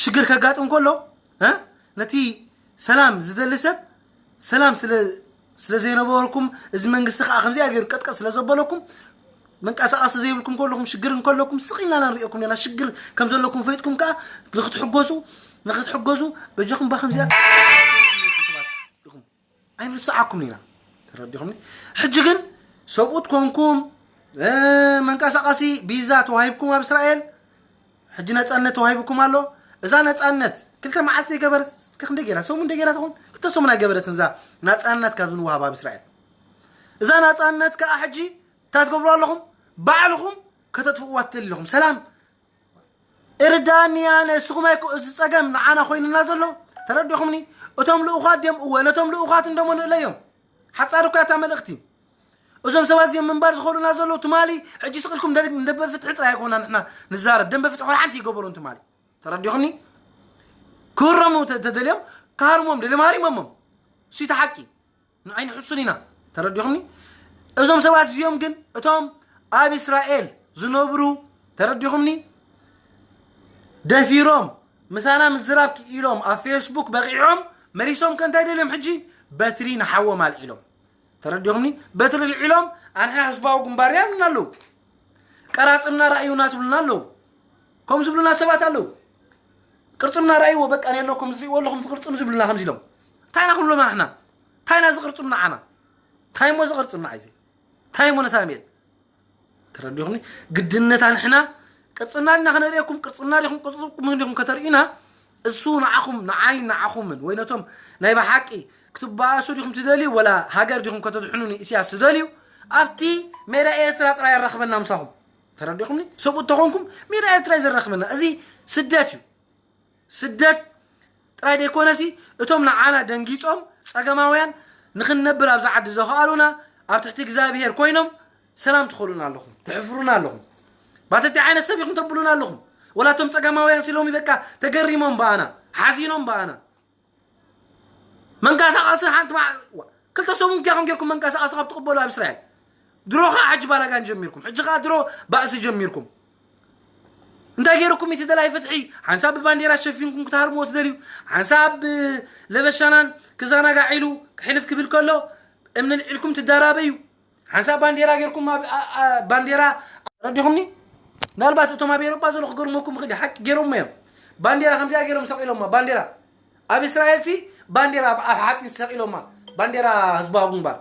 ሽግር ከጋጥም ከሎ ነቲ ሰላም ዝደሊ ሰብ ሰላም ስለ ዘይነበረኩም እዚ መንግስቲ ከዓ ከምዚኣ ገይሩ ቀጥቀጥ ስለ ዘበለኩም መንቀሳቐሲ ዘይብልኩም ከለኹም ሽግር እንከለኩም ስቕ ኢልና ኢና ንሪእኩም ነና ሽግር ከም ዘለኩም ፈይጥኩም ከዓ ንክትሕገሱ ንክትሕገዙ በጃኹም ባ ከምዚኣ ኣይንርስዓኩም ኢና ተረዲኹምኒ ሕጂ ግን ሰብኡት ኮንኩም መንቀሳቐሲ ቢዛ ተዋሂብኩም ኣብ እስራኤል ሕጂ ነፃነት ተዋሂብኩም ኣሎ እዛ ነፃነት ክልተ መዓልቲ ዘይገበረት ክንደይ ገይራ ሰሙን ደይ ገይራ ትኾን ክልተ ሰሙን ኣይገበረትን እዛ ናፃነት ካብ ዝንወሃብ ኣብ እስራኤል እዛ ናፃነት ከዓ ሕጂ እንታይ ትገብሩ ኣለኹም ባዕልኹም ከተጥፍእዋ ትደሊ ኣለኹም ሰላም እርዳኒ ኣነ እስኹም ኣይኮ እዚ ፀገም ንዓና ኮይንና ዘሎ ተረዲኹምኒ እቶም ልኡኻት ድዮም እወ ነቶም ልኡኻት እንደሞ ንእለዮም ሓፃር እኳ እታ መልእኽቲ እዞም ሰባት እዚኦም ምንባር ዝኸዱና ዘለዉ ትማሊ ሕጂ ስቕልኩም ደንበ ፍትሒ ጥራይ ኣይኮና ንሕና ንዛረብ ደንበ ፍትሒ ወላ ሓንቲ ይገበሩን ትማሊ ተረዲኹኒ ክህረሙ ተደልዮም ክሃርሞም ደልዮም ሃሪሞሞም እሱ እቲ ሓቂ ንዓይ ንሕሱን ኢና ተረዲኹምኒ እዞም ሰባት እዚኦም ግን እቶም ኣብ እስራኤል ዝነብሩ ተረዲኹምኒ ደፊሮም ምሳና ምዝራብ ክኢሎም ኣብ ፌስቡክ በቂዖም መሊሶም ከእንታይ ደልዮም ሕጂ በትሪ ንሓዎም ኣልዒሎም ተረዲኹምኒ በትሪ ልዒሎም ኣንሕና ህዝባዊ ግንባር እዮም ኣለዉ ቀራፅምና ራእዩና ትብሉና ኣለዉ ከም ዝብሉና ሰባት ኣለዉ ቅርፅምና ራእይዎ በቃ የለኩም ዝሪእዎ ኣለኹም ዝቅርፅም ዝብሉና ከምዚ ኢሎም እንታይ ኢና ክብሎም ኣንሕና እንታይ ኢና ዝቅርፅም ንዓና እንታይ እሞ እዚ ቅርጽና እዩ እዚ? እንታይ እሞ ነሳሜል? ተረዲኹምኒ? ግድነታ ንሕና ቅርጽና ዲና ከነርእየኩም? ቅርጽና ዲኹም ቅርጽኩም ዲኹም ከተርእዩና? እሱ ንዓኹም ንዓይ ንዓኹምን ወይ ነቶም ናይ ብሓቂ ክትባኣሱ ዲኹም ትደልዩ ወላ ሃገር ዲኹም ከተድሕኑ ንእስያስ ትደልዩ? ኣብቲ ሜዳ ኤርትራ ጥራይ ኣራኽበና ምሳኹም። ተረዲኹምኒ? ሰብኡት ተኾንኩም ሜዳ ኤርትራ እዩ ዘራኽበና። እዚ ስደት እዩ። ስደት ጥራይ ደይኮነሲ እቶም ንዓና ደንጊጾም ጸገማውያን ንኽንነብር ኣብዚ ዓዲ ዘኽኣሉና ኣብ ትሕቲ እግዚኣብሔር ኮይኖም ሰላም ትኸሉና ኣለኹም፣ ትሕፍሩና ኣለኹም። ባተቲ ዓይነት ሰብ ኢኹም ተብሉና ኣለኹም። ወላቶም ጸገማውያን ሲሎሚ በቃ ተገሪሞም ብኣና፣ ሓዚኖም ብኣና። መንቀሳቐሲ ሓንቲ ክልተ ሰሙን ኪያኹም ጌርኩም መንቀሳቐሲ ካብ ትቕበሉ ኣብ እስራኤል ድሮ ኸዓ ሕጂ ባላጋን ጀሚርኩም፣ ሕጂ ኸዓ ድሮ ባእሲ ጀሚርኩም። እንታይ ገይርኩም እቲ ደላይ ፍትሒ ሓንሳብ ብባንዴራ ሸፊንኩም ክትሃርምዎ ትደልዩ? ሓንሳብ ለበሻናን ክዘናጋዕ ኢሉ ክሕልፍ ክብል ከሎ እምኒ ልዒልኩም ትዳራበዩ። ሓንሳብ ባንዴራ ገይርኩም ኣብ- ኣ- ኣ- ባንዴራ ረዲኹምኒ። ምናልባት እቶም ኣብ ኤሮጳ ዘሎ ክገርመኩም ይኽእል እዩ። ሓቂ ገይሮሞ እዮም። ባንዴራ ከምዚኣ ገይሮም ሰቂሎማ። ባንዴራ ኣብ እስራኤል ሲ ባንዴራ ኣብ ኣብ ሓፂን ሰቂሎማ። ባንዴራ ህዝባዊ ግንባር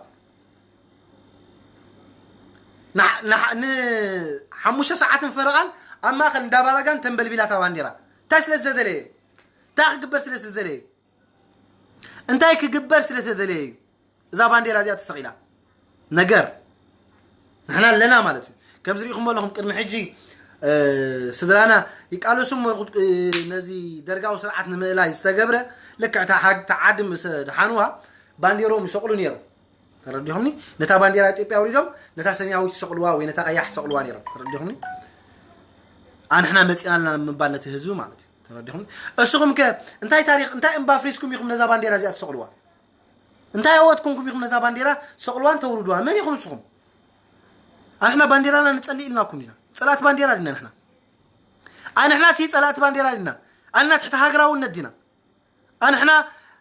ንሓ- ንሓ- ንሓሙሽተ ሰዓትን ፈረቓን ኣብ ማእኸል እንዳባላጋን ተንበልቢላታ ባንዴራ እንታይ ስለ ዝተደለየ እንታይ ክግበር ስለ ዝተደለየ እንታይ ክግበር ስለ ዝተደለየ እዩ እዛ ባንዴራ እዚኣ ተሰቒላ ነገር ንሕና ኣለና ማለት እዩ። ከምዚ ሪኢኹም ኣለኹም ቅድሚ ሕጂ ስድራና ይቃለሱ ነዚ ደርጋዊ ስርዓት ንምእላይ ዝተገብረ ልክዕ ተዓዲ ምስ ድሓንዋ ባንዴሮም ይሰቕሉ ነይሮም። ተረዲኹምኒ? ነታ ባንዴራ ኢትዮጵያ ኣውሪዶም ነታ ሰማያዊት ይሰቕልዋ ወይ ነታ ቀያሕ ይሰቕልዋ ነይሮም። ተረዲኹምኒ? ኣንሕና መፂና ኣለና ምባል ነቲ ህዝቢ ማለት እዩ። ተረዲኹምኒ? እስኹም ከ እንታይ ታሪክ እንታይ እምባ ኣፍሪስኩም ኢኹም ነዛ ባንዴራ እዚኣ ትሰቕልዋ? እንታይ ኣወት ኮንኩም ኢኹም ነዛ ባንዴራ ትሰቕልዋን ተውርድዋ? መን ኢኹም እስኹም? ኣንሕና ባንዴራና ንጸልእ ኢልናኩም ዲና? ጸላእቲ ባንዴራ ዲና ንሕና? ኣንሕና ሲ ጸላእቲ ባንዴራ ዲና? ኣንና ትሕቲ ሃገራውነት ዲና? ኣንሕና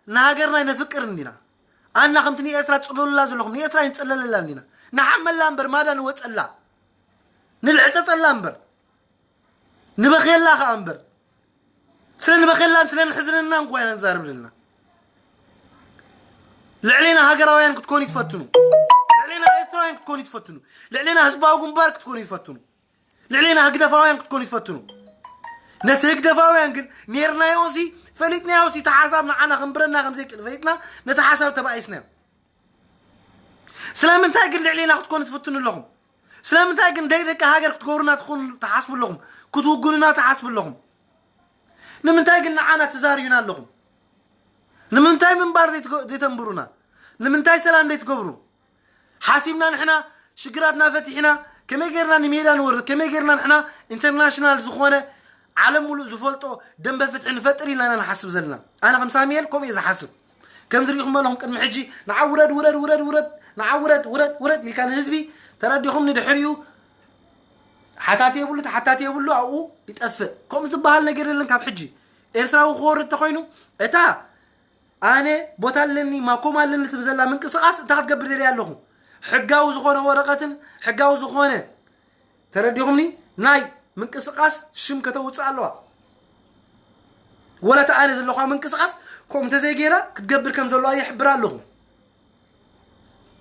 ንሃገርና ይነፍቅር እንዲና ኣና ከምቲ ንኤርትራ ትጽለሉላ ዘለኹም ንኤርትራ ይንጸለለላ እንዲና ንሓመላ እምበር ማዳ ንወጸላ ንልዕጸጸላ እምበር ንበኽየላ ከኣ እምበር ስለ ንበኽየላን ስለ ንሕዝነና እንኳ ኢና ንዛረብ ዘለና ልዕሌና ሃገራውያን ክትኮኑ ይትፈትኑ ልዕሌና ኤርትራውያን ክትኮኑ ይትፈትኑ ልዕሌና ህዝባዊ ግንባር ክትኮኑ ይትፈትኑ ልዕሌና ህግደፋውያን ክትኮኑ ይፈትኑ ነቲ ህግደፋውያን ግን ኔርናዮ ሲ ፈሊጥናዮ ሲ እቲ ሓሳብ ንዓና ክንብረና ከም ዘይክእል ፈሊጥና ነቲ ሓሳብ ተባኢስናዮ ስለምንታይ ግን ልዕሌና ክትኮኑ ትፍትኑ ኣለኹም ስለምንታይ ግን ደይ ደቂ ሃገር ክትገብሩና ትኾኑ ትሓስቡ ኣለኹም ክትውግኑና ትሓስቡ ኣለኹም ንምንታይ ግን ንዓና ትዛርዩና ኣለኹም ንምንታይ ምንባር ዘይተንብሩና ንምንታይ ሰላም ዘይትገብሩ ሓሲብና ንሕና ሽግራትና ፈቲሕና ከመይ ጌርና ንሜዳ ንወርድ ከመይ ጌርና ንሕና ኢንተርናሽናል ዝኾነ ዓለም ሙሉእ ዝፈልጦ ደንበ ፍትሒ ንፈጥር ኢልና ኢና ንሓስብ ዘለና ኣነ ከም ሳሙኤል ከምኡ እየ ዝሓስብ ከምዚ ሪኢኹም ኣለኹም ቅድሚ ሕጂ ንዓ ውረድ ውረድ ውረድ ውረድ ንዓ ውረድ ውረድ ውረድ ኢልካ ንህዝቢ ተረዲኹም ንድሕሪኡ ሓታት የብሉ ተሓታት የብሉ ኣብኡ ይጠፍእ ከምኡ ዝበሃል ነገር የለን ካብ ሕጂ ኤርትራዊ ክወርድ ተኾይኑ እታ ኣነ ቦታ ኣለኒ ማኮም ኣለኒ ትብል ዘላ ምንቅስቃስ እንታይ ክትገብር ደልየ ኣለኹ ሕጋዊ ዝኾነ ወረቐትን ሕጋዊ ዝኾነ ተረዲኹምኒ ናይ ምንቅስቃስ ሽም ከተውፅእ ኣለዋ ወላ እቲ ኣነ ዘለኳ ምንቅስቃስ ከምኡ እንተዘይገይራ ክትገብር ከም ዘለዋ ይሕብር ኣለኹ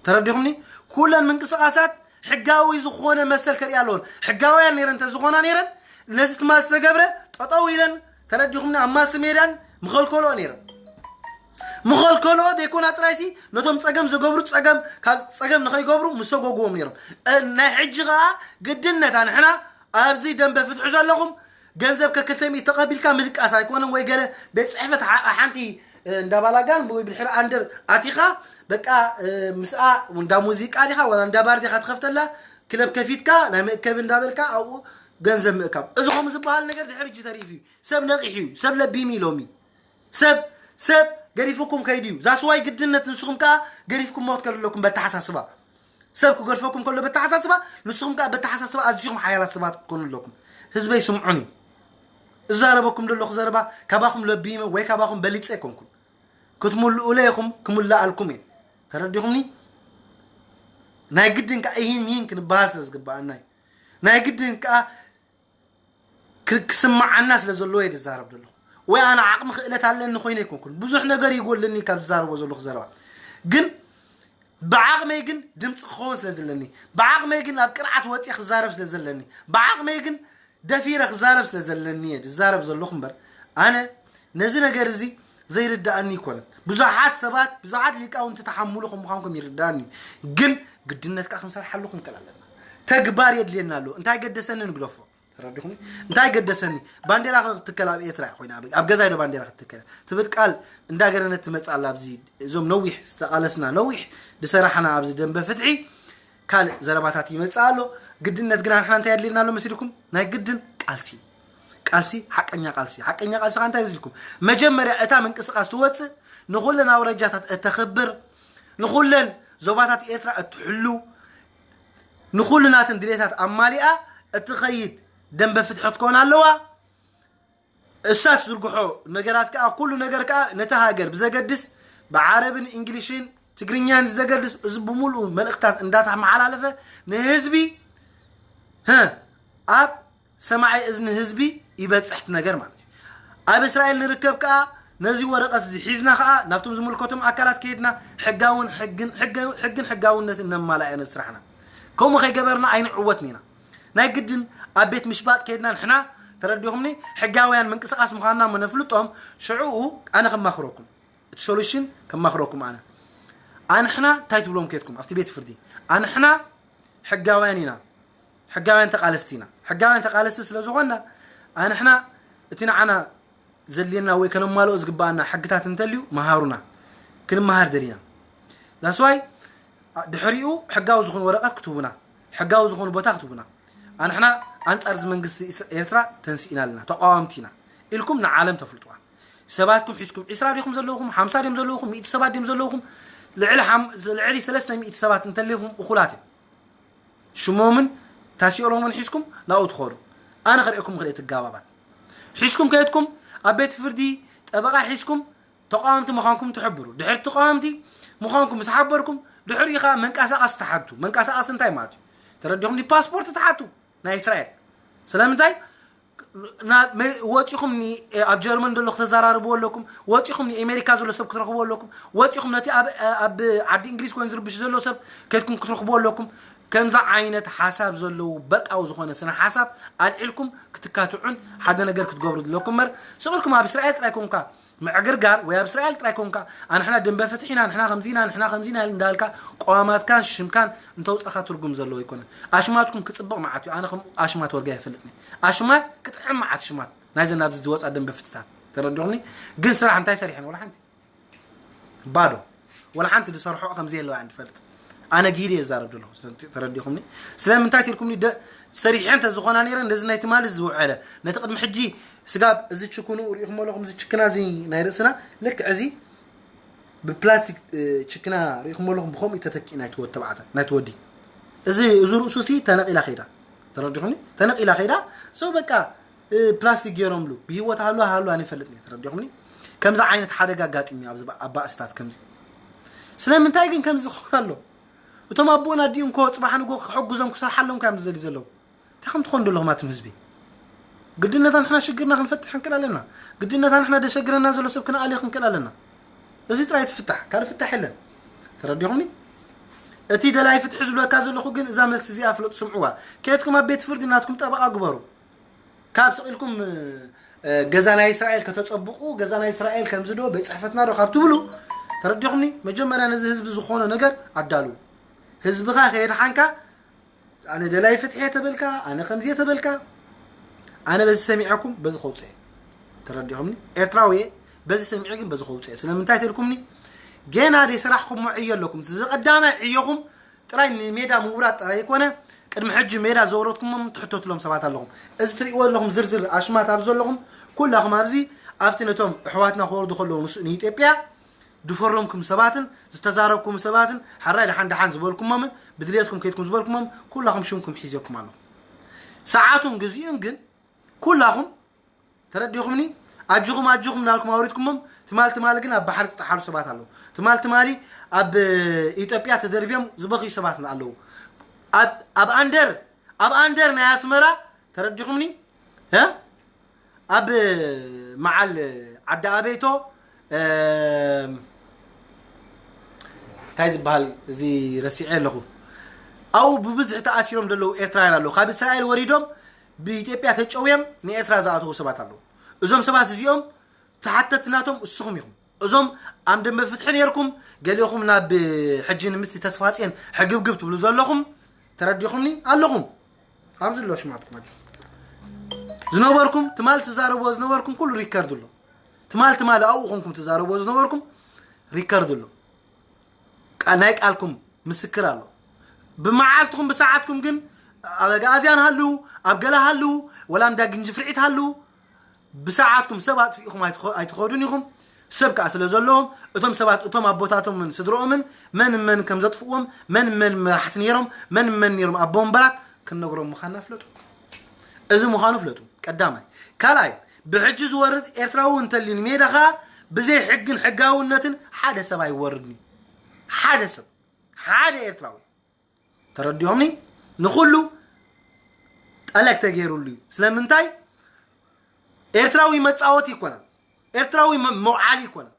ተረዲኹምኒ ኩለን ምንቅስቃሳት ሕጋዊ ዝኾነ መሰል ከርእያ ኣለወን ሕጋውያን ነይረን እንተዝኾና ነይረን ነዚ ትማል ዝተገብረ ጠጠው ኢለን ተረዲኹምኒ ኣብ ማስ ሜዳን ምኸልከልኦ ነይረን ምኸልከልኦ ደይኮና ጥራይሲ ነቶም ፀገም ዝገብሩ ፀገም ካብ ፀገም ንኸይገብሩ ምሰጎግዎም ነይሮም ናይ ሕጂ ከዓ ግድነታ ንሕና ኣብዚ ደንበ ፍትሑ ዘለኹም ገንዘብ ከክልተ ሚእቲ ተቐቢልካ ምድቃስ ኣይኮነን ወይ ገለ ቤት ፅሕፈት ሓንቲ እንዳባላጋን ወይ ብድሕሪ ኣንደር ኣቲኻ በቃ ምስኣ እንዳ ሙዚቃ ዲኻ ወላ እንዳ ባር ዲኻ ትኸፍተላ ክለብ ከፊትካ ናይ መእከቢ እንዳበልካ ኣብኡ ገንዘብ ምእካብ እዚ ከምኡ ዝበሃል ነገር ድሕሪ ሕጂ ተሪፉ እዩ ሰብ ነቂሑ እዩ ሰብ ለቢሙ እዩ ሎሚ ሰብ ሰብ ገዲፉኩም ከይዱ እዩ ዛስዋይ ግድነት ንስኹም ከዓ ገዲፍኩም ሞት ከለኩም በተሓሳስባ ሰብ ክገድፈኩም ከሎ በተሓሳስባ ንስኹም ከዓ በተሓሳስባ ኣዝኹም ሓያላት ሰባት ክትኮኑ ኣለኩም ህዝበይ ስምዑኒ እዛረበኩም ዘለኹ ዘረባ ካባኹም ለቢመ ወይ ካባኹም በሊፀ ኣይኮንኩን ክትምልኡለ ኢኹም ክምልኣልኩም እየ ተረዲኹምኒ ናይ ግድን ከዓ ይህን ይህን ክንበሃል ስለ ዝግበኣና እዩ ናይ ግድን ከዓ ክስምዓና ስለ ዘለዎ እየ ዝዛረብ ዘለኹ ወይ ኣነ ዓቕሚ ክእለት ኣለኒ ኮይነ ኣይኮንኩን ብዙሕ ነገር ይጎለኒ ካብ ዝዛረቦ ዘለኹ ዘረባ ግን ብዓቕመይ ግን ድምፂ ክኸውን ስለ ዘለኒ፣ ብዓቕመይ ግን ኣብ ቅርዓት ወፂ ክዛረብ ስለ ዘለኒ፣ ብዓቕመይ ግን ደፊረ ክዛረብ ስለ ዘለኒ እየ ዝዛረብ ዘለኹ እምበር፣ ኣነ ነዚ ነገር እዚ ዘይርዳእኒ ይኮነን። ብዙሓት ሰባት፣ ብዙሓት ሊቃውንቲ ተሓምሉ ከም ምዃንኩም ይርዳእኒ እዩ። ግን ግድነት ከዓ ክንሰርሓሉ ክንክእል ኣለና። ተግባር የድልየና ኣሎ። እንታይ ገደሰኒ ንግደፎ። ተረዲኹም? እንታይ ገደሰኒ? ባንዴራ ክትከል ኣብ ኤርትራ ኮይና፣ ኣብ ገዛይ ዶ ባንዴራ ክትከል ትብል ቃል እንዳገነነት ትመጽእ ኣላ። ኣብዚ እዞም ነዊሕ ዝተቃለስና፣ ነዊሕ ዝሰራሕና ኣብዚ ደንበ ፍትሒ ካልእ ዘረባታት ይመጽእ ኣሎ። ግድነት ግን ኣንሕና እንታይ ኣድልየና ኣሎ መሲልኩም? ናይ ግድን ቃልሲ፣ ቃልሲ፣ ሓቀኛ ቃልሲ። ሓቀኛ ቃልሲ ከ እንታይ መሲልኩም? መጀመርያ እታ ምንቅስቃስ ትወጽእ፣ ንኹለን ኣውራጃታት እተኽብር፣ ንኹለን ዞባታት ኤርትራ እትሕሉ፣ ንኹሉ ናተን ድሌታት ኣማሊኣ እትኸይድ ደንበ ፍትሒ ክትኮን ኣለዋ። እሳ ትዝርግሖ ነገራት ከዓ፣ ኩሉ ነገር ከዓ ነታ ሃገር ብዘገድስ፣ ብዓረብን እንግሊሽን ትግርኛን ዘገድስ፣ እዚ ብምሉኡ መልእኽታት እንዳተመሓላለፈ ንህዝቢ፣ ህ፣ ኣብ ሰማዒ እዝኒ ህዝቢ ይበፅሕ እቲ ነገር ማለት እዩ። ኣብ እስራኤል ንርከብ ከዓ፣ ነዚ ወረቐት እዚ ሒዝና ከዓ ናብቶም ዝምልከቶም ኣካላት ከይድና ሕጋውን ሕግን፣ ሕገ-፣ ሕግን ሕጋውነትን ነማላእ ኢና ስራሕና። ከምኡ ከይገበርና ኣይንዕወትን ኢና። ናይ ግድን ኣብ ቤት ምሽባጥ ከይድና ንሕና፣ ተረዲኹምኒ፣ ሕጋውያን ምንቅስቃስ ምዃንና እሞ ነፍልጦም። ሽዑኡ ኣነ ከማኽረኩም፣ እቲ ሶሉሽን ከማኽረኩም ኣነ። ኣንሕና እንታይ ትብሎም ከድኩም ኣብቲ ቤት ፍርዲ? ኣንሕና ሕጋውያን ኢና፣ ሕጋውያን ተቃለስቲ ኢና። ሕጋውያን ተቃለስቲ ስለ ዝኾንና፣ ኣንሕና እቲ ንዓና ዘድልየና ወይ ከነማልኦ ዝግባኣና ሕግታት እንተልዩ መሃሩና፣ ክንመሃር ደሊና። ዛስዋይ ድሕሪኡ ሕጋዊ ዝኾኑ ወረቐት ክትህቡና፣ ሕጋዊ ዝኾኑ ቦታ ክትህቡና። ኣንሕና ኣንጻር እዚ መንግስቲ ኢስ-፣ ኤርትራ ተንሲእና ኣለና፣ ተቃወምቲ ኢና ኢልኩም ንዓለም ተፍልጥዋ። ሰባትኩም ሒዝኩም፣ ዒስራ ዲኹም ዘለውኹም? ሓምሳ ድዮም ዘለውኹም? ሚእቲ ሰባት ድዮም ዘለውኹም? ልዕሊ ሓም-፣ ልዕሊ ሰለስተ ሚእቲ ሰባት እንተልይኹም እኹላት እዮም። ሽሞምን ታሲኦሎምን ሒዝኩም ናብኡ ትኸዱ። ኣነ ክርእየኩም ክእል እቲ ኣገባባት። ሒዝኩም ከየድኩም ኣብ ቤት ፍርዲ ጠበቓ ሒዝኩም ተቃወምቲ ምዃንኩም ትሕብሩ። ድሕሪ ተቃወምቲ ምዃንኩም ምስ ሓበርኩም፣ ድሕሪኡ ኸዓ መንቀሳቐሲ ትሓቱ። መንቀሳቐሲ እንታይ ማለት እዩ? ተረዲኹም? ፓስፖርት ትሓቱ ናይ እስራኤል። ስለምንታይ? ናብ መ-፣ ወፂኹም ኒ-፣ ኣብ ጀርመን ዘሎ ክተዘራርብዎ ኣለኩም። ወፂኹም ንኣሜሪካ ዘሎ ሰብ ክትረኽብዎ ኣለኩም። ወፂኹም ነቲ ኣብ፣ ኣብ ዓዲ እንግሊዝ ኮይኑ ዝርብሽ ዘሎ ሰብ ከድኩም ክትረኽብዎ ኣለኩም። ከምዚ ዓይነት ሓሳብ ዘለዎ በቃዊ ዝኾነ ስነ ሓሳብ ኣልዒልኩም ክትካትዑን ሓደ ነገር ክትገብሩ ኣለኩም እምበር፣ ስቕ ኢልኩም ኣብ እስራኤል ጥራይ ኮንካ ምዕግርጋር ወይ ኣብ እስራኤል ጥራይ ኮንካ ኣንሕና ደንበ ፍትሒ ኢና፣ ንሕና ከምዚ ኢና፣ ንሕና ከምዚ ኢና እንዳልካ ቀዋማትካን ሽምካን እንተውፃእካ ትርጉም ዘለዎ ኣይኮነን። ኣሽማትኩም ክፅብቕ መዓት እዩ። ኣነ ከም ኣሽማት ወርጋ ይፈልጥኒ። ኣሽማት ክጥዕም መዓት ሽማት ናይዘን ኣብዚ ዝወፃ ደንበ ፍትታት። ተረዲኹምኒ? ግን ስራሕ እንታይ ሰሪሐን? ወላ ሓንቲ። ባዶ። ወላ ሓንቲ ዝሰርሖ ከም ዘየለዋ እየ ዝፈልጥ። ኣነ ጊዲ እየ ዝዛረብ ዘለኹ። ስለ-፣ ተረዲኹምኒ? ስለምንታይ ትልኩምኒ? ደ-፣ ሰሪሐ እንተ ዝኾና ነይረን ነዚ ናይ ትማሊ ዝውዐለ፣ ነቲ ቅድሚ ሕጂ ስጋብ እዚ ችኩኑ ርኢኹም ኣለኹም፣ እዚ ችክና እዚ ናይ ርእስና ልክዕ እዚ ብፕላስቲክ፣ እ፣ ችክና ርኢኹም ኣለኹም፣ ብኸምኡ እዩ ተተኪኡ ናይቲ ወዲ ተባዕታይ፣ ናይቲ ወዲ። እዚ፣ እዚ ርእሱ ሲ ተነቒላ ከይዳ። ተረዲኹምኒ? ተነቒላ ከይዳ። So በቃ፣ እ፣ ፕላስቲክ ገይሮምሉ። ብህይወት ሃሉ ሃሉ ኣነ ይፈልጥ እየ። ተረዲኹምኒ? ከምዚ ዓይነት ሓደጋ ኣጋጢሙ እዩ ኣብዚ ባ-፣ ኣብ ባእስታት ከምዚ። ስለምንታይ ግን ከምዚ ዝኸውን ኣሎ? እቶም ኣቦን ኣዲኡን እኮ ጽባሕ ንጎ ክሕግዞም ክሰርሓሎም እዮም ዝደልዩ ዘለዉ። እንታይ ከም ትኾኑ ዘለኹም ኣቱም ህዝቢ? ግድነታ ንሕና ሽግርና ክንፈትሕ እንክእል ኣለና። ግድነታ ንሕና ደሸግረና ዘሎ ሰብ ክነኣልዮ ክንክእል ኣለና። እዚ ጥራይ ትፍታሕ፣ ካልእ ፍታሕ የለን። ተረዲኹምኒ? እቲ ደላይ ፍትሒ ዝብለካ ዘለኹ ግን እዛ መልሲ እዚኣ ፍለጡ፣ ስምዕዋ። ከየትኩም ኣብ ቤት ፍርዲ ናትኩም ጠበቓ ግበሩ። ካብ ስቕ ኢልኩም፣ እ፣ ገዛ ናይ እስራኤል ከተጸብቑ፣ ገዛ ናይ እስራኤል ከምዚ ዶ፣ ቤት ጽሕፈትና ዶ ካብ ትብሉ፣ ተረዲኹምኒ? መጀመርያ ነዚ ህዝቢ ዝኾኖ ነገር ኣዳልዉ። ህዝብኻ ከየድሓንካ፣ ኣነ ደላይ ፍትሒ እየ ተበልካ፣ ኣነ ከምዚ እየ ተበልካ፣ ኣነ በዚ ሰሚዐኩም በዚ ከውፅእ እየ። ተረዲኹምኒ? ኤርትራዊ እየ፣ በዚ ሰሚዐ ግን በዚ ከውፅእ እየ። ስለምንታይ ተልኩምኒ? ገና ደይሰራሕኩሞ ዕዮ ኣለኩም። እዚ ቀዳማይ ዕዮኹም ጥራይ ንሜዳ ምውራድ ጥራይ ኣይኮነ፣ ቅድሚ ሕጂ ሜዳ ዘውረድኩሞም ትሕተትሎም ሰባት ኣለኹም። እዚ ትርእይዎ ኣለኹም ዝርዝር ኣሽማት ኣብዚ ዘለኹም፣ ኩላኹም ኣብዚ ኣብቲ ነቶም ኣሕዋትና ክወርዱ ከለዉ ንሱ-፣ ንኢትዮጵያ ድፈረምኩም ሰባትን ዝተዛረብኩም ሰባትን ሓራይ ደሓን ደሓን ዝበልኩሞምን ብድልየትኩም ከይድኩም ዝበልኩሞም ኩላኹም ሽምኩም ሒዘኩም ኣለኹ። ሰዓቱን ግዚኡን ግን ኩላኹም ተረዲኹምኒ? ኣጆኹም ኣጆኹም እናበልኩም ኣውሪድኩሞም፣ ትማል ትማሊ ግን ኣብ ባሕሪ ዝጠሓሉ ሰባት ኣለዉ። ትማል ትማሊ ኣብ ኢትዮጵያ ተደርብዮም ዝበኽዩ ሰባት ኣለዉ። ኣብ፣ ኣብ ኣንደር፣ ኣብ ኣንደር ናይ ኣስመራ ተረዲኹምኒ? እ? ኣብ መዓል ዓዲ ኣበይቶ፣ እ፣ እንታይ ዝበሃል እዚ ረሲዐ ኣለኹ። ኣብኡ ብብዝሒ ተኣሲሮም ዘለዉ ኤርትራውያን ኣለዉ። ካብ እስራኤል ወሪዶም ብኢትዮጵያ ተጨውዮም ንኤርትራ ዝኣተዉ ሰባት ኣለዉ። እዞም ሰባት እዚኦም ተሓተትቲ ናቶም እስኹም ኢኹም። እዞም ኣብ ደንበ ፍትሒ ነይርኩም፣ ገሊኹም ናብ ሕጂ ንምስቲ ተስፋጽዮን ሕግብግብ ትብሉ ዘለኹም፣ ተረዲኹምኒ ኣለኹም። ኣብዚ ኣሎ ሽማትኩም ኣጆ። ዝነበርኩም፣ ትማል ትዛረብዎ ዝነበርኩም ኩሉ ሪከርድ ኣሎ። ትማል ትማል ኣብኡ ኮንኩም ትዛረብዎ ዝነበርኩም ሪከርድ ኣሎ። ቃ-፣ ናይ ቃልኩም ምስክር ኣሎ። ብመዓልትኩም ብሰዓትኩም ግን ኣብ ኣጋኣዝያን ሃልዉ፣ ኣብ ገለ ሃልዉ፣ ወላ እንዳ ግንጂ ፍርዒት ሃልዉ፣ ብሰዓትኩም ሰብ ኣጥፊእኹም ኣይትኸ-፣ ኣይትኸዱን ኢኹም። ሰብ ከኣ ስለ ዘለዎም፣ እቶም ሰባት፣ እቶም ኣቦታቶምን ስድርኦምን መን መን ከም ዘጥፍእዎም፣ መን መን መራሕቲ ነይሮም፣ መን መን ነይሮም ኣቦ ወንበራት ክንነግሮም ምዃንና ፍለጡ። እዚ ምዃኑ ፍለጡ። ቀዳማይ። ካልኣይ፣ ብሕጂ ዝወርድ ኤርትራዊ እንተልዩ ንሜዳ ኸኣ ብዘይ ሕግን ሕጋውነትን ሓደ ሰብ ኣይወርድን እዩ። ሓደ ሰብ፣ ሓደ ኤርትራዊ። ተረዲኦምኒ? ንኹሉ ጠለቅ ተገይሩሉ እዩ። ስለምንታይ? ኤርትራዊ መጻወቲ ይኮነን። ኤርትራዊ መ-፣ መውዓሊ ይኮነን።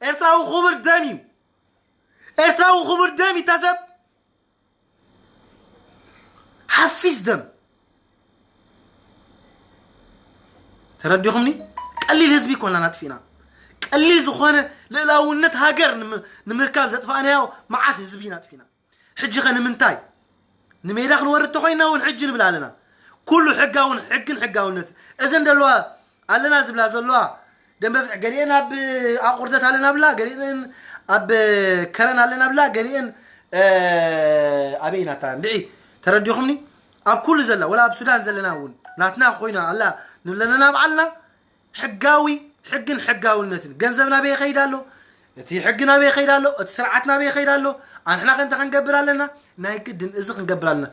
ኤርትራዊ ክቡር ደም እዩ። ኤርትራዊ ክቡር ደም ይታሰብ። ሓፊስ ደም። ተረዲኹምኒ? ቀሊል ህዝቢ ይኮና ናጥፊና። ቀሊል ዝኾነ ልእላውነት ሃገር ንም-፣ ንምርካብ ዘጥፋእናዮ መዓት ህዝቢ ናጥፊና። ሕጂ ኸ ንምንታይ? ንሜዳ ክንወርድ ተኾይንና እውን ሕጂ ንብል ኣለና። ኩሉ ሕጋውን ሕግን ሕጋውነት። እዘን ዘለዋ ኣለና ዝብላ ዘለዋ ደንበ ፍትሒ፣ ገሊአን ኣብ ኣቑርደት ኣለና ብላ፣ ገሊአን ኣብ ከረን ኣለና ብላ፣ ገሊአን፣ እ፣ ኣበይ ናታ እንድዒ? ተረዲኹምኒ? ኣብ ኩሉ ዘላ፣ ወላ ኣብ ሱዳን ዘለና እውን ናትና ኮይና ኣላ ንብለና ባዕልና። ሕጋዊ፣ ሕግን ሕጋውነትን። ገንዘብ ናበይ ይኸይድ ኣሎ? እቲ ሕጊ ናበይ ይኸይድ ኣሎ? እቲ ስርዓት ናበይ ይኸይድ ኣሎ? ኣንሕና ከ እንታይ ክንገብር ኣለና? ናይ ግድን እዚ ክንገብር ኣለና።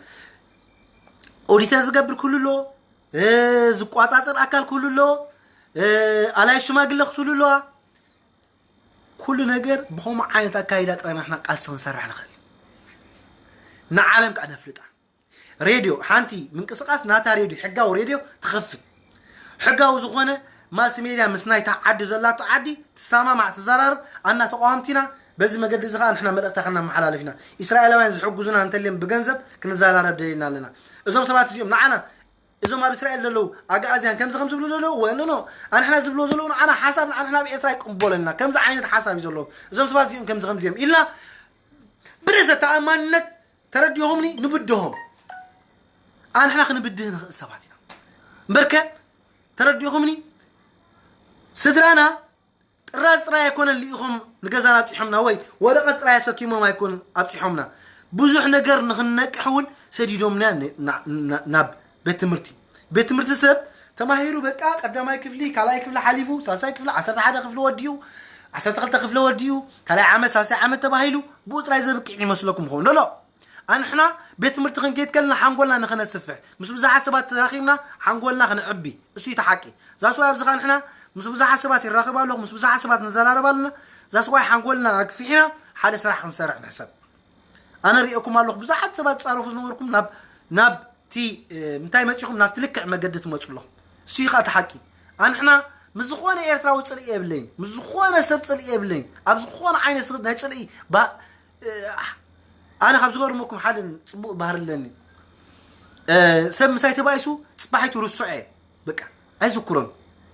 ኦዲተር ዝገብር ክህሉ ኣለዎ፣ እ፣ ዝቋጻጸር ኣካል ክህሉ ኣለዎ፣ እ፣ ኣላይ ሽማግለ ክትህሉ ኣለዋ። ኩሉ ነገር ብኸምኡ ዓይነት ኣካይዳ ጥራይ ንሕና ቃልሲ ክንሰርሕ ንኽእል። ንዓለም ከኣ ነፍልጣ። ሬድዮ፣ ሓንቲ ምንቅስቃስ ናታ ሬድዮ፣ ሕጋዊ ሬድዮ ትኸፍት። ሕጋዊ ዝኾነ ማልስ ሜድያ ምስ ናይታ ዓዲ ዘላቶ ዓዲ ትሰማማዕ፣ ትዘራርብ፣ ኣና ተቃዋምቲና፣ በዚ መገዲ እዚ ኸኣ ንሕና መልእኽታ ከነመሓላልፍ ኢና። እስራኤላውያን ዝሕግዙና እንተልዮም ብገንዘብ ክንዘራረብ ደሊልና ኣለና። እዞም ሰባት እዚኦም ንዓና፣ እዞም ኣብ እስራኤል ዘለዉ ኣግኣዝያን ከምዚ ከም ዝብሉ ዘለዉ፣ ወ-፣ ኖ፣ ኖ፣ ኣንሕና ዝብሎ ዘለዉ ንዓና ሓሳብ፣ ንዓና ናብ ኤርትራ ይቅበለልና፣ ከምዚ ዓይነት ሓሳብ እዩ ዘለዎም። እዞም ሰባት እዚኦም ከምዚ ከምዚ እዮም ኢልና ብርእሰ ተኣማንነት ተረዲኹምኒ ንብድሆም። ኣንሕና ክንብድህ ንኽእል ሰባት ኢና። እምበርከ ተረዲኹምኒ ስድራና ጥራዝ ጥራይ ኣይኮነን ልኢኾም ንገዛና ኣብፂሖምና ወይ ወረቐት ጥራይ ኣሰኪሞም ኣይኮኑን ኣብፂሖምና። ብዙሕ ነገር ንኽንነቅሕ እውን ሰዲዶምና ን-፣ ና-፣ ና-፣ ናብ ቤት ትምህርቲ። ቤት ትምህርቲ ሰብ ተማሂሩ በቃ ቀዳማይ ክፍሊ፣ ካልኣይ ክፍሊ ሓሊፉ፣ ሳልሳይ ክፍሊ፣ ዓሰርተ ሓደ ክፍሊ ወዲኡ፣ ዓሰርተ ክልተ ክፍሊ ወዲኡ፣ ካልኣይ ዓመት፣ ሳልሳይ ዓመት ተባሂሉ ብኡ ጥራይ ዘብቅዕ ይመስለኩም ይኸውን። ሎ፣ ሎ። ኣንሕና ቤት ትምህርቲ ክንከይድ ከለና ሓንጎልና ንኸነስፍሕ፣ ምስ ብዙሓት ሰባት ተራኺብና ሓንጎልና ክንዕቢ፣ እሱ እዩ እቲ ሓቂ። ዛስዋይ ኣብዚ ኸኣ ንሕና ምስ ብዙሓት ሰባት ይራኸብ ኣለኹ፣ ምስ ብዙሓት ሰባት ንዘራረብ ኣለና። ዛስዋይ ሓንጎልና ኣግፊሕና ሓደ ስራሕ ክንሰርሕ ንሕሰብ። ኣነ ርእየኩም ኣለኹ፣ ብዙሓት ሰባት ትጻረፉ ዝነበርኩም ናብ፣ ናብቲ፣ እ፣ ምንታይ መጺኹም? ናብቲ ልክዕ መገዲ ትመጹ ኣለኹም። እሱ እዩ ኸኣ እቲ ሓቂ። ኣንሕና ምስ ዝኾነ ኤርትራዊ ጽልኢ የብለይን፣ ምስ ዝኾነ ሰብ ጽልኢ የብለይን። ኣብ ዝኾነ ዓይነት ስ-፣ ናይ ጽልኢ ባ-፣ እ፣ ኣነ ካብ ዝገርመኩም ሓደ ጽቡቕ ባህሪ ኣለኒ። እ፣ ሰብ ምሳይ ተባኢሱ ጽባሒቱ ርስዖ እየ። በቃ ኣይዝክሮን።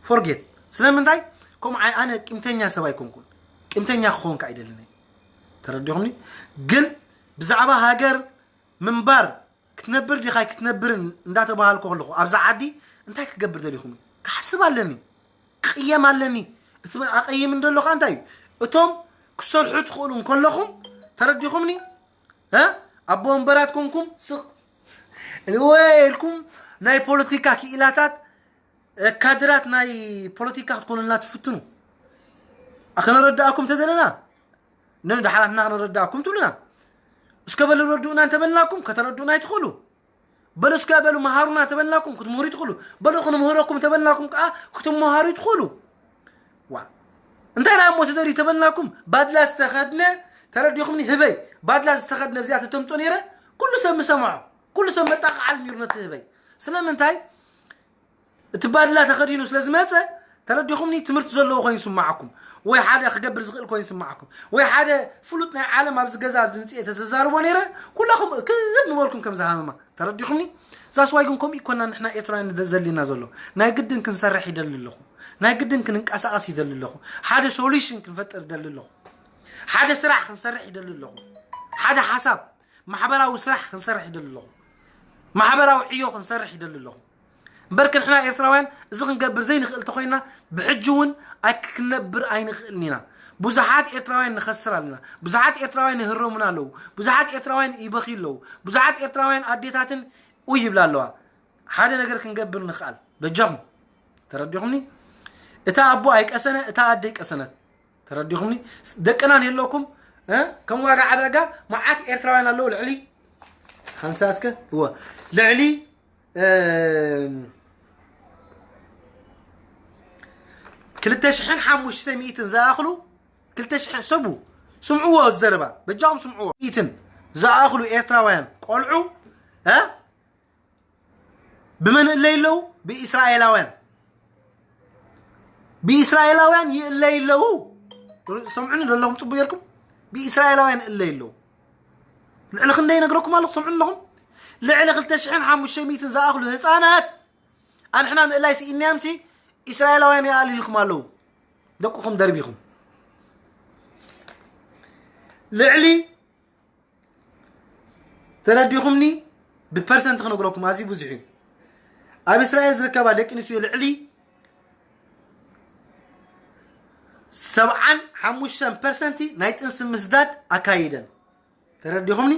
ፎርጌት። ስለምንታይ? ከምኡ ዓይ-፣ ኣነ ቂምተኛ ሰብ ኣይኮንኩን። ቂምተኛ ክኸውን ከኣ ኣይደልን እየ። ተረዲኹምኒ? ግን ብዛዕባ ሃገር ምንባር ክትነብር ዲኻ ኣይክትነብርን እንዳተባሃልኩ ከለኹ ኣብዛ ዓዲ እንታይ ክገብር ደሊኹም? ክሓስብ ኣለኒ። ክቕየም ኣለኒ። እቲ ኣቐይም እንደሎ ከኣ እንታይ እዩ? እቶም ክሰርሑ ትኽእሉ እንከለኹም ተረዲኹምኒ? እ? ኣቦ ወንበራት ኮንኩም ስቕ ወይ ኢልኩም ናይ ፖለቲካ ክኢላታት፣ እ፣ ካድራት ናይ ፖለቲካ ክትኮኑልና ትፍትኑ። ኣ፣ ከነረድኣኩም ተደለና፣ ን-፣ ንደሓራትና ከነረድኣኩም ትብሉና። እስከ በሉ ረድኡና እንተበልናኩም ከተረድኡና ኣይትኽእሉ። በሉ እስከ በሉ መሃሩና ተበልናኩም ክትምህሩ ይትኽእሉ። በሉ ክንምህረኩም ተበልናኩም ከኣ ክትመሃሩ ይትኽእሉ። ዋ። እንታይ ደኣ እሞ ትደልዩ ተበልናኩም? ባድላ ዝተኸድነ፣ ተረዲኹምኒ? ህበይ። ባድላ ዝተኸድነ ብዚኣ ተተምጦ ነይረ፣ ኩሉ ሰብ ምሰምዖ። ኩሉ ሰብ መጣቕዓል ነይሩ ነቲ ህበይ። ስለምንታይ? እቲ ባድላ ተኸዲኑ ስለ ዝመጸ፣ ተረዲኹምኒ? ትምህርቲ ዘለዎ ኮይኑ ይስማዓኩም፣ ወይ ሓደ ክገብር ዝኽእል ኮይኑ ይስማዓኩም፣ ወይ ሓደ ፍሉጥ ናይ ዓለም ኣብዚ ገዛ ኣብዚ ምፅኤ ተተዛርቦ ነይረ፣ ኩላኹም ክብ ምበልኩም ከም ዝሃመማ። ተረዲኹምኒ? ዛስዋይ ግን ከምኡ ይኮና። ንሕና ኤርትራውያን ዘልና ዘሎ ናይ ግድን ክንሰርሕ ይደሊ ኣለኹ። ናይ ግድን ክንንቀሳቐስ ይደሊ ኣለኹ። ሓደ ሶሉሽን ክንፈጥር ይደሊ ኣለኹ። ሓደ ስራሕ ክንሰርሕ ይደሊ ኣለኹ። ሓደ ሓሳብ ማሕበራዊ ስራሕ ክንሰርሕ ይደሊ ኣለኹ። ማሕበራዊ ዕዮ ክንሰርሕ ይደሊ ኣለኹ። እምበርክ ንሕና ኤርትራውያን እዚ ክንገብር ዘይንኽእል ተኾይና፣ ብሕጂ እውን ኣይክንነብር ኣይንኽእልን ኢና። ብዙሓት ኤርትራውያን ንኸስር ኣለና። ብዙሓት ኤርትራውያን ይህረሙና ኣለዉ። ብዙሓት ኤርትራውያን ይበኽዩ ኣለዉ። ብዙሓት ኤርትራውያን ኣዴታትን ኡይ ይብላ ኣለዋ። ሓደ ነገር ክንገብር ንኽኣል በጃኹም። ተረዲኹምኒ? እታ ኣቦ ኣይቀሰነ፣ እታ ኣደ ኣይቀሰነት። ተረዲኹምኒ? ደቅና ንህለኩም ከም ዋጋ ዕዳጋ መዓት ኤርትራውያን ኣለዉ። ልዕሊ ሓንሳ እስከ እወ ልዕሊ ክልተ ሽሕን ሓሙሽተ ሚእትን ዝኣኽሉ፣ ክልተ ሽሕን ሰቡ፣ ስምዕዎ ዘረባ በጃኹም ስምዕዎ። ሚእትን ዝኣኽሉ ኤርትራውያን ቆልዑ ብመን እለይ ኣለዉ? ብእስራኤላውያን። ብእስራኤላውያን ይእለይ ኣለዉ። ሰምዑኒ ዘለኹም ጽቡቅ ጌርኩም። ብእስራኤላውያን እለይ ኣለዉ። ልዕሊ ክንደይ ነግረኩም ኣለኹ? ሰምዑ ኣለኹም። ልዕሊ ክልተ ሽሕን ሓሙሽተ ሚእትን ዝኣኽሉ ህፃናት ኣንሕና ምእላይ ስኢንያምሲ እስራኤላውያን ይኣልልኩም ኣለዉ። ደቅኹም ደርቢኹም። ልዕሊ ተረዲኹምኒ? ብፐርሰንት ክነግረኩም ኣዝዩ ብዙሕ እዩ። ኣብ እስራኤል ዝርከባ ደቂ ኣንስትዮ ልዕሊ ሰብዓን ሓሙሽተን ፐርሰንቲ ናይ ጥንሲ ምስዳድ ኣካይደን። ተረዲኹምኒ?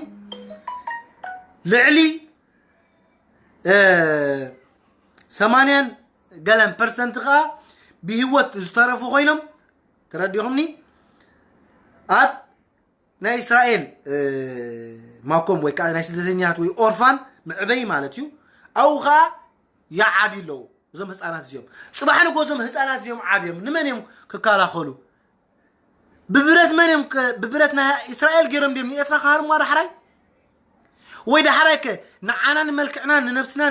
ልዕሊ ሰማንያን ገለን ፐርሰንት ከዓ ብህይወት ዝተረፉ ኮይኖም። ተረዲኹምኒ? ኣብ ናይ እስራኤል ማኮም ወይ ከዓ ናይ ስደተኛታት ወይ ኦርፋን መዕበይ ማለት እዩ። ኣብኡ ከዓ ይዓብዩ ኣለዉ እዞም ህፃናት እዚኦም። ፅባሕ ንጎ እዞም ህፃናት እዚኦም ዓብዮም ንመን እዮም ክከላኸሉ? ብብረት መን እዮም ብብረት ናይ እስራኤል ገይሮም ድዮም ንኤርትራ ክሃርምዋ ዳሕራይ? ወይ ዳሕራይ ከ ንዓና ንመልክዕና ንነብስና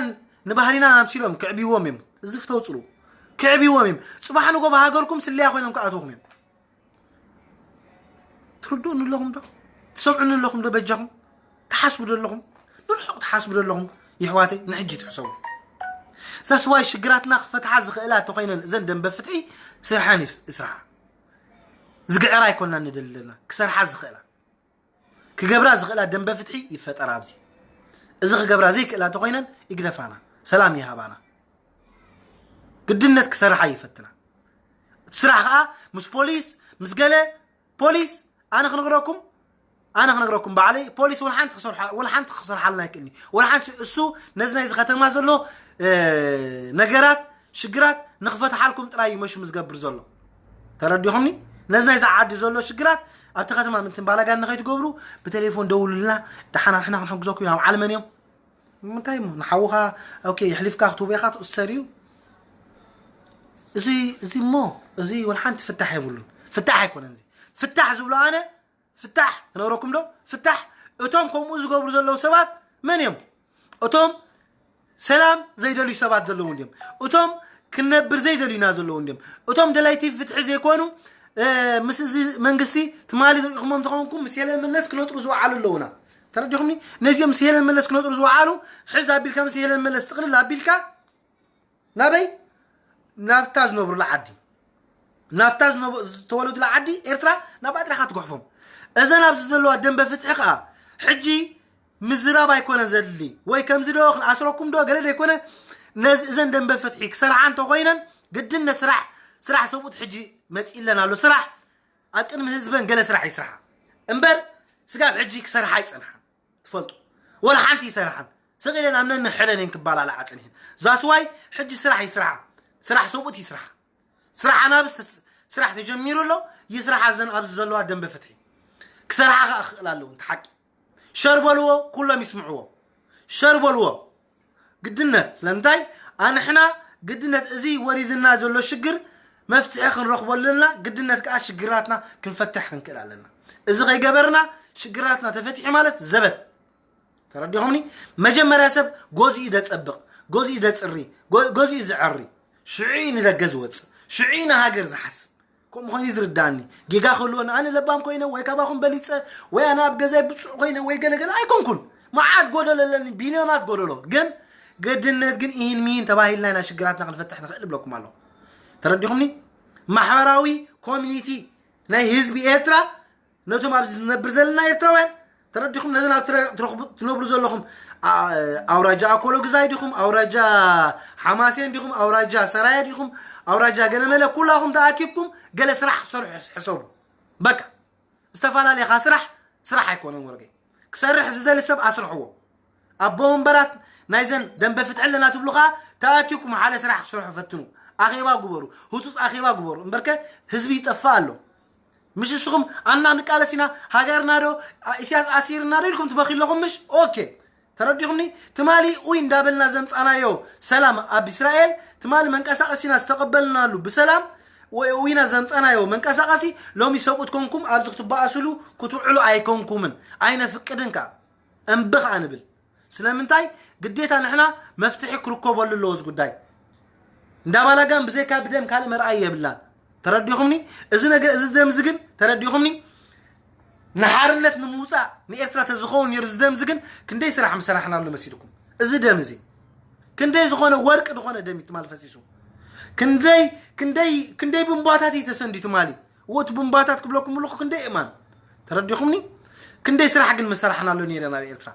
ንባህሪና ናምሲሎም ክዕብይዎም እዮም። እዚ ፍተው ፅሉ ክዕብይዎም እዮም። ፅባሕ ንጎ ብሃገርኩም ስለያ ኮይኖም ክኣትውኹም እዮም። ትርድኡኒ ኣለኹም ዶ? ትሰምዑኒ ኣለኹም ዶ? በጃኹም ትሓስቡ ዶ ኣለኹም? ንርሑቕ ትሓስቡ ዶ ኣለኹም? ይሕዋተይ ንሕጂ ትሕሰቡ። ዛስዋይ ሽግራትና ክፈትሓ ዝኽእላ ተኾይነን እዘን ደንበ ፍትሒ ስርሓን ይስርሓ። ዝግዕራ ኣይኮና ንደሊ ዘለና ክሰርሓ ዝኽእላ ክገብራ ዝኽእላ ደንበ ፍትሒ ይፈጠራ። ኣብዚ እዚ ክገብራ ዘይክእላ ተኾይነን ይግደፋና፣ ሰላም ይሃባና። ግድነት ክሰርሓ ይፈትና። እቲ ስራሕ ከዓ ምስ ፖሊስ ምስ ገለ ፖሊስ ኣነ ክነግረኩም ኣነ ክነግረኩም ባዕለይ ፖሊስ ወላ ሓንቲ ክሰርሓልና ኣይክእልኒ። ወላ ሓንቲ እሱ ነዚ ናይዚ ከተማ ዘሎ ነገራት ሽግራት ንክፈትሓልኩም ጥራይ እዩ መሹም ዝገብር ዘሎ። ተረዲኹምኒ? ነዚ ናይዚ ዓዲ ዘሎ ሽግራት ኣብቲ ከተማ ምንትን ባላጋን ንኸይትገብሩ ብቴሌፎን ደውሉልና። ደሓና ንሕና ክንሕግዘኩም ኢና። ኣብ ዓለመን እዮም ምንታይ እሞ ንሓውኻ ኦኬ የሕሊፍካ ክትህቦ ኢኻ ትእሰር እዩ። እዚ እዚ እሞ እዚ ወላ ሓንቲ ፍታሕ የብሉን። ፍታሕ ኣይኮነን እዚ። ፍታሕ ዝብሎ ኣነ ፍታሕ ክነግረኩም ዶ? ፍታሕ እቶም ከምኡ ዝገብሩ ዘለዉ ሰባት መን እዮም? እቶም ሰላም ዘይደልዩ ሰባት ዘለዉ እንዲዮም። እቶም ክንነብር ዘይደልዩና ዘለዉ እንዲዮም። እቶም ደላይቲ ፍትሒ ዘይኮኑ ምስ እዚ መንግስቲ ትማሊ ርኢኹሞም ተኾንኩም ምስ ሄለን መለስ ክነጥሩ ዝወዓሉ ኣለዉና። ተረዲኹምኒ? ነዚኦም ምስ ሄለን መለስ ክነጥሩ ዝወዓሉ ሕዝ ኣቢልካ ምስ ሄለን መለስ ጥቕልል ኣቢልካ ናበይ ናብታ ዝነብሩላ ዓዲ ናብታ ዝተወለዱላ ዓዲ ኤርትራ ናብ ኣጥራኻ ትጉሕፎም። እዘን ኣብዚ ዘለዋ ደንበ ፍትሒ ከዓ ሕጂ ምዝራብ ኣይኮነን ዘድሊ ወይ ከምዚ ዶ ክንኣስረኩም ዶ ገለ ዘይኮነ ነዚ እዘን ደንበ ፍትሒ ክሰርሓ እንተኮይነን ግድን ነስራሕ ስራሕ ሰብኡት ሕጂ መፂለን ኣሎ ስራሕ ኣብ ቅድሚ ህዝበን ገለ ስራሕ ይስርሓ እምበር ስጋብ ሕጂ ክሰርሓ ኣይፀንሓን። ትፈልጡ ወላ ሓንቲ ይሰርሓን ስቕ ኢለን ኣብ ነንሕለን እየን ክባላልዓ ፀኒሐን። ዛስዋይ ሕጂ ስራሕ ይስርሓ ስራሕ ሰብኡት ይስርሓ ስራሕ ኣናብስ ስራሕ ተጀሚሩ ኣሎ። ይስራሕ ኣዘን ኣብዚ ዘለዋ ደንበ ፍትሒ ክሰርሓ ከዓ ክኽእል ኣለዎ። እንተ ሓቂ ሸር በልዎ ኩሎም ይስምዕዎ። ሸር በልዎ ግድነት ስለምንታይ ኣንሕና ግድነት እዚ ወሪድና ዘሎ ሽግር መፍትሒ ክንረኽበሉ ኣለና። ግድነት ከዓ ሽግራትና ክንፈትሕ ክንክእል ኣለና። እዚ ከይገበርና ሽግራትና ተፈቲሑ ማለት ዘበት ተረዲኹምኒ? መጀመርያ ሰብ ገዝኡ ደጸብቕ፣ ገዝኡ ደጽሪ፣ ገዝኡ ዝዐሪ፣ ሽዑ እዩ ንደገ ዝወጽእ፣ ሽዒ ንሃገር ዝሓስብ ከምኡ ኮይኑ ዝርዳኒ። ጌጋ ክህልወኒ ኣነ ለባም ኮይነ ወይ ካባኹም በሊፀ ወይ ኣነ ኣብ ገዛይ ብፁዕ ኮይነ ወይ ገለገለ ኣይኮንኩን። መዓት ጎደሎ ኣለኒ፣ ቢልዮናት ጎደሎ። ግን ገድነት ግን ኢሂን ሚሂን ተባሂልና ኢና ሽግራትና ክንፈትሕ ንኽእል እብለኩም ኣለኹ። ተረዲኹምኒ? ማሕበራዊ ኮሚኒቲ ናይ ህዝቢ ኤርትራ ነቶም ኣብዚ ዝነብር ዘለና ኤርትራውያን ተረዲኹም? ነዚ ናብ ትረ- ትረኽቡ- ትነብሩ ዘለኹም ኣ- ኣውራጃ ኣኮሎ ግዛይ ዲኹም? ኣውራጃ ሓማሴን ዲኹም? ኣውራጃ ሰራየ ዲኹም? ኣውራጃ ገለመለ ኩላኹም ተኣኪብኩም ገለ ስራሕ ክትሰርሑ ሕሰቡ። በቃ ዝተፈላለየኻ ስራሕ ስራሕ ኣይኮነን ወርገይ። ክሰርሕ ዝደሊ ሰብ ኣስርሕዎ። ኣቦ ወንበራት ናይዘን ደንበ ፍትሒ ኣለና ትብሉ ኸዓ ተኣኪብኩም ሓደ ስራሕ ክሰርሑ ፈትኑ። ኣኼባ ግበሩ፣ ህፁፅ ኣኼባ ግበሩ። እምበርከ ህዝቢ ይጠፍእ ኣሎ። ምሽ ንስኹም ኣና ንቃለስ ኢና፣ ሃገርና ዶ ኢሳያስ ኣሲርና ዶ ኢልኩም ትበኺ ኣለኹም ምሽ? ኦኬ ተረዲኹምኒ? ትማሊ ኡይ እንዳበልና ዘምፃናዮ ሰላም ኣብ እስራኤል ትማሊ መንቀሳቐሲና ዝተቐበልናሉ ብሰላም ወይ ኡይና ዘምፃናዮ መንቀሳቐሲ ሎሚ ሰብኡት ኮንኩም ኣብዚ ክትበኣስሉ ክትውዕሉ ኣይኮንኩምን። ኣይነፍቅድን ከኣ እምቢ ከኣ ንብል። ስለምንታይ ግዴታ ንሕና መፍትሒ ክርከበሉ ኣለዎ እዚ ጉዳይ። እንዳ ባላጋን ብዘይካ ብደም ካልእ መርኣይ የብላን። ተረዲኹምኒ? እዚ ነገ እዚ ደም እዚ ግን ተረዲኹምኒ? ንሓርነት ንምውፃእ ንኤርትራ ተዝኸውን ነይሩ እዚ ደም እዚ ግን ክንደይ ስራሕ ምሰራሕናሉ መሲልኩም? እዚ ደም እዚ ክንደይ ዝኾነ ወርቂ ዝኾነ ደም እዩ ትማል ፈሲሱ። ክንደይ ክንደይ ክንደይ ቡምባታት እዩ ተሰንዲ ትማሊ። ወት ቡምባታት ክብለኩም ኣለኹ ክንደይ እማን ተረዲኹምኒ? ክንደይ ስራሕ ግን መሰራሕናሉ ነይረ ናብ ኤርትራ።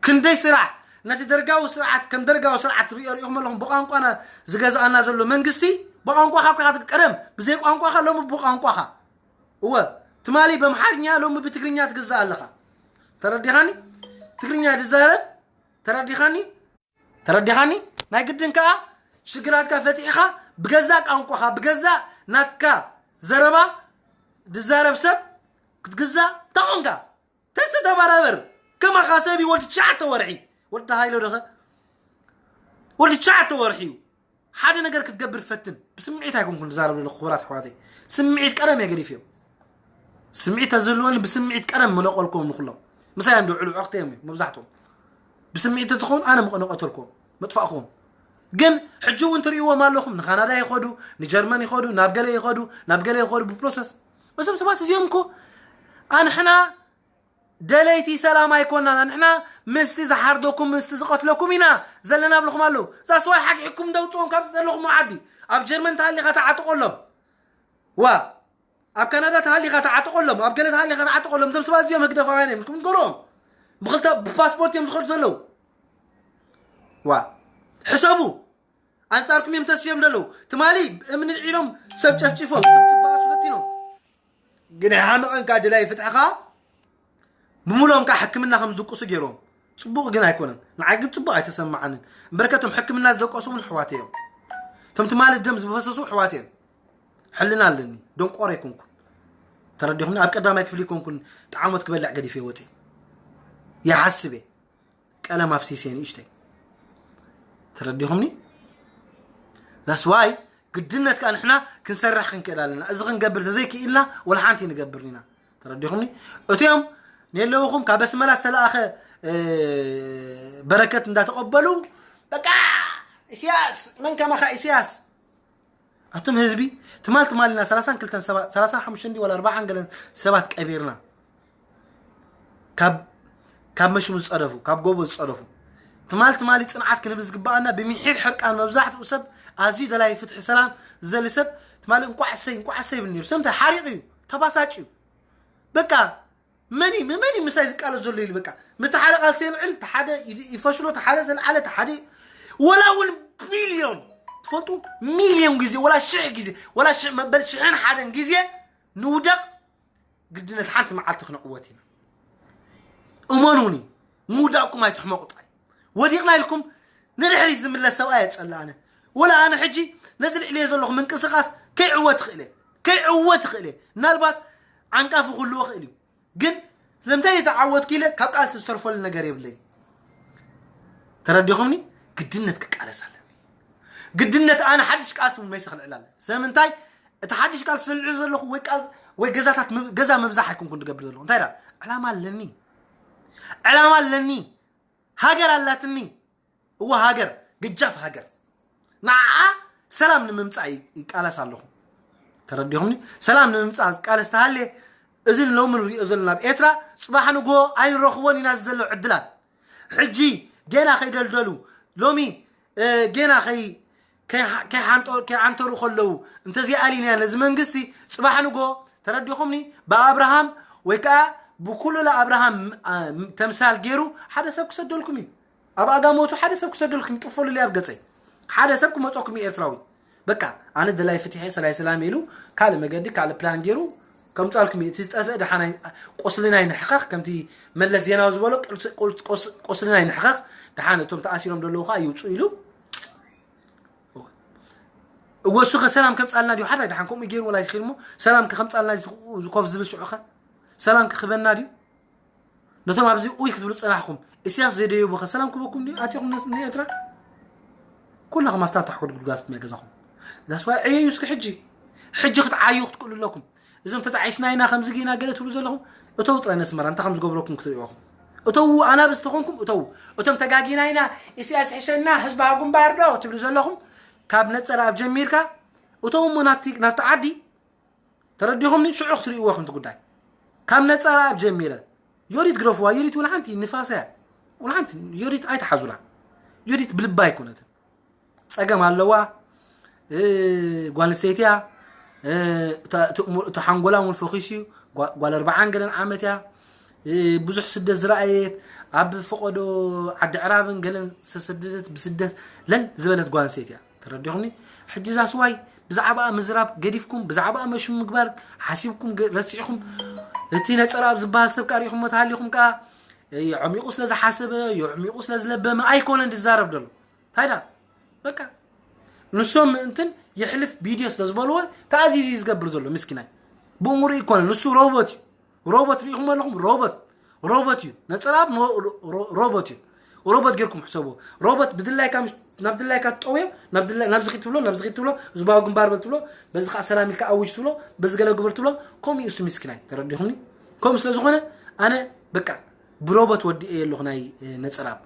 ክንደይ ስራሕ ነቲ ደርጋዊ ስርዓት ከም ደርጋዊ ስርዓት ሪኦ ሪኢኹም ኣለኹም። ብቋንቋና ዝገዝኣና ዘሎ መንግስቲ ብቋንቋኻ እኮ ኢኻ ትግ- ቀደም ብዘይ ቋንቋኻ ሎሚ ብቋንቋኻ እወ ትማሊ በምሓርኛ ሎሚ ብትግርኛ ትግዛእ ኣለኻ። ተረዲኻኒ? ትግርኛ ድዛረብ ተረዲኻኒ? ተረዲኻኒ? ናይ ግድን ከኣ ሽግራትካ ፈቲሕኻ ብገዛእ ቋንቋኻ ብገዛእ ናትካ ዘረባ ድዛረብ ሰብ ክትግዛእ ተኾንካ ተስተባራበር ከማኻ ሰብ እዩ ወዲ ትሽዓተ ወርሒ ወዲ ሃይሎ ደኸ ወዲ ትሽዓተ ወርሒ እዩ ሓደ ነገር ክትገብር ፈትን ብስምዒት ኣይኮንኩን ዝዛረብ ዘለኹ ክቡራት ኣሕዋተይ ስምዒት ቀደም እየ ገዲፍዮም ስምዒት ተዝህልወኒ ብስምዒት ቀደም ምነቆልክዎም ንኩሎም ምሳይ እዮም ድውዕሉ ዕቕቲ እዮም መብዛሕትኦም ብስምዒት ተትኸውን ኣነ ምነቆተልክዎም መጥፋእክዎም ግን ሕጂ እውን ትርእይዎም ኣለኹም ንካናዳ ይኸዱ ንጀርመን ይኸዱ ናብ ገለ ይኸዱ ናብ ገለ ይኸዱ ብፕሮሰስ እዞም ሰባት እዚኦም እኮ ኣንሕና ደለይቲ ሰላም ኣይኮናን ኣንሕና ምስቲ ዝሓርደኩም ምስቲ ዝቐትለኩም ኢና ዘለና ብልኹም ኣለዉ ዛስዋይ ሓግሒኩም ደውፅዎም ካብ ዘለኹም ዓዲ ኣብ ጀርመን ተሃሊኻ ተዓጥቆሎም ዋ ኣብ ካናዳ ተሃሊኻ ተዓጥቆሎም ኣብ ገለ ተሃሊኻ ተዓጥቆሎም እዞም ሰባት እዚኦም ህግደፋውያን እዮም ኢልኩም ንገርዎም ብክልተ ብፓስፖርት እዮም ዝኸዱ ዘለዉ ዋ ሕሰቡ ኣንጻርኩም እዮም ተስዮም ዘለዉ ትማሊ እምኒ ልዒሎም ሰብ ጨፍጭፎም ሰብ ትበኣሱ ፈቲኖም ግን ኣይሓመቐን ከዓ ድላይ ፍትሕኻ ብምሎም ከዓ ሕክምና ከም ዝድቅሱ ገይሮም ፅቡቕ ግን ኣይኮነን ንዓይ ግን ፅቡቕ ኣይተሰማዓንን እምበርከቶም ሕክምና ዝደቀሱ እውን ኣሕዋት እዮም እቶም ትማሊ ደም ዝፈሰሱ ኣሕዋት እዮም ሕልና ኣለኒ ደንቆሮ ኣይኮንኩን ተረዲኹም ኣብ ቀዳማይ ክፍሊ ይኮንኩን ጣዕሞት ክበልዕ ገዲፈ ወፂ ይሓስብ እየ ቀለም ኣፍሲሰ ንእሽተይ ተረዲኹምኒ that's why ግድነት ከዓ ንሕና ክንሰርሕ ክንክእል ኣለና እዚ ክንገብር ተዘይክኢልና ወላ ሓንቲ ንገብር ኢና ተረዲኹምኒ እቲኦም ንየለውኹም ካብ ኣስመራ ዝተለኣኸ በረከት እንዳተቐበሉ በቃ ኢስያስ መን ከማኻ ኢስያስ ኣቱም ህዝቢ ትማል ትማልና ሰላሳን ክልተን ሰባት ሰላሳን ሓሙሽተን ድዩ ወላ ኣርባዓን ገለን ሰባት ቀቢርና ካብ ካብ መሽሙ ዝፀደፉ ካብ ጎቦ ዝፀደፉ ትማል ትማሊ ፅንዓት ክንብል ዝግባኣና ብምሒር ሕርቃን መብዛሕትኡ ሰብ ኣዝዩ ደላይ ፍትሒ ሰላም ዝደሊ ሰብ ትማሊ እንቋዕ እሰይ እንቋዕ እሰይ ይብል ነይሩ ሰምታይ ሓሪቕ እዩ ተባሳጭ እዩ በቃ መን እዩ መን እዩ ምሳይ ዝቃለስ ዘሎ ኢሉ በቃ ምቲ ሓደ ቃልሲ የልዕል እቲ ሓደ ይፈሽሎ እቲ ሓደ ዘልዓለ እቲ ሓደ ወላ እውን ቢልዮን ትፈልጡ ሚልዮን ግዜ ወላ ሽሕ ግዜ ወላ ሽሕ መበል ሽሕን ሓደን ግዜ ንውደቕ ግድነት ሓንቲ መዓልቲ ክንዕወት ኢና እመኑኒ ምውዳቕኩም ኣይትሕመቑ ጥራይ ወዲቕና ኢልኩም ንድሕሪት ዝምለስ ሰብኣይ የፀላእነ ወላ ኣነ ሕጂ ነዚ ልዕልየ ዘለኹ ምንቅስቓስ ከይዕወት ይኽእለ ከይዕወት ይኽእለ ምናልባት ዓንቃፊ ክህልዎ ይኽእል እዩ ግን ስለምንታይ እየ ተዓወትኩ ኢለ ካብ ቃልሲ ዝተርፈሉ ነገር የብለይ ተረዲኹምኒ ግድነት ክቃለስ ኣለኒ ግድነት ኣነ ሓድሽ ቃልሲ እውን መይሰ ክልዕል ኣለ ስለምንታይ እቲ ሓድሽ ቃልሲ ዝልዕል ዘለኹ ወይ ቃል ወይ ገዛታት ምብ- ገዛ ምብዛሕ ኣይኮንኩን ዝገብር ዘለኹ እንታይ ዳ ዕላማ ኣለኒ ዕላማ ኣለኒ ሃገር ኣላትኒ እወ ሃገር ግጃፍ ሃገር ንዓ ሰላም ንምምፃእ ይቃለስ ኣለኹ። ተረዲኹምኒ? ሰላም ንምምፃእ ዝቃለስ ተሃልየ፣ እዚ ሎሚ ንሪኦ ዘለና ኣብ ኤርትራ፣ ፅባሕ ንግሆ ኣይንረኽቦን ኢና ዘሎ ዕድላት። ሕጂ ገና ከይደልደሉ፣ ሎሚ ገና ከይዓንተሩ ከለዉ እንተዘይኣሊና ነዚ መንግስቲ፣ ፅባሕ ንግሆ፣ ተረዲኹምኒ፣ ብኣብርሃም ወይ ከዓ ብኩሉ ኣብርሃም ተምሳል ገይሩ ሓደ ሰብ ክሰደልኩም እዩ። ኣብ ኣጋሞቱ ሓደ ሰብ ክሰደልኩም ይጥፈሉለይ ኣብ ገፀይ። ሓደ ሰብ ክመፀኩም እዩ ኤርትራዊ። በቃ ኣነ ደላይ ፍትሒ ሰላይ ሰላም ኢሉ ካልእ መገዲ ካልእ ፕላን ገይሩ ከምፃልኩም እዩ። እቲ ዝጠፍአ ደሓናይ ቁስልና ይንሕኸኽ፣ ከምቲ መለስ ዜናዊ ዝበሎ ቁስልና ይንሕኸኽ፣ ደሓን እቶም ተኣሲሮም ዘለዉ ከዓ ይውፁ ኢሉ። እወ እሱ ከ ሰላም ከምፃልና ድዩ ሓራይ ደሓን ከምኡ ገይሩ ወላ ይኽእል እሞ ሰላም ከ ከምፃልና ዝኮፍ ዝብል ሽዑ ከ ሰላም ክኽበና ድዩ? ነቶም ኣብዚ ኡይ ክትብሉ ጸናሕኩም፣ ኢሳያስ ዘይደየቡ ከ ሰላም ክበኩም ድዩ? ኣትኹም ንኤርትራ ኩላኹም ኣብታ ታሕኩድ ጉድጓድኩም እያ ገዛኹም። ዛስዋ ዕየዩ እስኪ ሕጂ ሕጂ ክትዓዩ ክትክእሉ ኣለኩም። እዞም ተጣዒስና ኢና ከምዚ ጌና ገለ ትብሉ ዘለኹም እተው ጥራይ ነስመራ እንታይ ከም ዝገብረኩም ክትሪእኹም። እተው ኣናብስ ተኾንኩም እተው። እቶም ተጋጊና ኢና ኢሳያስ ሕሸና ህዝባዊ ግንባር ዶ ትብሉ ዘለኹም ካብ ነጸር ኣብ ጀሚርካ እተው እሞ ናብቲ ናብቲ ዓዲ ተረዲኹምኒ ሽዑ ክትርእይዎ ከምቲ ጉዳይ ካብ ነጸር ኣብ ጀሚረ ዮዲት ግረፍዋ ዮዲት ውላ ሓንቲ ንፋስ እያ ውላ ሓንቲ ዮዲት ኣይትሓዙላ። ዮዲት ብልባ ኣይኮነትን ጸገም ኣለዋ። ጓል ኣንስተይቲ እያ። እቲ ሓንጎላ እውን ፈኺሱ እዩ። ጓል ኣርባዓን ገለን ዓመት እያ። ብዙሕ ስደት ዝረኣየት ኣብ ፈቐዶ ዓዲ ዕራብን ገለን ዝተሰደደት ብስደት ለል ዝበለት ጓል ኣንስተይቲ እያ። ተረዲኹምኒ? ሕጂ ዛስዋይ ብዛዕባኣ ምዝራብ ገዲፍኩም ብዛዕባኣ መሹም ምግባር ሓሲብኩም ረሲዕኹም እቲ ነፀራ ኣብ ዝበሃል ሰብ ከዓ ሪኢኹም ተሃሊኹም ከዓ የዕሚቑ ስለ ዝሓሰበ የዕሚቑ ስለ ዝለበመ ኣይኮነን ዝዛረብ ዘሎ። ታይዳ በቃ ንሶም ምእንትን የሕልፍ ቪድዮ ስለ ዝበልዎ ተኣዚዙ እዩ ዝገብር ዘሎ ምስኪናይ። ብእምሩ ይኮነ ንሱ ሮቦት እዩ። ሮቦት ሪኢኹም ኣለኹም ሮቦት ሮቦት እዩ። ነፀራብ ሮቦት እዩ። ሮቦት ጌርኩም ሕሰቡ። ሮቦት ብድላይካ ናብ ድላይካ ትጠውዮ ናብዚ ክትብሎ ናብዚ ክትብሎ ህዝባዊ ግንባር በል ትብሎ በዚ ከዓ ሰላም ኢልካ ኣውጅ ትብሎ በዚ ገለ ግበር ትብሎ ከምኡ እዩ እሱ ምስኪናይ። ተረዲኹምኒ? ከምኡ ስለ ዝኾነ ኣነ በቃ ብሮቦት ወዲኤ ኣለኹ ናይ ነፀራብ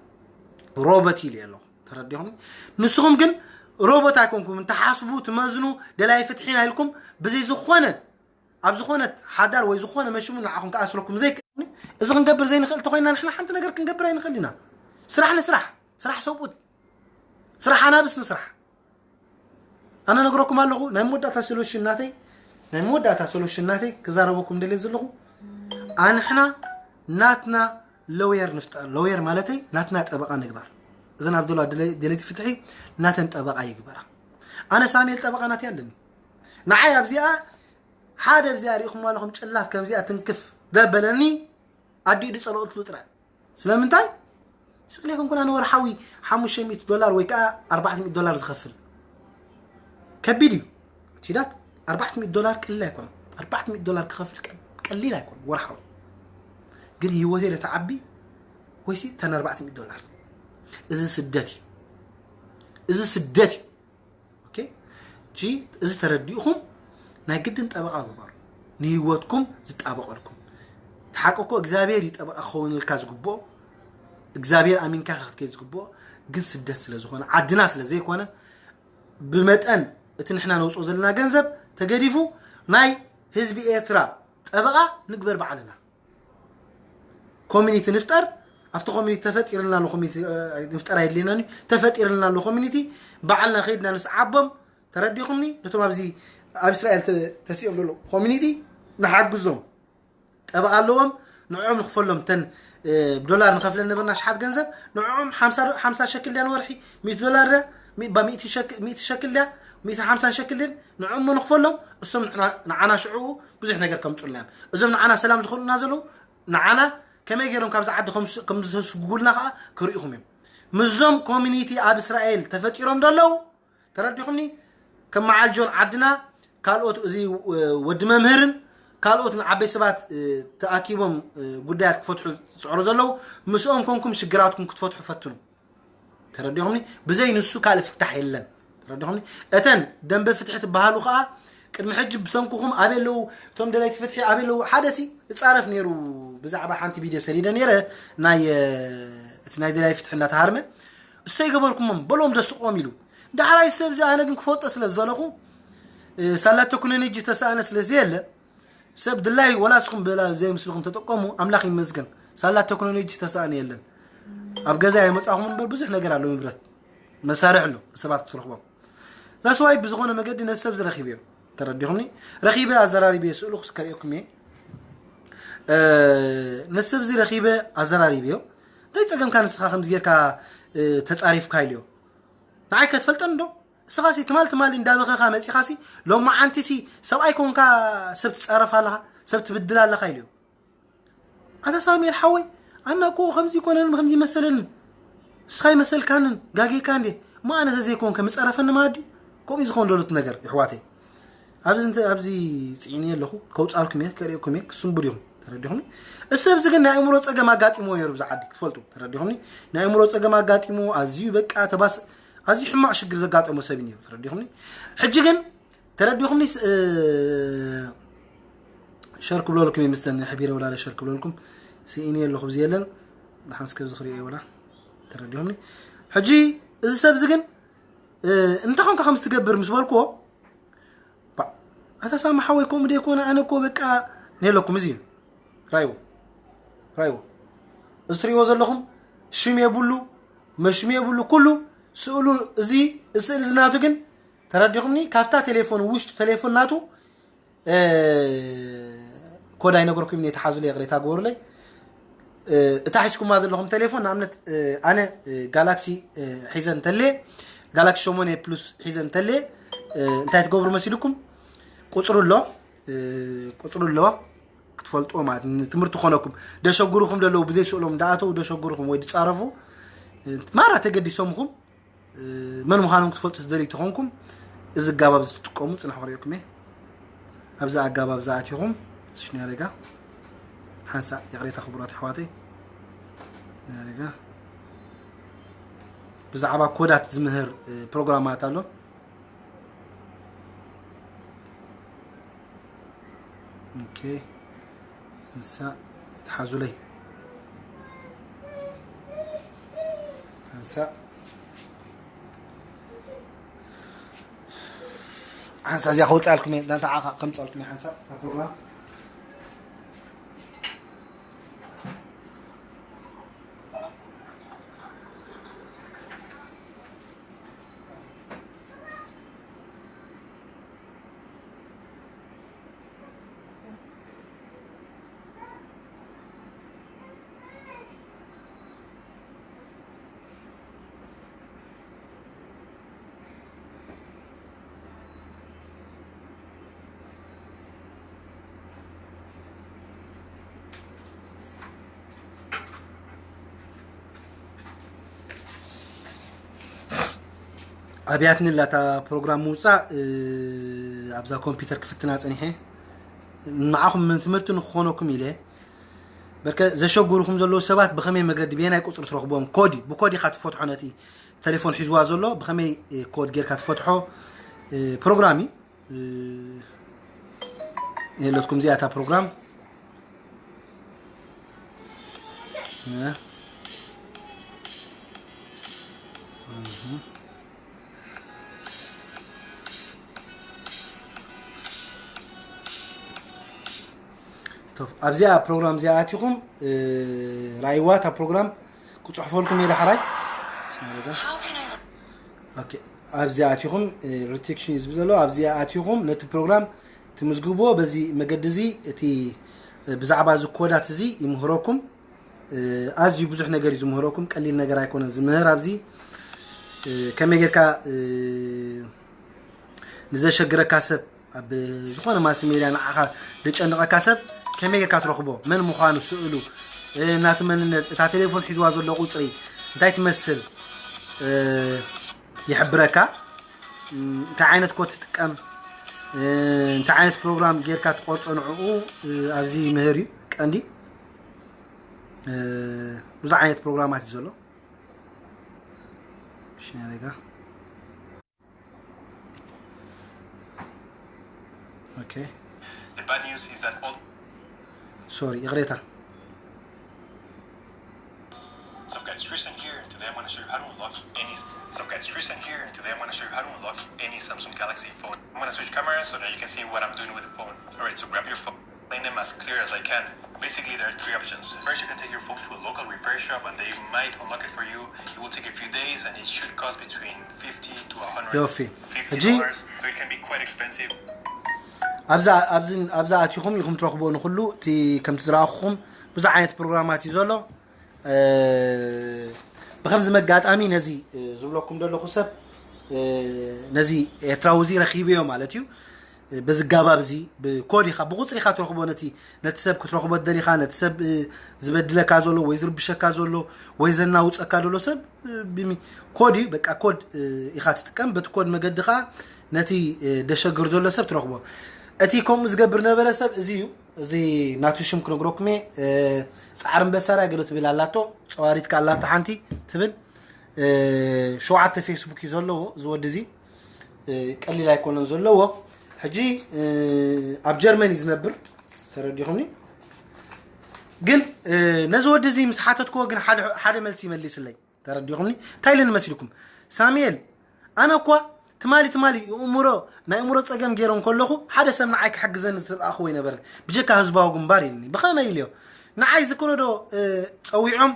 ሮቦት ኢለ ኣለኹ። ተረዲኹም? ንስኹም ግን ሮቦት ኣይኮንኩም። እንትሓስቡ ትመዝኑ ደላይ ፍትሒ ኢና ኢልኩም ብዘይ ዝኾነ ኣብ ዝኾነት ሓዳር ወይ ዝኾነ መሽሙ ንዓኹም ክኣስረኩም ዘይክእል እዚ ክንገብር ዘይንኽእል ተኾይና ንሕና ሓንቲ ነገር ክንገብር ኣይንኽእል ኢና። ስራሕ ንስራሕ፣ ስራሕ ሰብኡት፣ ስራሕ ኣናብስ ንስራሕ። ኣነ ነግረኩም ኣለኹ ናይ መወዳእታ ሶሉሽን ናተይ ናይ መወዳእታ ሶሉሽን ናተይ ክዛረበኩም ደልየ ዘለኹ ኣንሕና ናትና ሎየር ንፍጠር። ሎየር ማለተይ ናትና ጠበቃ ንግበር። እዘን ኣብ ዘለዋ ደለይቲ ፍትሒ ናተን ጠበቃ ይግበራ። ኣነ ሳሙኤል ጠበቃ ናተይ ኣለኒ። ንዓይ ኣብዚኣ ሓደ ኣብዚኣ ሪኢኹም ኣለኹም ጭላፍ ከምዚኣ ትንክፍ ደበለኒ ኣዲኡ ድፀለኦትሉ ጥራይ ስለምንታይ ስቅሌ ኮንኩና ንወርሓዊ ሓሙሽተ ሚእቲ ዶላር ወይ ከዓ ኣርባዕተ ሚእቲ ዶላር ዝኸፍል ከቢድ እዩ። ቲዳት ኣርባዕተ ሚእቲ ዶላር ቅልል ኣይኮነ። ኣርባዕተ ሚእቲ ዶላር ክኸፍል ቀሊል ኣይኮነ ወርሓዊ። ግን ህይወተይ ለተዓቢ ወይሲ ተን ኣርባዕተ ሚእቲ ዶላር እዚ ስደት እዩ። እዚ ስደት እዩ። ኦኬ ጂ እዚ ተረዲእኹም ናይ ግድን ጠበቃ ግበሩ። ንህይወትኩም ዝጣበቀልኩም ተሓቀኮ እግዚኣብሔር እዩ ጠበቃ ክኸውንልካ ዝግብኦ። እግዚኣብሔር ኣሚንካ ክትከይድ ዝግብኦ ግን ስደት ስለ ዝኾነ ዓድና ስለ ዘይኮነ ብመጠን እቲ ንሕና ነውፅኦ ዘለና ገንዘብ ተገዲፉ ናይ ህዝቢ ኤርትራ ጠበቃ ንግበር ባዕልና። ኮሚኒቲ ንፍጠር ኣብቲ ኮሚኒቲ ተፈጢርልና ኣሎ ኮሚኒቲ ንፍጠር ኣይድልየናን እዩ ተፈጢርልና ኣሎ ኮሚኒቲ ባዕልና ከይድና ንስዓቦም። ተረዲኹምኒ? ነቶም ኣብዚ ኣብ እስራኤል ተሲኦም ዘሎ ኮሚኒቲ ንሓግዞም። ጠበቃ ኣለዎም ንዕኦም ንክፈሎም ተን ብዶላር ንኸፍለን ነበርና ሽሓት ገንዘብ ንዕኦም ሓምሳ ሸክል ድያ ንወርሒ ሚእቲ ዶላር ድያ ሚእቲ ሸክል ድያ ሚእቲ ሓምሳ ሸክል ድን ንዕኦም ንክፈሎም እሶም ንዓና ሽዑ ብዙሕ ነገር ከምፁልና እዮም። እዞም ንዓና ሰላም ዝኾኑና ዘለዉ ንዓና ከመይ ገይሮም ካብዚ ዓዲ ከም ዘስጉጉልና ከዓ ክርእኹም እዮም። ምስዞም ኮሚኒቲ ኣብ እስራኤል ተፈጢሮም ደለዉ ተረዲኹምኒ? ከም መዓል ጆን ዓድና ካልኦት እዚ ወዲ መምህርን ካልኦት ንዓበይ ሰባት ተኣኪቦም ጉዳያት ክፈትሑ ዝፅዕሩ ዘለዉ ምስኦም ኮንኩም ሽግራትኩም ክትፈትሑ ፈትኑ። ተረዲኹምኒ? ብዘይ ንሱ ካልእ ፍታሕ የለን። ተረዲኹምኒ? እተን ደንበ ፍትሒ ትበሃሉ ከዓ ቅድሚ ሕጂ ብሰንኩኹም ኣበይ ኣለዉ እቶም ደለይቲ ፍትሒ ኣበይ ኣለዉ ሓደ ሲ እፃረፍ ነይሩ። ብዛዕባ ሓንቲ ቪድዮ ሰሪደ ነይረ ናይ እቲ ናይ ደላይ ፍትሒ እናተሃርመ እሰይ ገበርኩሞም በሎም ደስቆም ኢሉ ዳሕራይ ሰብ እዚ ኣነ ግን ክፈልጦ ስለ ዝደለኹ ሳላ ቴክኖሎጂ ተሰኣነ ስለ ዘየለ ሰብ ድላይ ወላ ስኹም ብላ ዘይምስልኹም ተጠቀሙ ኣምላኽ ይመስገን። ሳላ ቴክኖሎጂ ተሰኣነ የለን። ኣብ ገዛ የመጻኹም እምበር ብዙሕ ነገር ኣሎ፣ ንብረት መሳርሒ ኣሎ ሰባት ክትረኽቦም። ዛስዋይ ብዝኾነ መገዲ ነዚ ሰብ ዝረኺበዮ ተረዲኹምኒ። ረኺበ ኣዘራሪበዮ ስእሉ ክስከርእየኩም እየ። ነዚ ሰብ እዚ ረኺበ ኣዘራሪበዮ። እንታይ ጸገምካ ንስኻ ከምዚ ጌርካ ተጻሪፍካ ኢልዮ። ንዓይ ከትፈልጠን ዶ? እስኻሲ ትማል ትማል እንዳበኸኻ መጺኻሲ ሎማዓንቲሲ ሰብኣይ ኮንካ ሰብ ትጻረፍ ኣለኻ፣ ሰብ ትብድል ኣለኻ ኢልዮ። ኣታ ሳሙኤል ሓወይ፣ ኣና እኮ ከምዚ ይኮነን ከምዚ ይመሰለንን እስኻ ይመሰልካንን ጋጌካ እንዴ? እሞ ኣነ ተዘይኮንከ ምጸረፈኒ ማለት ድዩ? ከምኡ ዝኸውን ደሉት ነገር ይሕዋተይ። ኣብዚ እንተ ኣብዚ ጽዒኒ ኣለኹ ከውጻልኩም እየ ከርእየኩም እየ ክስንቡድ ኢኹም ተረዲኹም። እሰብ እዚ ግን ናይ ኣእምሮ ጸገም ኣጋጢሞ ነይሩ ብዛ ዓዲ ክትፈልጡ ተረዲኹም። ናይ ኣእምሮ ጸገም ኣጋጢሞ ኣዝዩ በቃ ተባስ ኣዝዩ ሕማቕ ሽግር ዘጋጠሞ ሰብ እዩ ነይሩ ተረዲኹም። ሕጂ ግን ተረዲኹምኒ ሸር ክብለልኩም የምስተን ሕቢረ ወላለ ሸር ክብለልኩም ስኢኒ ኣለኹ ብዚ የለን ንሓንስ ከብዚ ክሪኦ ይወላ ተረዲኹምኒ። ሕጂ እዚ ሰብ እዚ ግን እንታይ ኮንካ ከም ዝትገብር ምስ በልክዎ ኣታ ሳሚ ሓወይ ከምኡ ደይኮነ ኣነ እኮ በቃ ነለኩም እዚ እዩ ራይዎ ራይዎ እዚ ትሪእዎ ዘለኹም ሽም የብሉ መሽም የብሉ ኩሉ ስእሉ እዚ ስእሊ ዝናቱ ግን ተረዲኹምኒ ካብታ ቴሌፎን ውሽጢ ቴሌፎን ናቱ ኮድ ኣይነገርኩም እየ ተሓዙለይ ይቕሬታ ግበሩለይ እታ ሒዝኩማ ዘለኹም ቴሌፎን ንኣብነት ኣነ ጋላክሲ ሒዘ እንተልየ ጋላክሲ ሸሞንየ ፕሉስ ሒዘ እንተልየ እንታይ ትገብሩ መሲልኩም ቁፅሩ ኣሎ ቁፅሩ ኣለዋ ክትፈልጥዎ ማለት ትምህርቲ ኮነኩም ደሸጉርኩም ደለዉ ብዘይ ስእሎም ዳኣተው ደሸጉርኩም ወይ ድፃረፉ ማራ ተገዲሶምኹም መን ምዃኖም ክትፈልጡ ዝደልዩ ተኾንኩም እዚ ኣጋባብ ዝትጥቀሙ ፅንሑ ክሪኦኩም እየ ኣብዚ ኣጋባብ ዝኣትኹም ስሽኒያ ሬጋ ሓንሳ ይቕሬታ ክቡራት ኣሕዋተይ ሬጋ ብዛዕባ ኮዳት ዝምህር ፕሮግራማት ኣሎ ኦኬ እንሳ ይትሓዙለይ እንሳ ሓንሳ እዚኣ ከውፅኣልኩም እየ ዳንታ ዓኻ ከምፅኣልኩም እየ ሓንሳ ፕሮግራም ኣብያትኒ ላታ ፕሮግራም ምውፃእ ኣብዛ ኮምፒውተር ክፍትና ፀኒሐ ንዓኹም ትምህርቲ ንክኾነኩም ኢለ በርከ ዘሸጉሩኹም ዘለዉ ሰባት ብኸመይ መገዲ ብየናይ ቁፅሪ ትረኽቦም ኮዲ ብኮዲ ኢኻ ትፈትሖ ነቲ ቴሌፎን ሒዝዋ ዘሎ ብኸመይ ኮድ ጌርካ ትፈትሖ ፕሮግራም እዩ የለትኩም እዚኣ እታ ፕሮግራም ኣብዚኣ ፕሮግራም እዚኣ ኣቲኹም ራይዋ እታ ፕሮግራም ክፅሕፈልኩም እየ ዳሕራይ ኣብዚ ኣቲኹም ሪቴክሽን እዩ ዝብል ዘሎ ኣብዚ ኣቲኹም ነቲ ፕሮግራም ትምዝግብዎ በዚ መገዲ እዚ እቲ ብዛዕባ እዚ ኮዳት እዚ ይምህረኩም ኣዝዩ ብዙሕ ነገር እዩ ዝምህረኩም ቀሊል ነገር ኣይኮነን ዝምህር ኣብዚ ከመይ ጌርካ ንዘሸግረካ ሰብ ኣብ ዝኾነ ማስ ሜድያ ንዓኻ ዘጨንቐካ ሰብ ከመይ ጌርካ ትረኽቦ? መን ምዃኑ፣ ስእሉ፣ ናቱ መንነት፣ እታ ቴሌፎን ሒዝዋ ዘሎ ቁፅሪ እንታይ ትመስል ይሕብረካ። እንታይ ዓይነት ኮድ ትጥቀም፣ እንታይ ዓይነት ፕሮግራም ጌርካ ትቆርፆ ንዕኡ ኣብዚ ምህር እዩ ቀንዲ። ብዙሕ ዓይነት ፕሮግራማት እዩ ዘሎ። ሽነረጋ Okay. The bad news is that all. Sorry, ይቕሬታ። So guys, Christian here, and today I'm going to show you how to unlock any. So guys. It's Tristan here, and today I'm going to show you how to unlock any Samsung Galaxy phone. I'm going to switch cameras so that you can see what I'm doing with the phone. Alright, so grab your phone. Explain them as clear as I can. Basically, there are three options. First, you can take your phone to a local repair shop and they might unlock it for you. It will take a few days and it should cost between fifty to a hundred ዮፊ fifty ሕጂ dollars, so it can be quite expensive. ኣብዛ ኣብዚ ኣብዛ ኣቲኹም ኢኹም ትረኽቦ ንኹሉ እቲ ከምቲ ዝረኣኹኹም ብዙሕ ዓይነት ፕሮግራማት እዩ ዘሎ። እ፣ ብከምዚ መጋጣሚ ነዚ እ፣ ዝብለኩም ዘለኹ ሰብ እ፣ ነዚ ኤርትራዊ እዚ ረኺብዮ ማለት እዩ። እ፣ በዚ ጋባብ እዚ ብኮድ ኢኻ ብቁፅሪ ኢኻ ትረኽቦ ነቲ ነቲ ሰብ ክትረኽቦ ትደሊኻ ነቲ ሰብ እ፣ ዝበድለካ ዘሎ ወይ ዝርብሸካ ዘሎ ወይ ዘናውፀካ ዘሎ ሰብ እ፣ ብሚ- ኮድ እዩ በቃ ኮድ እ፣ ኢኻ ትጥቀም በቲ ኮድ መገዲ ከዓ ነቲ እ፣ ደሸግር ዘሎ ሰብ ትረኽቦ። እቲ ከምኡ ዝገብር ነበረ ሰብ እዚ እዩ። እዚ ናቱ ሽም ክነግረኩም እየ። እ፣ ፃዕሪ ኣንበሳ ርያ ገለ ትብል ኣላቶ፣ ፀዋሪት ከ ኣላቶ ሓንቲ ትብል። እ፣ ሸውዓተ ፌስቡክ እዩ ዘለዎ እዚ ወዲ እዚ። እ፣ ቀሊል ኣይኮነን ዘለዎ። ሕጂ እ፣ ኣብ ጀርመን እዩ ዝነብር። ተረዲኹምኒ? ግን እ፣ ነዚ ወዲ እዚ ምስ ሓተትክዎ ግን ሓደ ሓደ መልሲ ይመልስለይ። ተረዲኹምኒ? እንታይ ኢለኒ መሲልኩም? ሳሙኤል፣ ኣነ እኳ ትማሊ ትማሊ የእምሮ ናይ እምሮ ፀገም ገይሮም ከለኹ ሓደ ሰብ ንዓይ ክሕግዘኒ ዝተረኣኽዎ ኣይነበረን ብጀካ ህዝባዊ ግንባር ኢልኒ። ብኸመይ ኢልዮ? ንዓይ ዝክረዶ እ፣ ፀዊዖም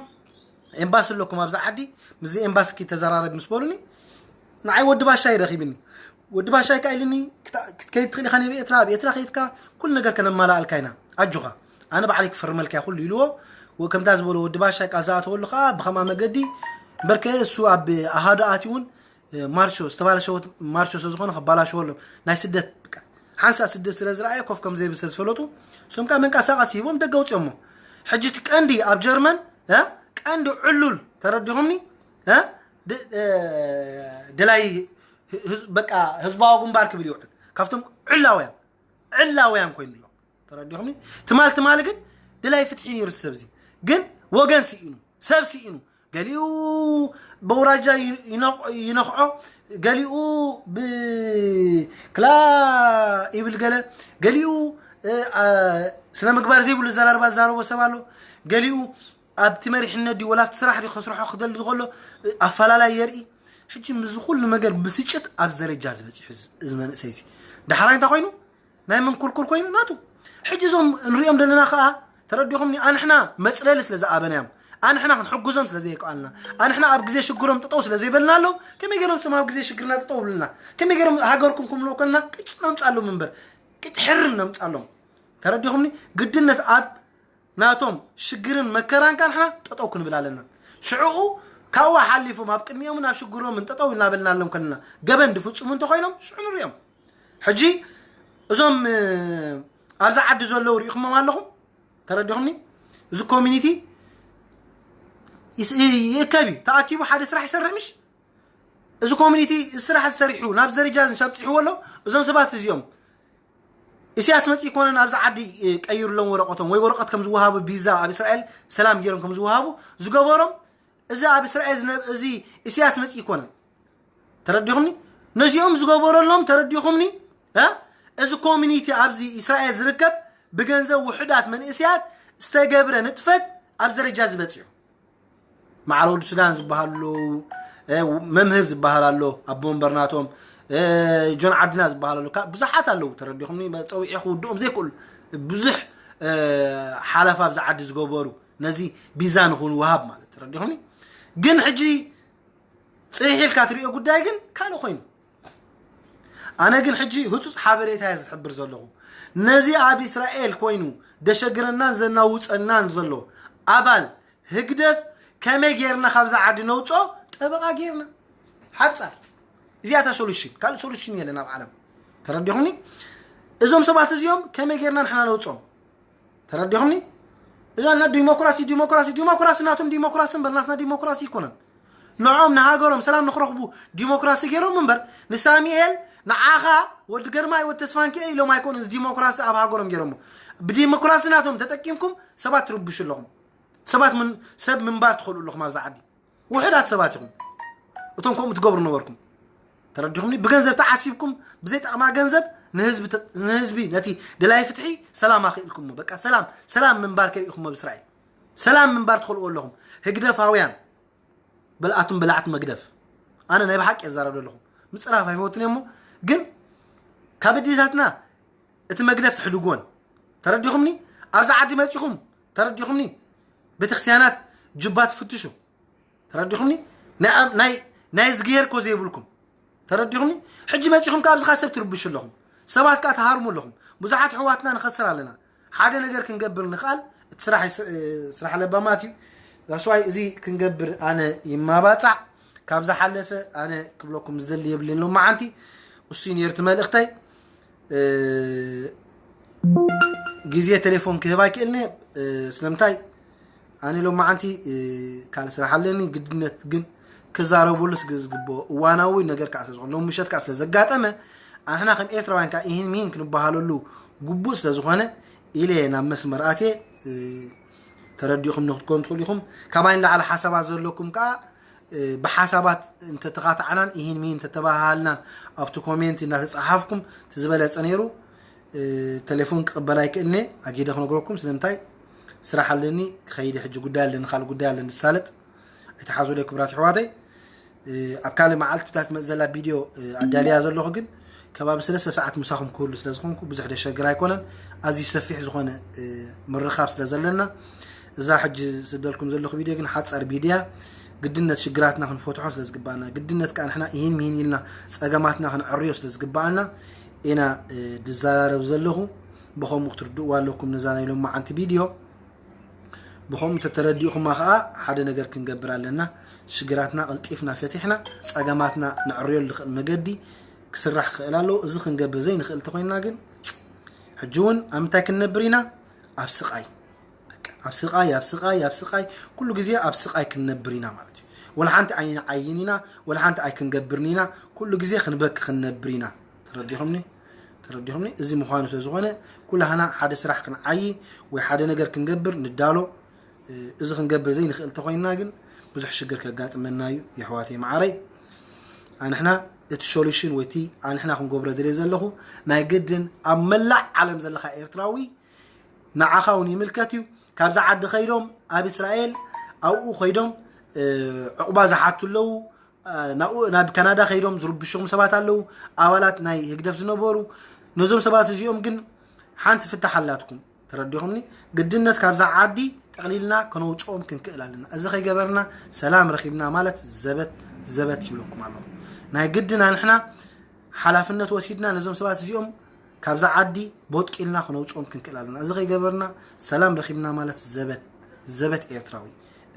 ኤምባሲ ኣለኩም ኣብዛ ዓዲ ምስዚ ኤምባሲ ተዘራረብ ምስ በሉኒ ንዓይ ወዲ ባሻይ ረኺብኒ። ወዲ ባሻይ ከ ኢልኒ ክትከይድ ትኽእል ኢኻ ናብ ኤርትራ ኣብ ኤርትራ ከይድካ ኩሉ ነገር ከነማላኣልካ ኢና ኣጆኻ ኣነ ባዕለይ ክፈርመልካ ኩሉ ኢልዎ። ከምታ ዝበሎ ወዲ ባሻይ ቃል ዝኣተወሉ ከዓ ብኸማ መገዲ እምበርከ እሱ ኣብ ኣሃዱ ኣትዩ እውን ማርሾ ዝተባለሸወት ማርሾ ስለ ዝኾነ ከባላሸወሎም ናይ ስደት በቃ ሓንሳ ስደት ስለ ዝረኣየ ኮፍ ከም ዘይብል ስለ ዝፈለጡ እሶም ከዓ መንቀሳቐሲ ሂቦም ደገ ኣውፅኦሞ። ሕጂ እቲ ቀንዲ ኣብ ጀርመን እ፣ ቀንዲ ዕሉል ተረዲኹምኒ እ፣ ድ- እ፣ ደላይ ህ- ህዝ- በቃ ህዝባዊ ግንባር ክብል ይውዕል ካብቶም ዕላውያን ዕላውያን ኮይኑ ኣሎ። ተረዲኹምኒ? ትማል ትማል ግን ደላይ ፍትሒ ነይሩ እዚ ሰብ እዚ ግን ወገን ስኢኑ ሰብ ስኢኑ ገሊኡ በውራጃ ይነቕ- ይነኽዖ ገሊኡ ብክላ ይብል ገለ ገሊኡ እ፣ ኣ፣ ስነ ምግባር ዘይብሉ ዘራርባ ዝዛረቦ ሰብ ኣሎ። ገሊኡ ኣብቲ መሪሕነት ድዩ ወላ ኣብቲ ስራሕ ድዩ ከስርሖ ክደሊ ከሎ ኣፈላላይ የርኢ። ሕጂ ምስዚ ኩሉ ነገር ብስጭት ኣብዚ ደረጃ ዝበፂሑ እዚ- እዚ መንእሰይ እዚ ዳሕራይ እንታይ ኮይኑ ናይ መንኮርኮር ኮይኑ ናቱ። ሕጂ እዞም ንሪኦም ዘለና ከዓ ተረዲኹምኒ ኣንሕና መፅለሊ ስለ ዝኣበናዮም ኣንሕና ክንሕግዞም ስለ ዘይከኣልና ኣንሕና ኣብ ግዜ ሽግሮም ጠጠው ስለ ዘይበልናሎም ከመይ ገይሮም ስም ኣብ ግዜ ሽግርና ጠጠው ብሉና ከመይ ገይሮም ሃገርኩም ክምልዎ ከልና ቅጭ ነምፃሎም እምበር ቅጭ ሕርን ነምፃሎም። ተረዲኹምኒ ግድነት ኣብ ናቶም ሽግርን መከራን ከኣ ንሕና ጠጠው ክንብል ኣለና። ሽዕኡ ካብኡ ሓሊፎም ኣብ ቅድሚኦምን ኣብ ሽግሮምን ጠጠው ኢልና በልናሎም ከለና ገበን ድፍፅሙ እንተኮይኖም ሽዑ ንሪኦም። ሕጂ እዞም እ፣ ኣብዛ ዓዲ ዘለዉ ርኢኹሞም ኣለኹም? ተረዲኹምኒ? እዚ ኮሚኒቲ ይስ- ይ- ይእከብ እዩ ተኣኪቡ ሓደ ስራሕ ይሰርሕ ምሽ? እዚ ኮሚኒቲ እዚ ስራሕ ዝሰሪሑ ናብ ዘረጃ ዝሻብፂሕዎ ኣሎ። እዞም ሰባት እዚኦም ኢሳያስ መፂ ይኮነን ኣብዚ ዓዲ እ፣ ቀይሩሎም ወረቀቶም ወይ ወረቀት ከም ዝወሃቡ ቢዛ ኣብ እስራኤል ሰላም ገይሮም ከም ዝወሃቡ ዝገበሮም እዚ ኣብ እስራኤል ዝነ- እዚ ኢሳያስ መፂ ይኮነን። ተረዲኹምኒ? ነዚኦም ዝገበረሎም ተረዲኹምኒ? እ? እዚ ኮሚኒቲ ኣብዚ እስራኤል ዝርከብ ብገንዘብ ውሑዳት መንእስያት ዝተገብረ ንጥፈት ኣብ ዘረጃ ዝበፅሑ መዓል ወዲ ሱዳን ዝበሃሉ ኣለዉ፣ እ፣ መምህር ዝበሃል ኣሎ ኣቦ ወንበር ናቶም፣ እ፣ ጆን ዓድና ዝበሃል ኣሎ። ካብ ብዙሓት ኣለዉ ተረዲኹምኒ? መፀዊዒ ክውድኦም ዘይክእሉ ብዙሕ እ፣ ሓለፋ ኣብዚ ዓዲ ዝገበሩ ነዚ ቢዛ ንክንወሃብ ማለት ተረዲኹምኒ? ግን ሕጂ ፅሒሕ ኢልካ ትሪኦ ጉዳይ ግን ካልእ ኮይኑ ኣነ ግን ሕጂ ህፁፅ ሓበሬታ እየ ዝሕብር ዘለኹ። ነዚ ኣብ እስራኤል ኮይኑ ደሸግረናን ዘናውፀናን ዘሎ ኣባል ህግደፍ ከመይ ጌርና ካብዛ ዓዲ ነውፅኦ ጠበቓ ጌርና ሓፃር እዚኣታ ሶሉሽን ካልእ ሶሉሽን የለን ኣብ ዓለም። ተረዲኹምኒ? እዞም ሰባት እዚኦም ከመይ ጌርና ንሕና ነውፅኦም? ተረዲኹምኒ? እዛ ና ዲሞክራሲ ዲሞክራሲ ዲሞክራሲ ናቶም ዲሞክራሲ እምበር ናትና ዲሞክራሲ ይኮነን። ንዖም ንሃገሮም ሰላም ንክረኽቡ ዲሞክራሲ ገይሮም እምበር ንሳሚኤል ንዓኻ ወዲ ገርማይ ወዲ ተስፋንኪኤ ኢሎም ኣይኮኑን እዚ ዲሞክራሲ ኣብ ሃገሮም ገይሮሞ። ብዲሞክራሲ ናቶም ተጠቂምኩም ሰባት ትርብሹ ኣለኹም። ሰባት ምን ሰብ ምንባር ትኽእሉ ኣለኹም ኣብዚ ዓዲ ውሕዳት ሰባት ኢኹም። እቶም ከምኡ ትገብሩ ነበርኩም። ተረዲኹምኒ? ብገንዘብ ተዓሲብኩም ብዘይጠቕማ ገንዘብ ንህዝቢ ተ- ንህዝቢ ነቲ ደላይ ፍትሒ ሰላም ኣኽኢልኩሞ። በቃ ሰላም ሰላም ምንባር ከሪእኹሞ ብእስራኤል ሰላም ምንባር ትኽእልዎ ኣለኹም። ህግደፋውያን በልኣቱም በላዕቲ መግደፍ ኣነ ናይ ብሓቂ የዛረብ ዘለኹ ምፅራፍ ኣይፈወትን እሞ ግን ካብ ኣዴታትና እቲ መግደፍ ትሕድጎን ተረዲኹምኒ። ኣብዚ ዓዲ መፂኹም ተረዲኹምኒ። ቤተክርስትያናት ጅባ ትፍትሹ ተረዲኹምኒ። ናይ ናይ ናይ ዝግሄር ኮ ዘይብልኩም ተረዲኹምኒ። ሕጂ መፂኹም ካብ ዝኻ ሰብ ትርብሹ ኣለኹም። ሰባት ከዓ ትሃርሙ ኣለኹም። ብዙሓት ኣሕዋትና ንኸስር ኣለና። ሓደ ነገር ክንገብር ንኽኣል እቲ ስራሕ ይስ- ስራሕ ለባማት እዩ። ዛስዋይ እዚ ክንገብር ኣነ ይማባፃዕ። ካብ ዝሓለፈ ኣነ ክብለኩም ዝደሊ የብልን ሎማዓንቲ። እሱ ነርቱ መልእኽተይ። ግዜ ቴሌፎን ክህባ ይክእልኒ። ስለምንታይ ኣነ ሎማዓንቲ ካልእ ስራሕ ኣለኒ። ግድነት ግን ክዛረበሉ ስግ ዝግብኦ እዋናዊ ነገር ከዓ ስለዝኾነ ሎም ምሸት ከዓ ስለዘጋጠመ ኣንሕና ከም ኤርትራውያን ከዓ ይህን ሚን ክንበሃለሉ ግቡእ ስለዝኾነ ኢለ ናብ መስመር ኣትየ። ተረዲእኹም ንክትኮኑ ትኽእሉ ኢኹም። ካባይ ንላዕሊ ሓሳባት ዘለኩም ከዓ ብሓሳባት እንተተኻታዕናን ይህን ሚን እንተተባሃልናን ኣብቲ ኮሜንት እናተፃሓፍኩም እቲ ዝበለፀ ነይሩ። ተሌፎን ክቕበል ኣይክእልኒ ኣጊደ ክነግረኩም። ስለምንታይ ስራሕ ኣለኒ ክኸይድ ሕጂ ጉዳይ ኣለኒ ካልእ ጉዳይ ኣለኒ ዝሳለጥ ኣይተሓዙለይ ክብራት ኣሕዋተይ። ኣብ ካልእ መዓልቲ ብታ ትመፅ ዘላ ቪድዮ ኣዳልያ ዘለኹ ግን ከባቢ ሰለስተ ሰዓት ምሳኹም ክህሉ ስለዝኾንኩ ብዙሕ ደሸግር ኣይኮነን። ኣዝዩ ሰፊሕ ዝኾነ ምርኻብ ስለዘለና እዛ ሕጂ ስደልኩም ዘለኹ ቪድዮ ግን ሓፃር ቪድያ ግድነት ሽግራትና ክንፈትሖ ስለዝግባኣና ግድነት ከዓ ንሕና ይህን ሚህን ኢልና ፀገማትና ክንዕርዮ ስለዝግባኣና ኢና ድዘራረብ ዘለኹ። ብኸምኡ ክትርድእዋ ኣለኩም ነዛ ናይ ሎማዓንቲ ቪድዮ። ብኸምኡ እንተተረዲእኹማ ከዓ ሓደ ነገር ክንገብር ኣለና። ሽግራትና ቀልጢፍና ፈቲሕና ፀገማትና ንዕርዮ ልኽእል መገዲ ክስራሕ ክኽእል ኣለዎ። እዚ ክንገብር ዘይንኽእል እንተኮይንና ግን ሕጂ እውን ኣብ ምንታይ ክንነብር ኢና? ኣብ ስቃይ። በቃ ኣብ ስቃይ ኣብ ስቃይ ኣብ ስቃይ ኩሉ ግዜ ኣብ ስቃይ ክንነብር ኢና ማለት እዩ። ወላ ሓንቲ ዓይንና ዓይን ኢና፣ ወላ ሓንቲ ኣይ ክንገብርን ኢና። ኩሉ ግዜ ክንበኪ ክንነብር ኢና። ተረዲኹምኒ? ተረዲኹምኒ? እዚ ምዃኑ ስለዝኾነ ኩላህና ሓደ ስራሕ ክንዓይ ወይ ሓደ ነገር ክንገብር ንዳሎ። እዚ ክንገብር ዘይንኽእል እንተኾይንና ግን ብዙሕ ሽግር ከጋጥመና እዩ። የሕዋተይ መዓረይ ኣንሕና እቲ ሶሉሽን ወይ እቲ ኣንሕና ክንገብሮ ዝደልየ ዘለኹ ናይ ግድን ኣብ መላእ ዓለም ዘለኻ ኤርትራዊ ንዓኻ እውን ይምልከት እዩ። ካብዛ ዓዲ ከይዶም ኣብ እስራኤል ኣብኡ ከይዶም ዕቑባ ዝሓቱ ኣለዉ። ናብኡ ናብ ካናዳ ከይዶም ዝርብሽኹም ሰባት ኣለዉ። ኣባላት ናይ ህግደፍ ዝነበሩ ነዞም ሰባት እዚኦም ግን ሓንቲ ፍታሕ ኣላትኩም። ተረዲኹምኒ? ግድነት ካብዛ ዓዲ ጠቕሊልና ከነውፅኦም ክንክእል ኣለና። እዚ ከይገበርና ሰላም ረኺብና ማለት ዘበት ዘበት ይብለኩም ኣለኹ። ናይ ግድና ንሕና ሓላፍነት ወሲድና ነዞም ሰባት እዚኦም ካብዛ ዓዲ ቦጥቂልና ክነውፅኦም ክንክእል ኣለና። እዚ ከይገበርና ሰላም ረኺብና ማለት ዘበት ዘበት ኤርትራዊ።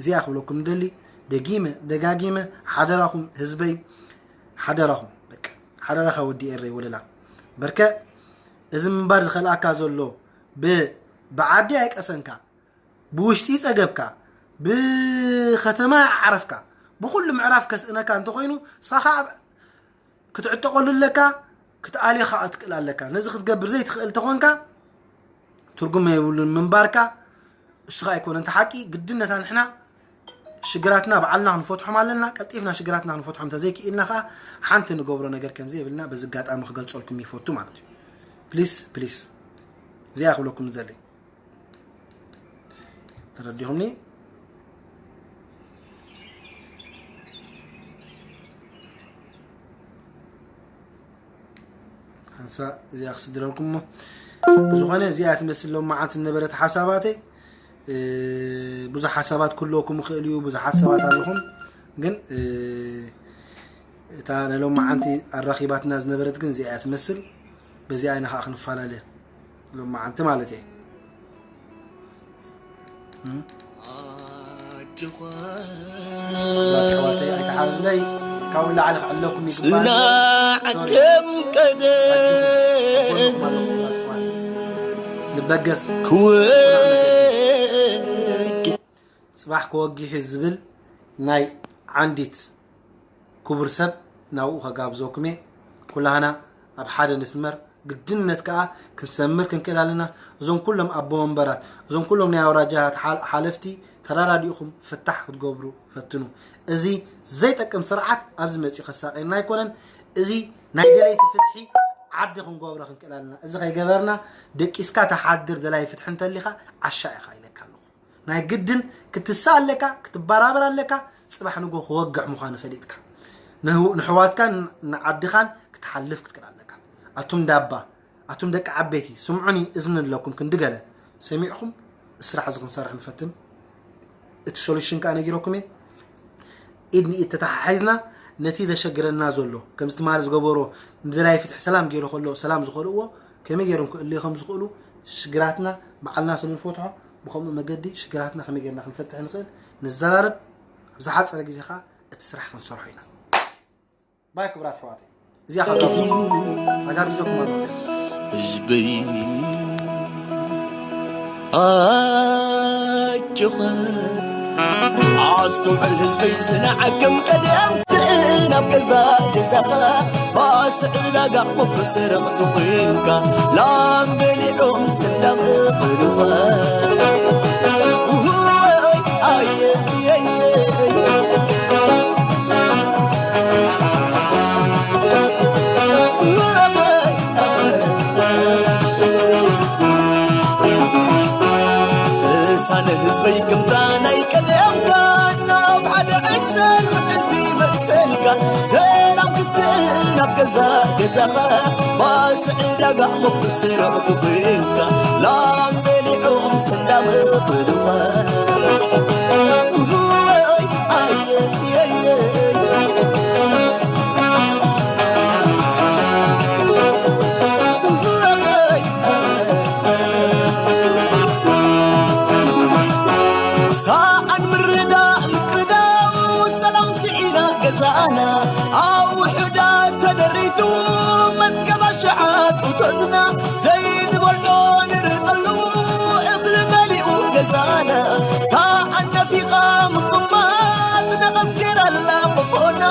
እዚኣ ክብለኩም ንደሊ ደጊመ ደጋጊመ ሓደራኹም ህዝበይ ሓደራኹም በቃ ሓደራኻ ወዲ ኤረይ ወለላ በርከ እዚ ምንባር ዝኸልኣካ ዘሎ ብ ብዓዲ ኣይቀሰንካ ብውሽጢ ጸገብካ ብኸተማ ዓረፍካ ብኹሉ ምዕራፍ ከስእነካ እንተኾይኑ ሳኻ ክትዕጠቐሉ ኣለካ ክትኣልዮ ከዓ ትክእል ኣለካ ነዚ ክትገብር ዘይትኽእል ተኾንካ ትርጉም የብሉን ምንባርካ እሱ ከዓ ኣይኮነን እቲ ሓቂ ግድነታ ንሕና ሽግራትና ባዕልና ክንፈትሖም ኣለና ቀልጢፍና ሽግራትና ክንፈትሖም እንተዘይክኢልና ከዓ ሓንቲ ንገብሮ ነገር ከምዘይብልና በዚ ኣጋጣሚ ክገልፀልኩም ይፈቱ ማለት እዩ ፕሊስ ፕሊስ እዚኣ ክብለኩም ዝደሊ ተረዲኹምኒ ሓንሳ እዚኣ ክስድረልኩም እሞ ብዝኾነ እዚኣ ትመስል ሎም መዓልቲ ዝነበረት ሓሳባተይ ብዙሕ ሓሳባት ክህልወኩም ይኽእል እዩ ብዙሓት ሰባት ኣለኹም ግን እታ ናይ ሎም መዓልቲ ኣራኺባትና ዝነበረት ግን እዚኣ እያ ትመስል በዚኣ ኢና ከዓ ክንፈላለ ሎም መዓልቲ ማለት እየ ኣሕዋተይ ኣይተሓዙለይ ካብኡ ላዕሊ ክዕለኩም ይግባእ ጽናዕ ከም ቀደም ንበገስ ክወድ ጽባሕ ክወጊሕ እዩ ዝብል ናይ ዓንዲት ክቡር ሰብ ናብኡ ከጋብዘኩም እየ ኩላህና ኣብ ሓደ ንስመር ግድነት ከዓ ክንሰምር ክንክእል ኣለና እዞም ኩሎም ኣቦ መንበራት እዞም ኩሎም ናይ ኣውራጃ ሓለፍቲ ተራዳዲእኹም ፍታሕ ክትገብሩ ፈትኑ እዚ ዘይጠቅም ስርዓት ኣብዚ መፅኡ ከሳቀየና ኣይኮነን እዚ ናይ ደለይቲ ፍትሒ ዓዲ ክንገብሮ ክንክእል ኣለና እዚ ከይገበርና ደቂስካ ተሓድር ደላይ ፍትሒ እንተሊካ ዓሻ ኢኻ ኢለካ ኣለኹ ናይ ግድን ክትሳ ኣለካ ክትበራበር ኣለካ ፅባሕ ንጎ ክወግዕ ምዃኑ ፈሊጥካ ንህው-፣ ንሕዋትካን ንዓድኻን ክትሓልፍ ክትክእል ኣለካ። ኣቱም ዳባ፣ ኣቱም ደቂ ዓበይቲ፣ ስምዑኒ፣ እዝኒ ኣለኩም፣ ክንዲ ገለ ሰሚዕኹም፣ ስራሕ እዚ ክንሰርሕ ንፈትን። እቲ ሶሉሽን ከኣ ነጊረኩም እየ። ኢድ ንኢድ ተተሓሒዝና ነቲ ዘሸግረና ዘሎ፣ ከምዚ ትማሊ ዝገበሮ ንደላይ ፍትሒ ሰላም ገይሩ ከሎ ሰላም ዝኸልእዎ፣ ከመይ ገይሮም ክእልዩ ከም ዝኽእሉ ሽግራትና ባዕልና ስለ ንፈትሖ፣ ብኸምኡ መገዲ ሽግራትና ከመይ ገይርና ክንፈትሕ ንኽእል ንዘራረብ። ኣብ ዝሓጸረ ግዜ ከኣ እቲ ስራሕ ክንሰርሖ ኢና። ባይ ክብራት ኣሕዋተይ፣ እዚኣ ካብ ኣጋቢዘኩም ኣለኹ። ህዝበይ ኣጆኻ ኣስተውዕል ህዝበይ ጽናዕ ከም ቀደም ትእን ኣብ ገዛ ገዛኻ ባስ ዕዳጋ መፍቶ ሰረቕ ትኾንካ ላም በሊዖም ሰላም እኽልኻ ተሳነ ህዝበይ ከምታ ናይ ቀደምካ ናብ ሓደ ዕሰር ምዕልቲ መሰልካ ሰላም ክስእን ኣብ ገዛ ገዛኻ ባስዕ ዳጋ መፍቱ ስረቕ ክብልካ ላም በሊዖም ሰላም እኽልኻ ሰኣን ምርዳእ ምቅዳው ሰላም ስኢና ገዛና ኣብ ውሑዳት ተደሪቱ መዝገብ ኣሽሓት እቶትና ዘይንበልዖ ንርጸሉ እኽሊ መሊኡ ገዛና ሰኣን ነፊኻ ምቕማጥ ነቐዝ ገይራላ ቆፎና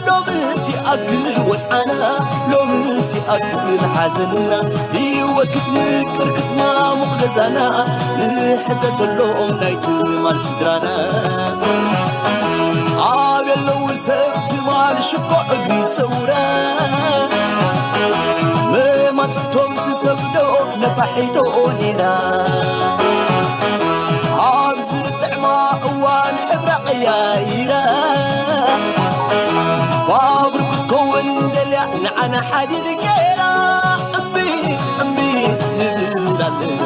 ሎምስ ይኣክል ወጽዓና ሎምስ ይኣክል ሓዘንና ህይወት ክትምቅር ክትማሙቕ ገዛና ንሕተተሎም ናይ ትማል ስድራና ኣበይ ኣለዉ ሰብ ትማል ሽኮ እግሪ ሰውራ መማጽእቶም ስሰብዶ ነፋሒቶ ኔራ ኣብ ዝጥዕማ እዋን ሕብራ ቀያይራ ባቡር ክትከውን ደልያ ንዓና ሓዲድ ገይራ እምቢ እምቢ ንብል ኣለና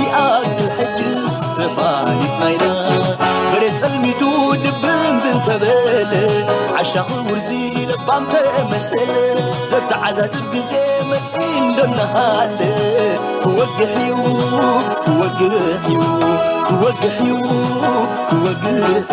ይኣክል ሕጅስ ተፋሊጥና ኢና በሬት ጸልሚቱ ድብን ብንተበለ ዓሻኺ ውርዚ ለባም ተመሰለ ዘተዓዛዝብ ግዜ መጺ እንዶ እናሃለ ክወግሕ እዩ ክወግሕ እዩ ክወግሕ እዩ ክወግሕ እዩ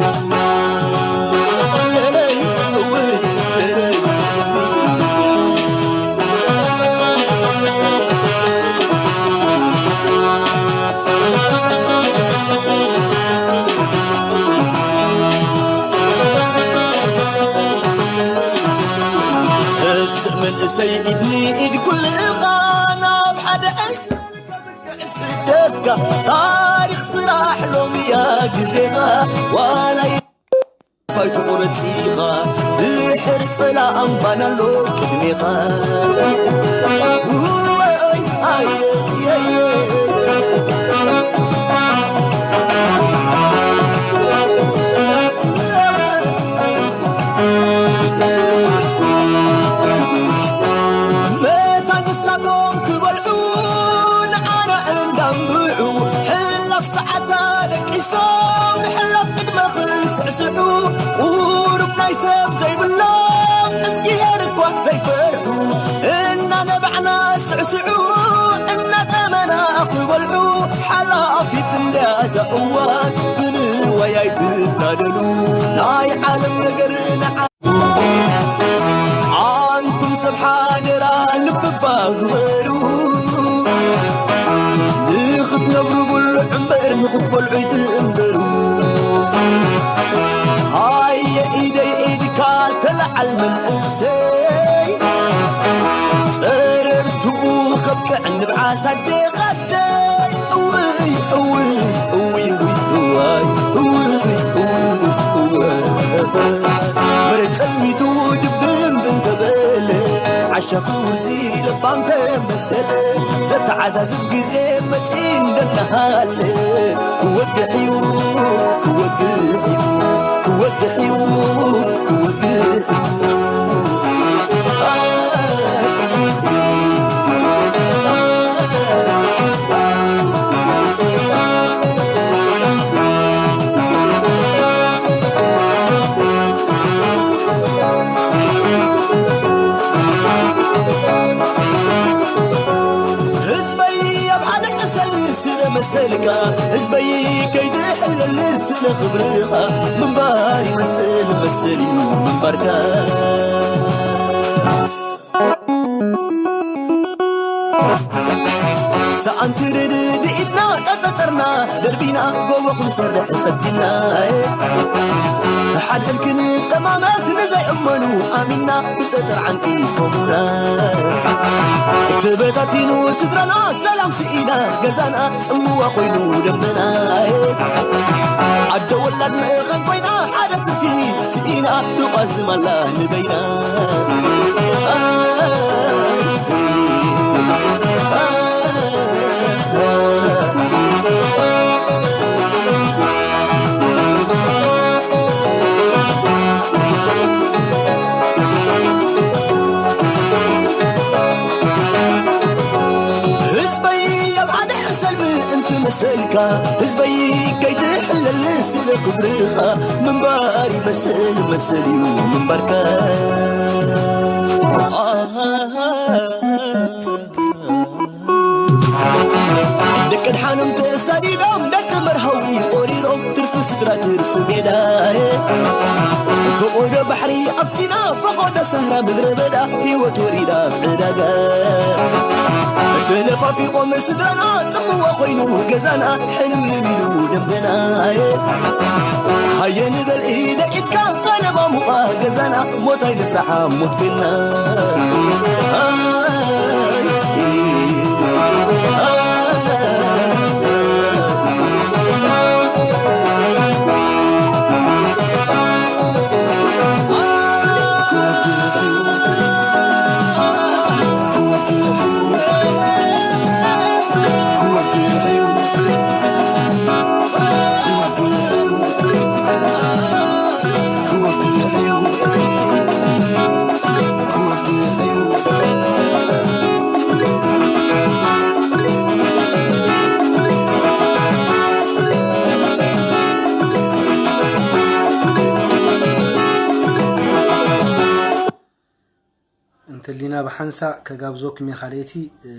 መንእሰይ ኢድ ንኢድ ኩልኻ ናብ ሓደ ዕስል ከብቅዕ ስደትካ ታሪኽ ስራሕ ሎምያ ግዜኻ ዋላ ፋይቱ ቁረፂኻ ድሕር ፀላ ኣምባና ኣሎ ቅድሜኻ መታ ንሳቶም ክበልዑ ንዓና እንዳንብዑ ሕላፍ ሰዓታ ደቂሶም ንሕላፍ ቅድመ ክስዕስዑ ቁሩብ ናይ ሰብ ዘይብሎም እግዚኣብሔር እኳ ዘይፈርሑ እናነባዕና ስዕስዑ እናጠመና ክበልዑ ሓላፊት እንዳያ እዛ እዋን ብንዋይ ኣይትታለሉ ናይ ዓለም ነገር ንዓ ኣንቱም ሰብ ሓደራ ልብባ ግበሩ ንኽትነብሩ ብልዑ እምበር ንኽትበልዑ ይትእምበሩ ሃየ ኢደይ ኢድካ ተለዓል መንእሰይ ጸረርትኡ ከብቅዕ ንብዓት ኣዴኻ መሬት ጸልሚቱ ድብን ብንተበለ ዓሻ ክውርሲ ለባም ተመሰለ ዘተዓዛዝብ ግዜ መጺ እንደናሃለ ክወግሕ እዩ ክወግሕ እዩ ክወግሕ እዩ ክወግሕ እዩ ልካ ህዝበይ ከይትሕለል ስለ ክብርኻ ምንባር ይመስል መስል እዩ ምንባርካ። ሰኣንቲ ርድኢትና ጸጸጸርና ደርቢና ጎቦ ክንሰርሕ ፈቲና። ሓድሕድ ክንጠማመት ንዘይእመኑ ኣሚንና ብጸጸር ዓንቂፎምና። ተበታቲኑ ስድራና ሰላም ስኢና ገዛና ጽምዋ ኮይኑ ደመና። ኣደ ወላድ መእኸል ኮይና ሓደ ትርፊ ስኢና ትቋዝም ኣላ ንበይና። ህዝበይ ኣብ ሓደ ሕሰል ምእንቲ መሰልካ ህዝበይ ከይትሕለል ስለ ክብርኻ ምንባር ይመስል መስል እዩ ምንባርካ። ደቂ ድሓኖም ተሳዲዶም ደቂ መርሃዊ ቆሪሮም ትርፊ ስድራ ትርፊ ሜዳ። ፈቆዶ ባሕሪ ኣብ ሲና ፈቆዶ ሳህራ ምድረ በዳ ህይወት ወሪዳ ዕዳጋ። ተለፋፊቆም ስድራና ጽምዋ ኮይኑ ገዛና ሕልምልም ኢሉ ደምበና። ሃየ ንበል ኢደ ኢድካ ቀለባ ሙቓ ገዛና ሞት ኣይንፍራሓ ሞት ቤልና። እንተሊና ብሓንሳእ ከጋብዘኩም እየ። ካልኣይቲ፣ እ፣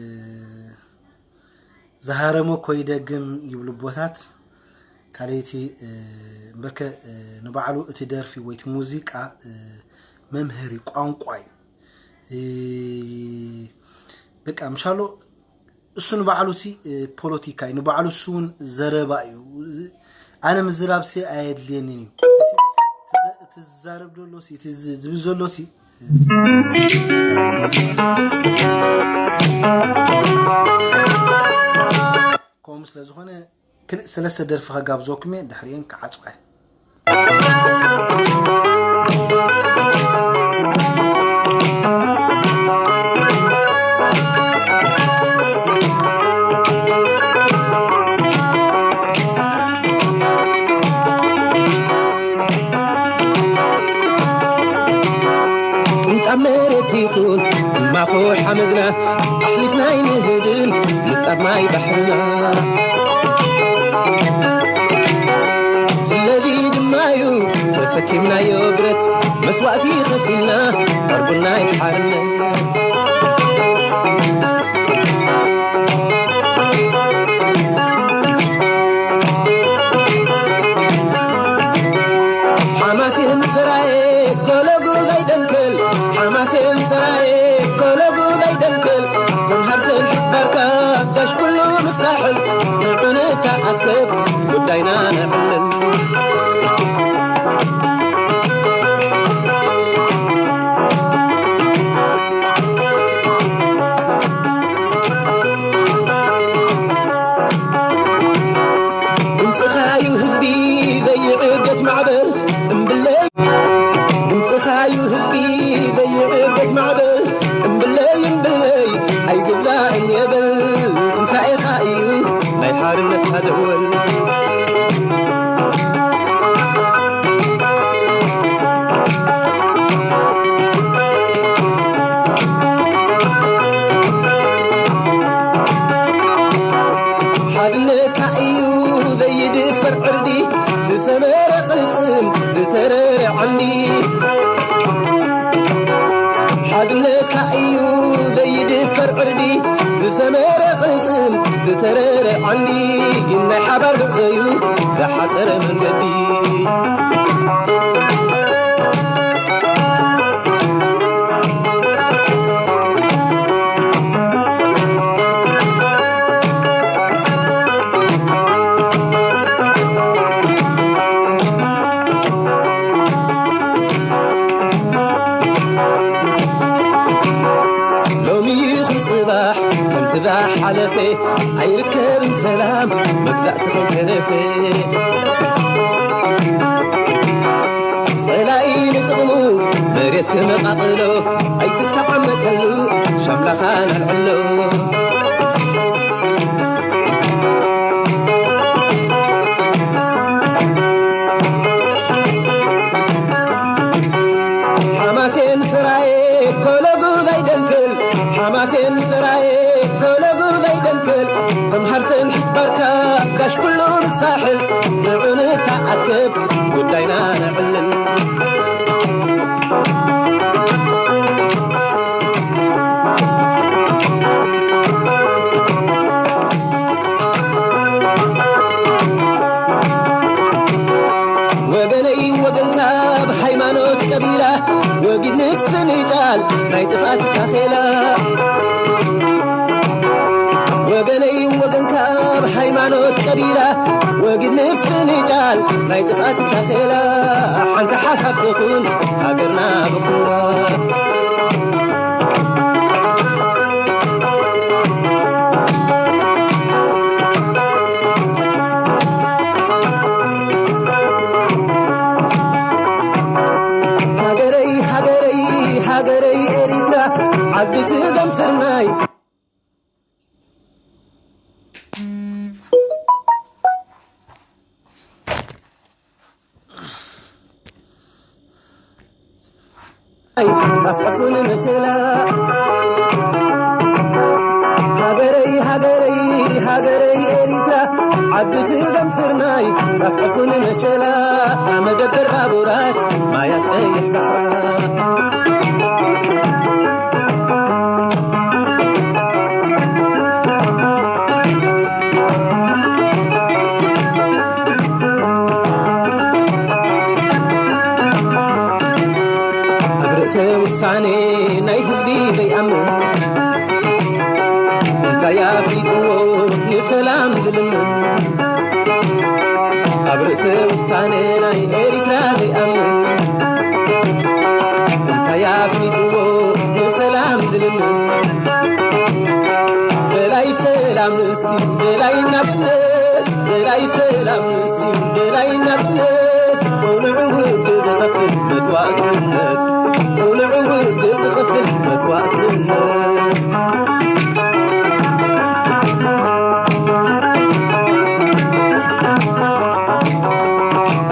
ዝሃረመ ኮይደግም ይብሉ ኣቦታት። ካልኣይቲ፣ እ፣ እምበርከ፣ እ፣ ንባዕሉ እቲ ደርፊ ወይ እቲ ሙዚቃ፣ እ፣ መምሃሪ ቋንቋ እዩ። እ፣ በቃ ምሻሎ እሱ ንባዕሉ ሲ፣ እ፣ ፖለቲካ እዩ። ንባዕሉ እሱ እውን ዘረባ እዩ። ኣነ ምዝራብ ሲ ኣየድልየንን እዩ። እቲ ዝዛረብ ዘሎ ሲ፣ እቲ ዝ-፣ ዝብል ዘሎ ሲ፣ ከምኡ ስለ ዝኾነ ክልእ ሰለስተ ደርፊ ከጋብዘኩም እየ፣ ድሕሪኤን ክዓጽዋ እየ። ቅንጣብ መሬት ይኹን ማኹ ሓመድና ኣሕሊፍና ኣይንህብን ንጣብ ማይ ባሕርና። ስለዚ ድማ እዩ ተሰኪምናዮ ብረት መስዋእቲ ከፊልና ዕርቡና ሓርነት። ሓማሴን ሰራየ ኮለጉ ዘይደንክል፣ ሓማሴን ሰራየ ኮለጉ ዘይደንክል፣ ተምሃር ሰንሒት ባርካ ጋሽ ኩሉ ምሳሕል፣ ንዑ ንተኣከብ ጉዳይና ነዕልል። ድምፅኻዩ ህዝቢ ዘይዕገት ማዕበል እምብለይ፣ ድምፅኻዩ ህዝቢ ዘይዕገት ማዕበል እምብለይ፣ እምብለይ ኣይግባእን የበል። ትንሳኤኻ እዩ ናይ ሓርነትና ደወል። ሓድነትካ እዩ ዘይድፈር ዕርዲ፣ ዝሰመረ ቅልጽም፣ ዝተረረ ዓንዲ። ሓድነትካ እዩ ዘይድፈር ዕርዲ፣ ዝተመረ ቅልጽም፣ ዝተረረ ዓንዲ ግን ናይ ሓባር ብዕዩ ዝሓፀረ መንገዲ። ሎሚ ይኹን ጽባሕ ከምቲ ዝሓለፈ ኣይርከብን ሰላም መግዛእቲ ከይተረፈ። ጸላኢ ንጥቕሙ መሬት ክመቓቕሎ ኣይትተቐመጠሉ ሻምላኻን ኣልዕሎ። ሓማሴን ስራዬ ቶሎ ጉድ ኣይደንክል፣ ሓማሴን ስራዬ ቶሎ ጉድ ኣይደንክል። ተምሃር ትምሕት ባርካ ጋሽ ኩሉ ንሳሕል፣ ንዑ ንተኣከብ ጉዳይና ነዕልል። ወገነይ ወገንካ ብሃይማኖት ቀቢላ ወጊድ ንስንጫል ናይ ጥፍኣት ታኼላ። ወገነይ ወገንካ ብሃይማኖት ቀቢላ ወጊድ ንስንጫል ናይ ጥፍኣት ታኼላ። ሓንቲ ሓሳብ ትኹን ሃገርና ብኹላ። ሃገረይ ሃገረይ ሃገረይ ኤሪትራ ዓዲ ስገም ስርናይ። ጠፍዕፉን መሸላ ሃገረይ ሃገረይ ሃገረይ ኤሪትራ ዓዲ ስገም ስርናይ። ጠፍዕፉን መሸላ መደበር ባቡራት ማያት ቀይሕ ባሕራ። ኣብ ርእሰ ውሳኔ ናይ ህዝቢ ዘይኣምን እንታይ ኣፍሊጥዎ ንሰላም ዝልምን? ኣብ ርእሰ ውሳኔ ናይ ኤሪትራ ዘይኣምን እንታይ ኣፍሊጥዎ ንሰላም ዝልምን? ደላይ ሰላም ንሱ ደላይ ናጽነት፣ ደላይ ሰላም ንሱ ደላይ ናጽነት። ቁኑዕ ውግእ ዝኸፍል መስዋእትነት፣ ቁኑዕ ውግእ ዝኸፍል መስዋእትነት።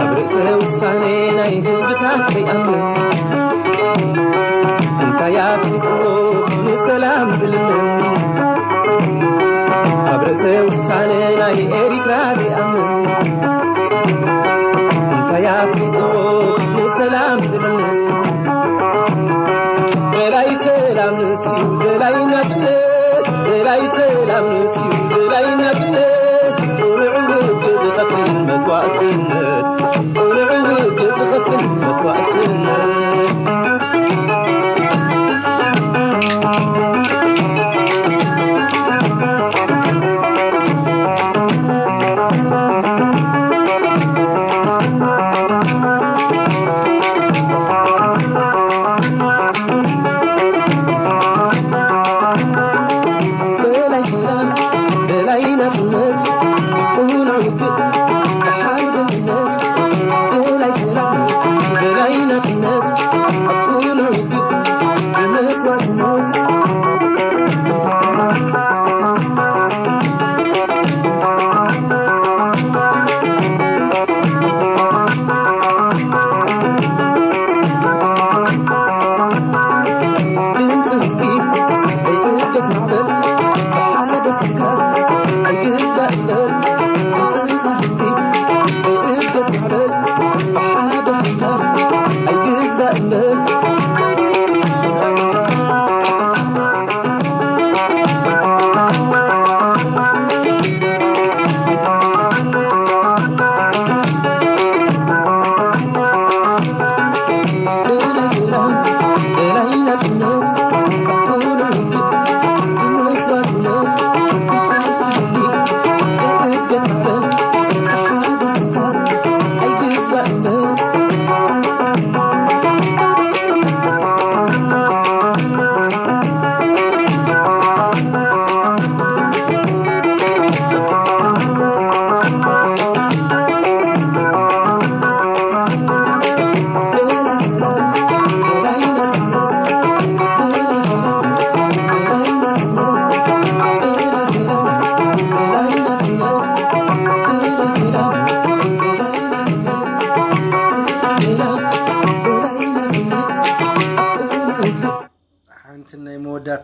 ኣብ ርእሰ ውሳኔ ናይ ህዝብታት ዘይኣምን እንታይ ኣፍሊጥዎ ንሰላም ዝልምን? ኣብ ርእሰ ውሳነ ናይ ኤሪትራ ዘይኣምን እንታይ ኣፍሊጥዎ ንሰላም ዝልምን? ደላይ ሰላም ንስዩ ደላይ ናጽነት፣ ደላይ ሰላም ንስዩ ደላይ ናጽነት። ቁኑዕ ውግእ ዝኸፍል መስዋእትነት፣ ቁኑዕ ውግእ ዝኸፍል መስዋእትነት። ደላይ ሰላም፣ ደላይ ናጽነት፣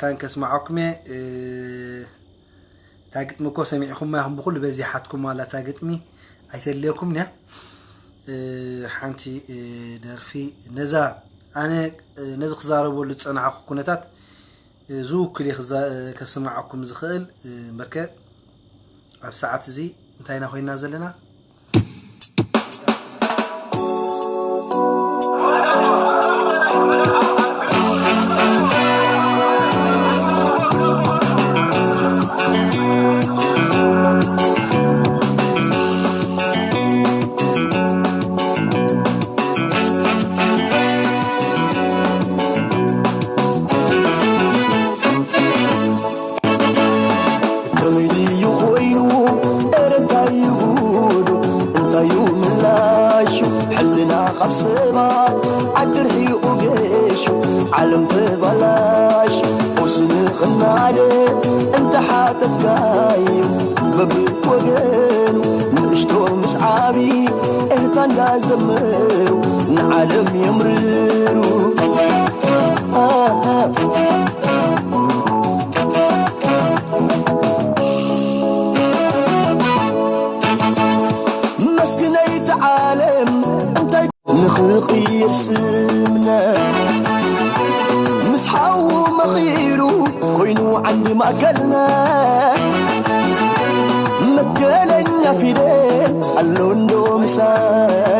ካን ከስማዓኩም እየ። እ፣ እታ ግጥሚ እኮ ሰሚዕኹማ ኢኹም፣ ብኹሉ በዚሓትኩም ዋላ እታ ግጥሚ ኣይተልየኩም እያ። እ፣ ሓንቲ፣ እ፣ ደርፊ ነዛ ኣነ፣ እ፣ ነዚ ክዛረበሉ ዝጸናሕኩ ኩነታት፣ እ፣ ዝውክል እየ ክዛ-፣ እ፣ ከስማዓኩም ዝኽእል፣ እ፣ እምበርከ ኣብ ሰዓት እዚ እንታይ ኢና ኮይና ዘለና? ከመይ ድዩ ኮይኑ? ኧረ እንታይ እዩ ጉዱ? እንታይ እዩ ምላሹ? ሕልና ካብ ሰባት ዓዲ ርሒቑ ገሹ፣ ዓለም ተባላሹ። ቁርሲ ንኽናደ እንተሓተትካዮ፣ በብወገኑ ንእሽቶ ምስ ዓቢ እህታ እንዳዘመሩ ንዓለም የምርሩ። መስግነይቲ ዓለም እንታይ ንኽቕይር ስምና ምስ ሓዉ መኺሩ ኮይኑ ዓንዲ ማእከልና መትከለኛ ፊደል ኣሎ እንዶ ምሳና።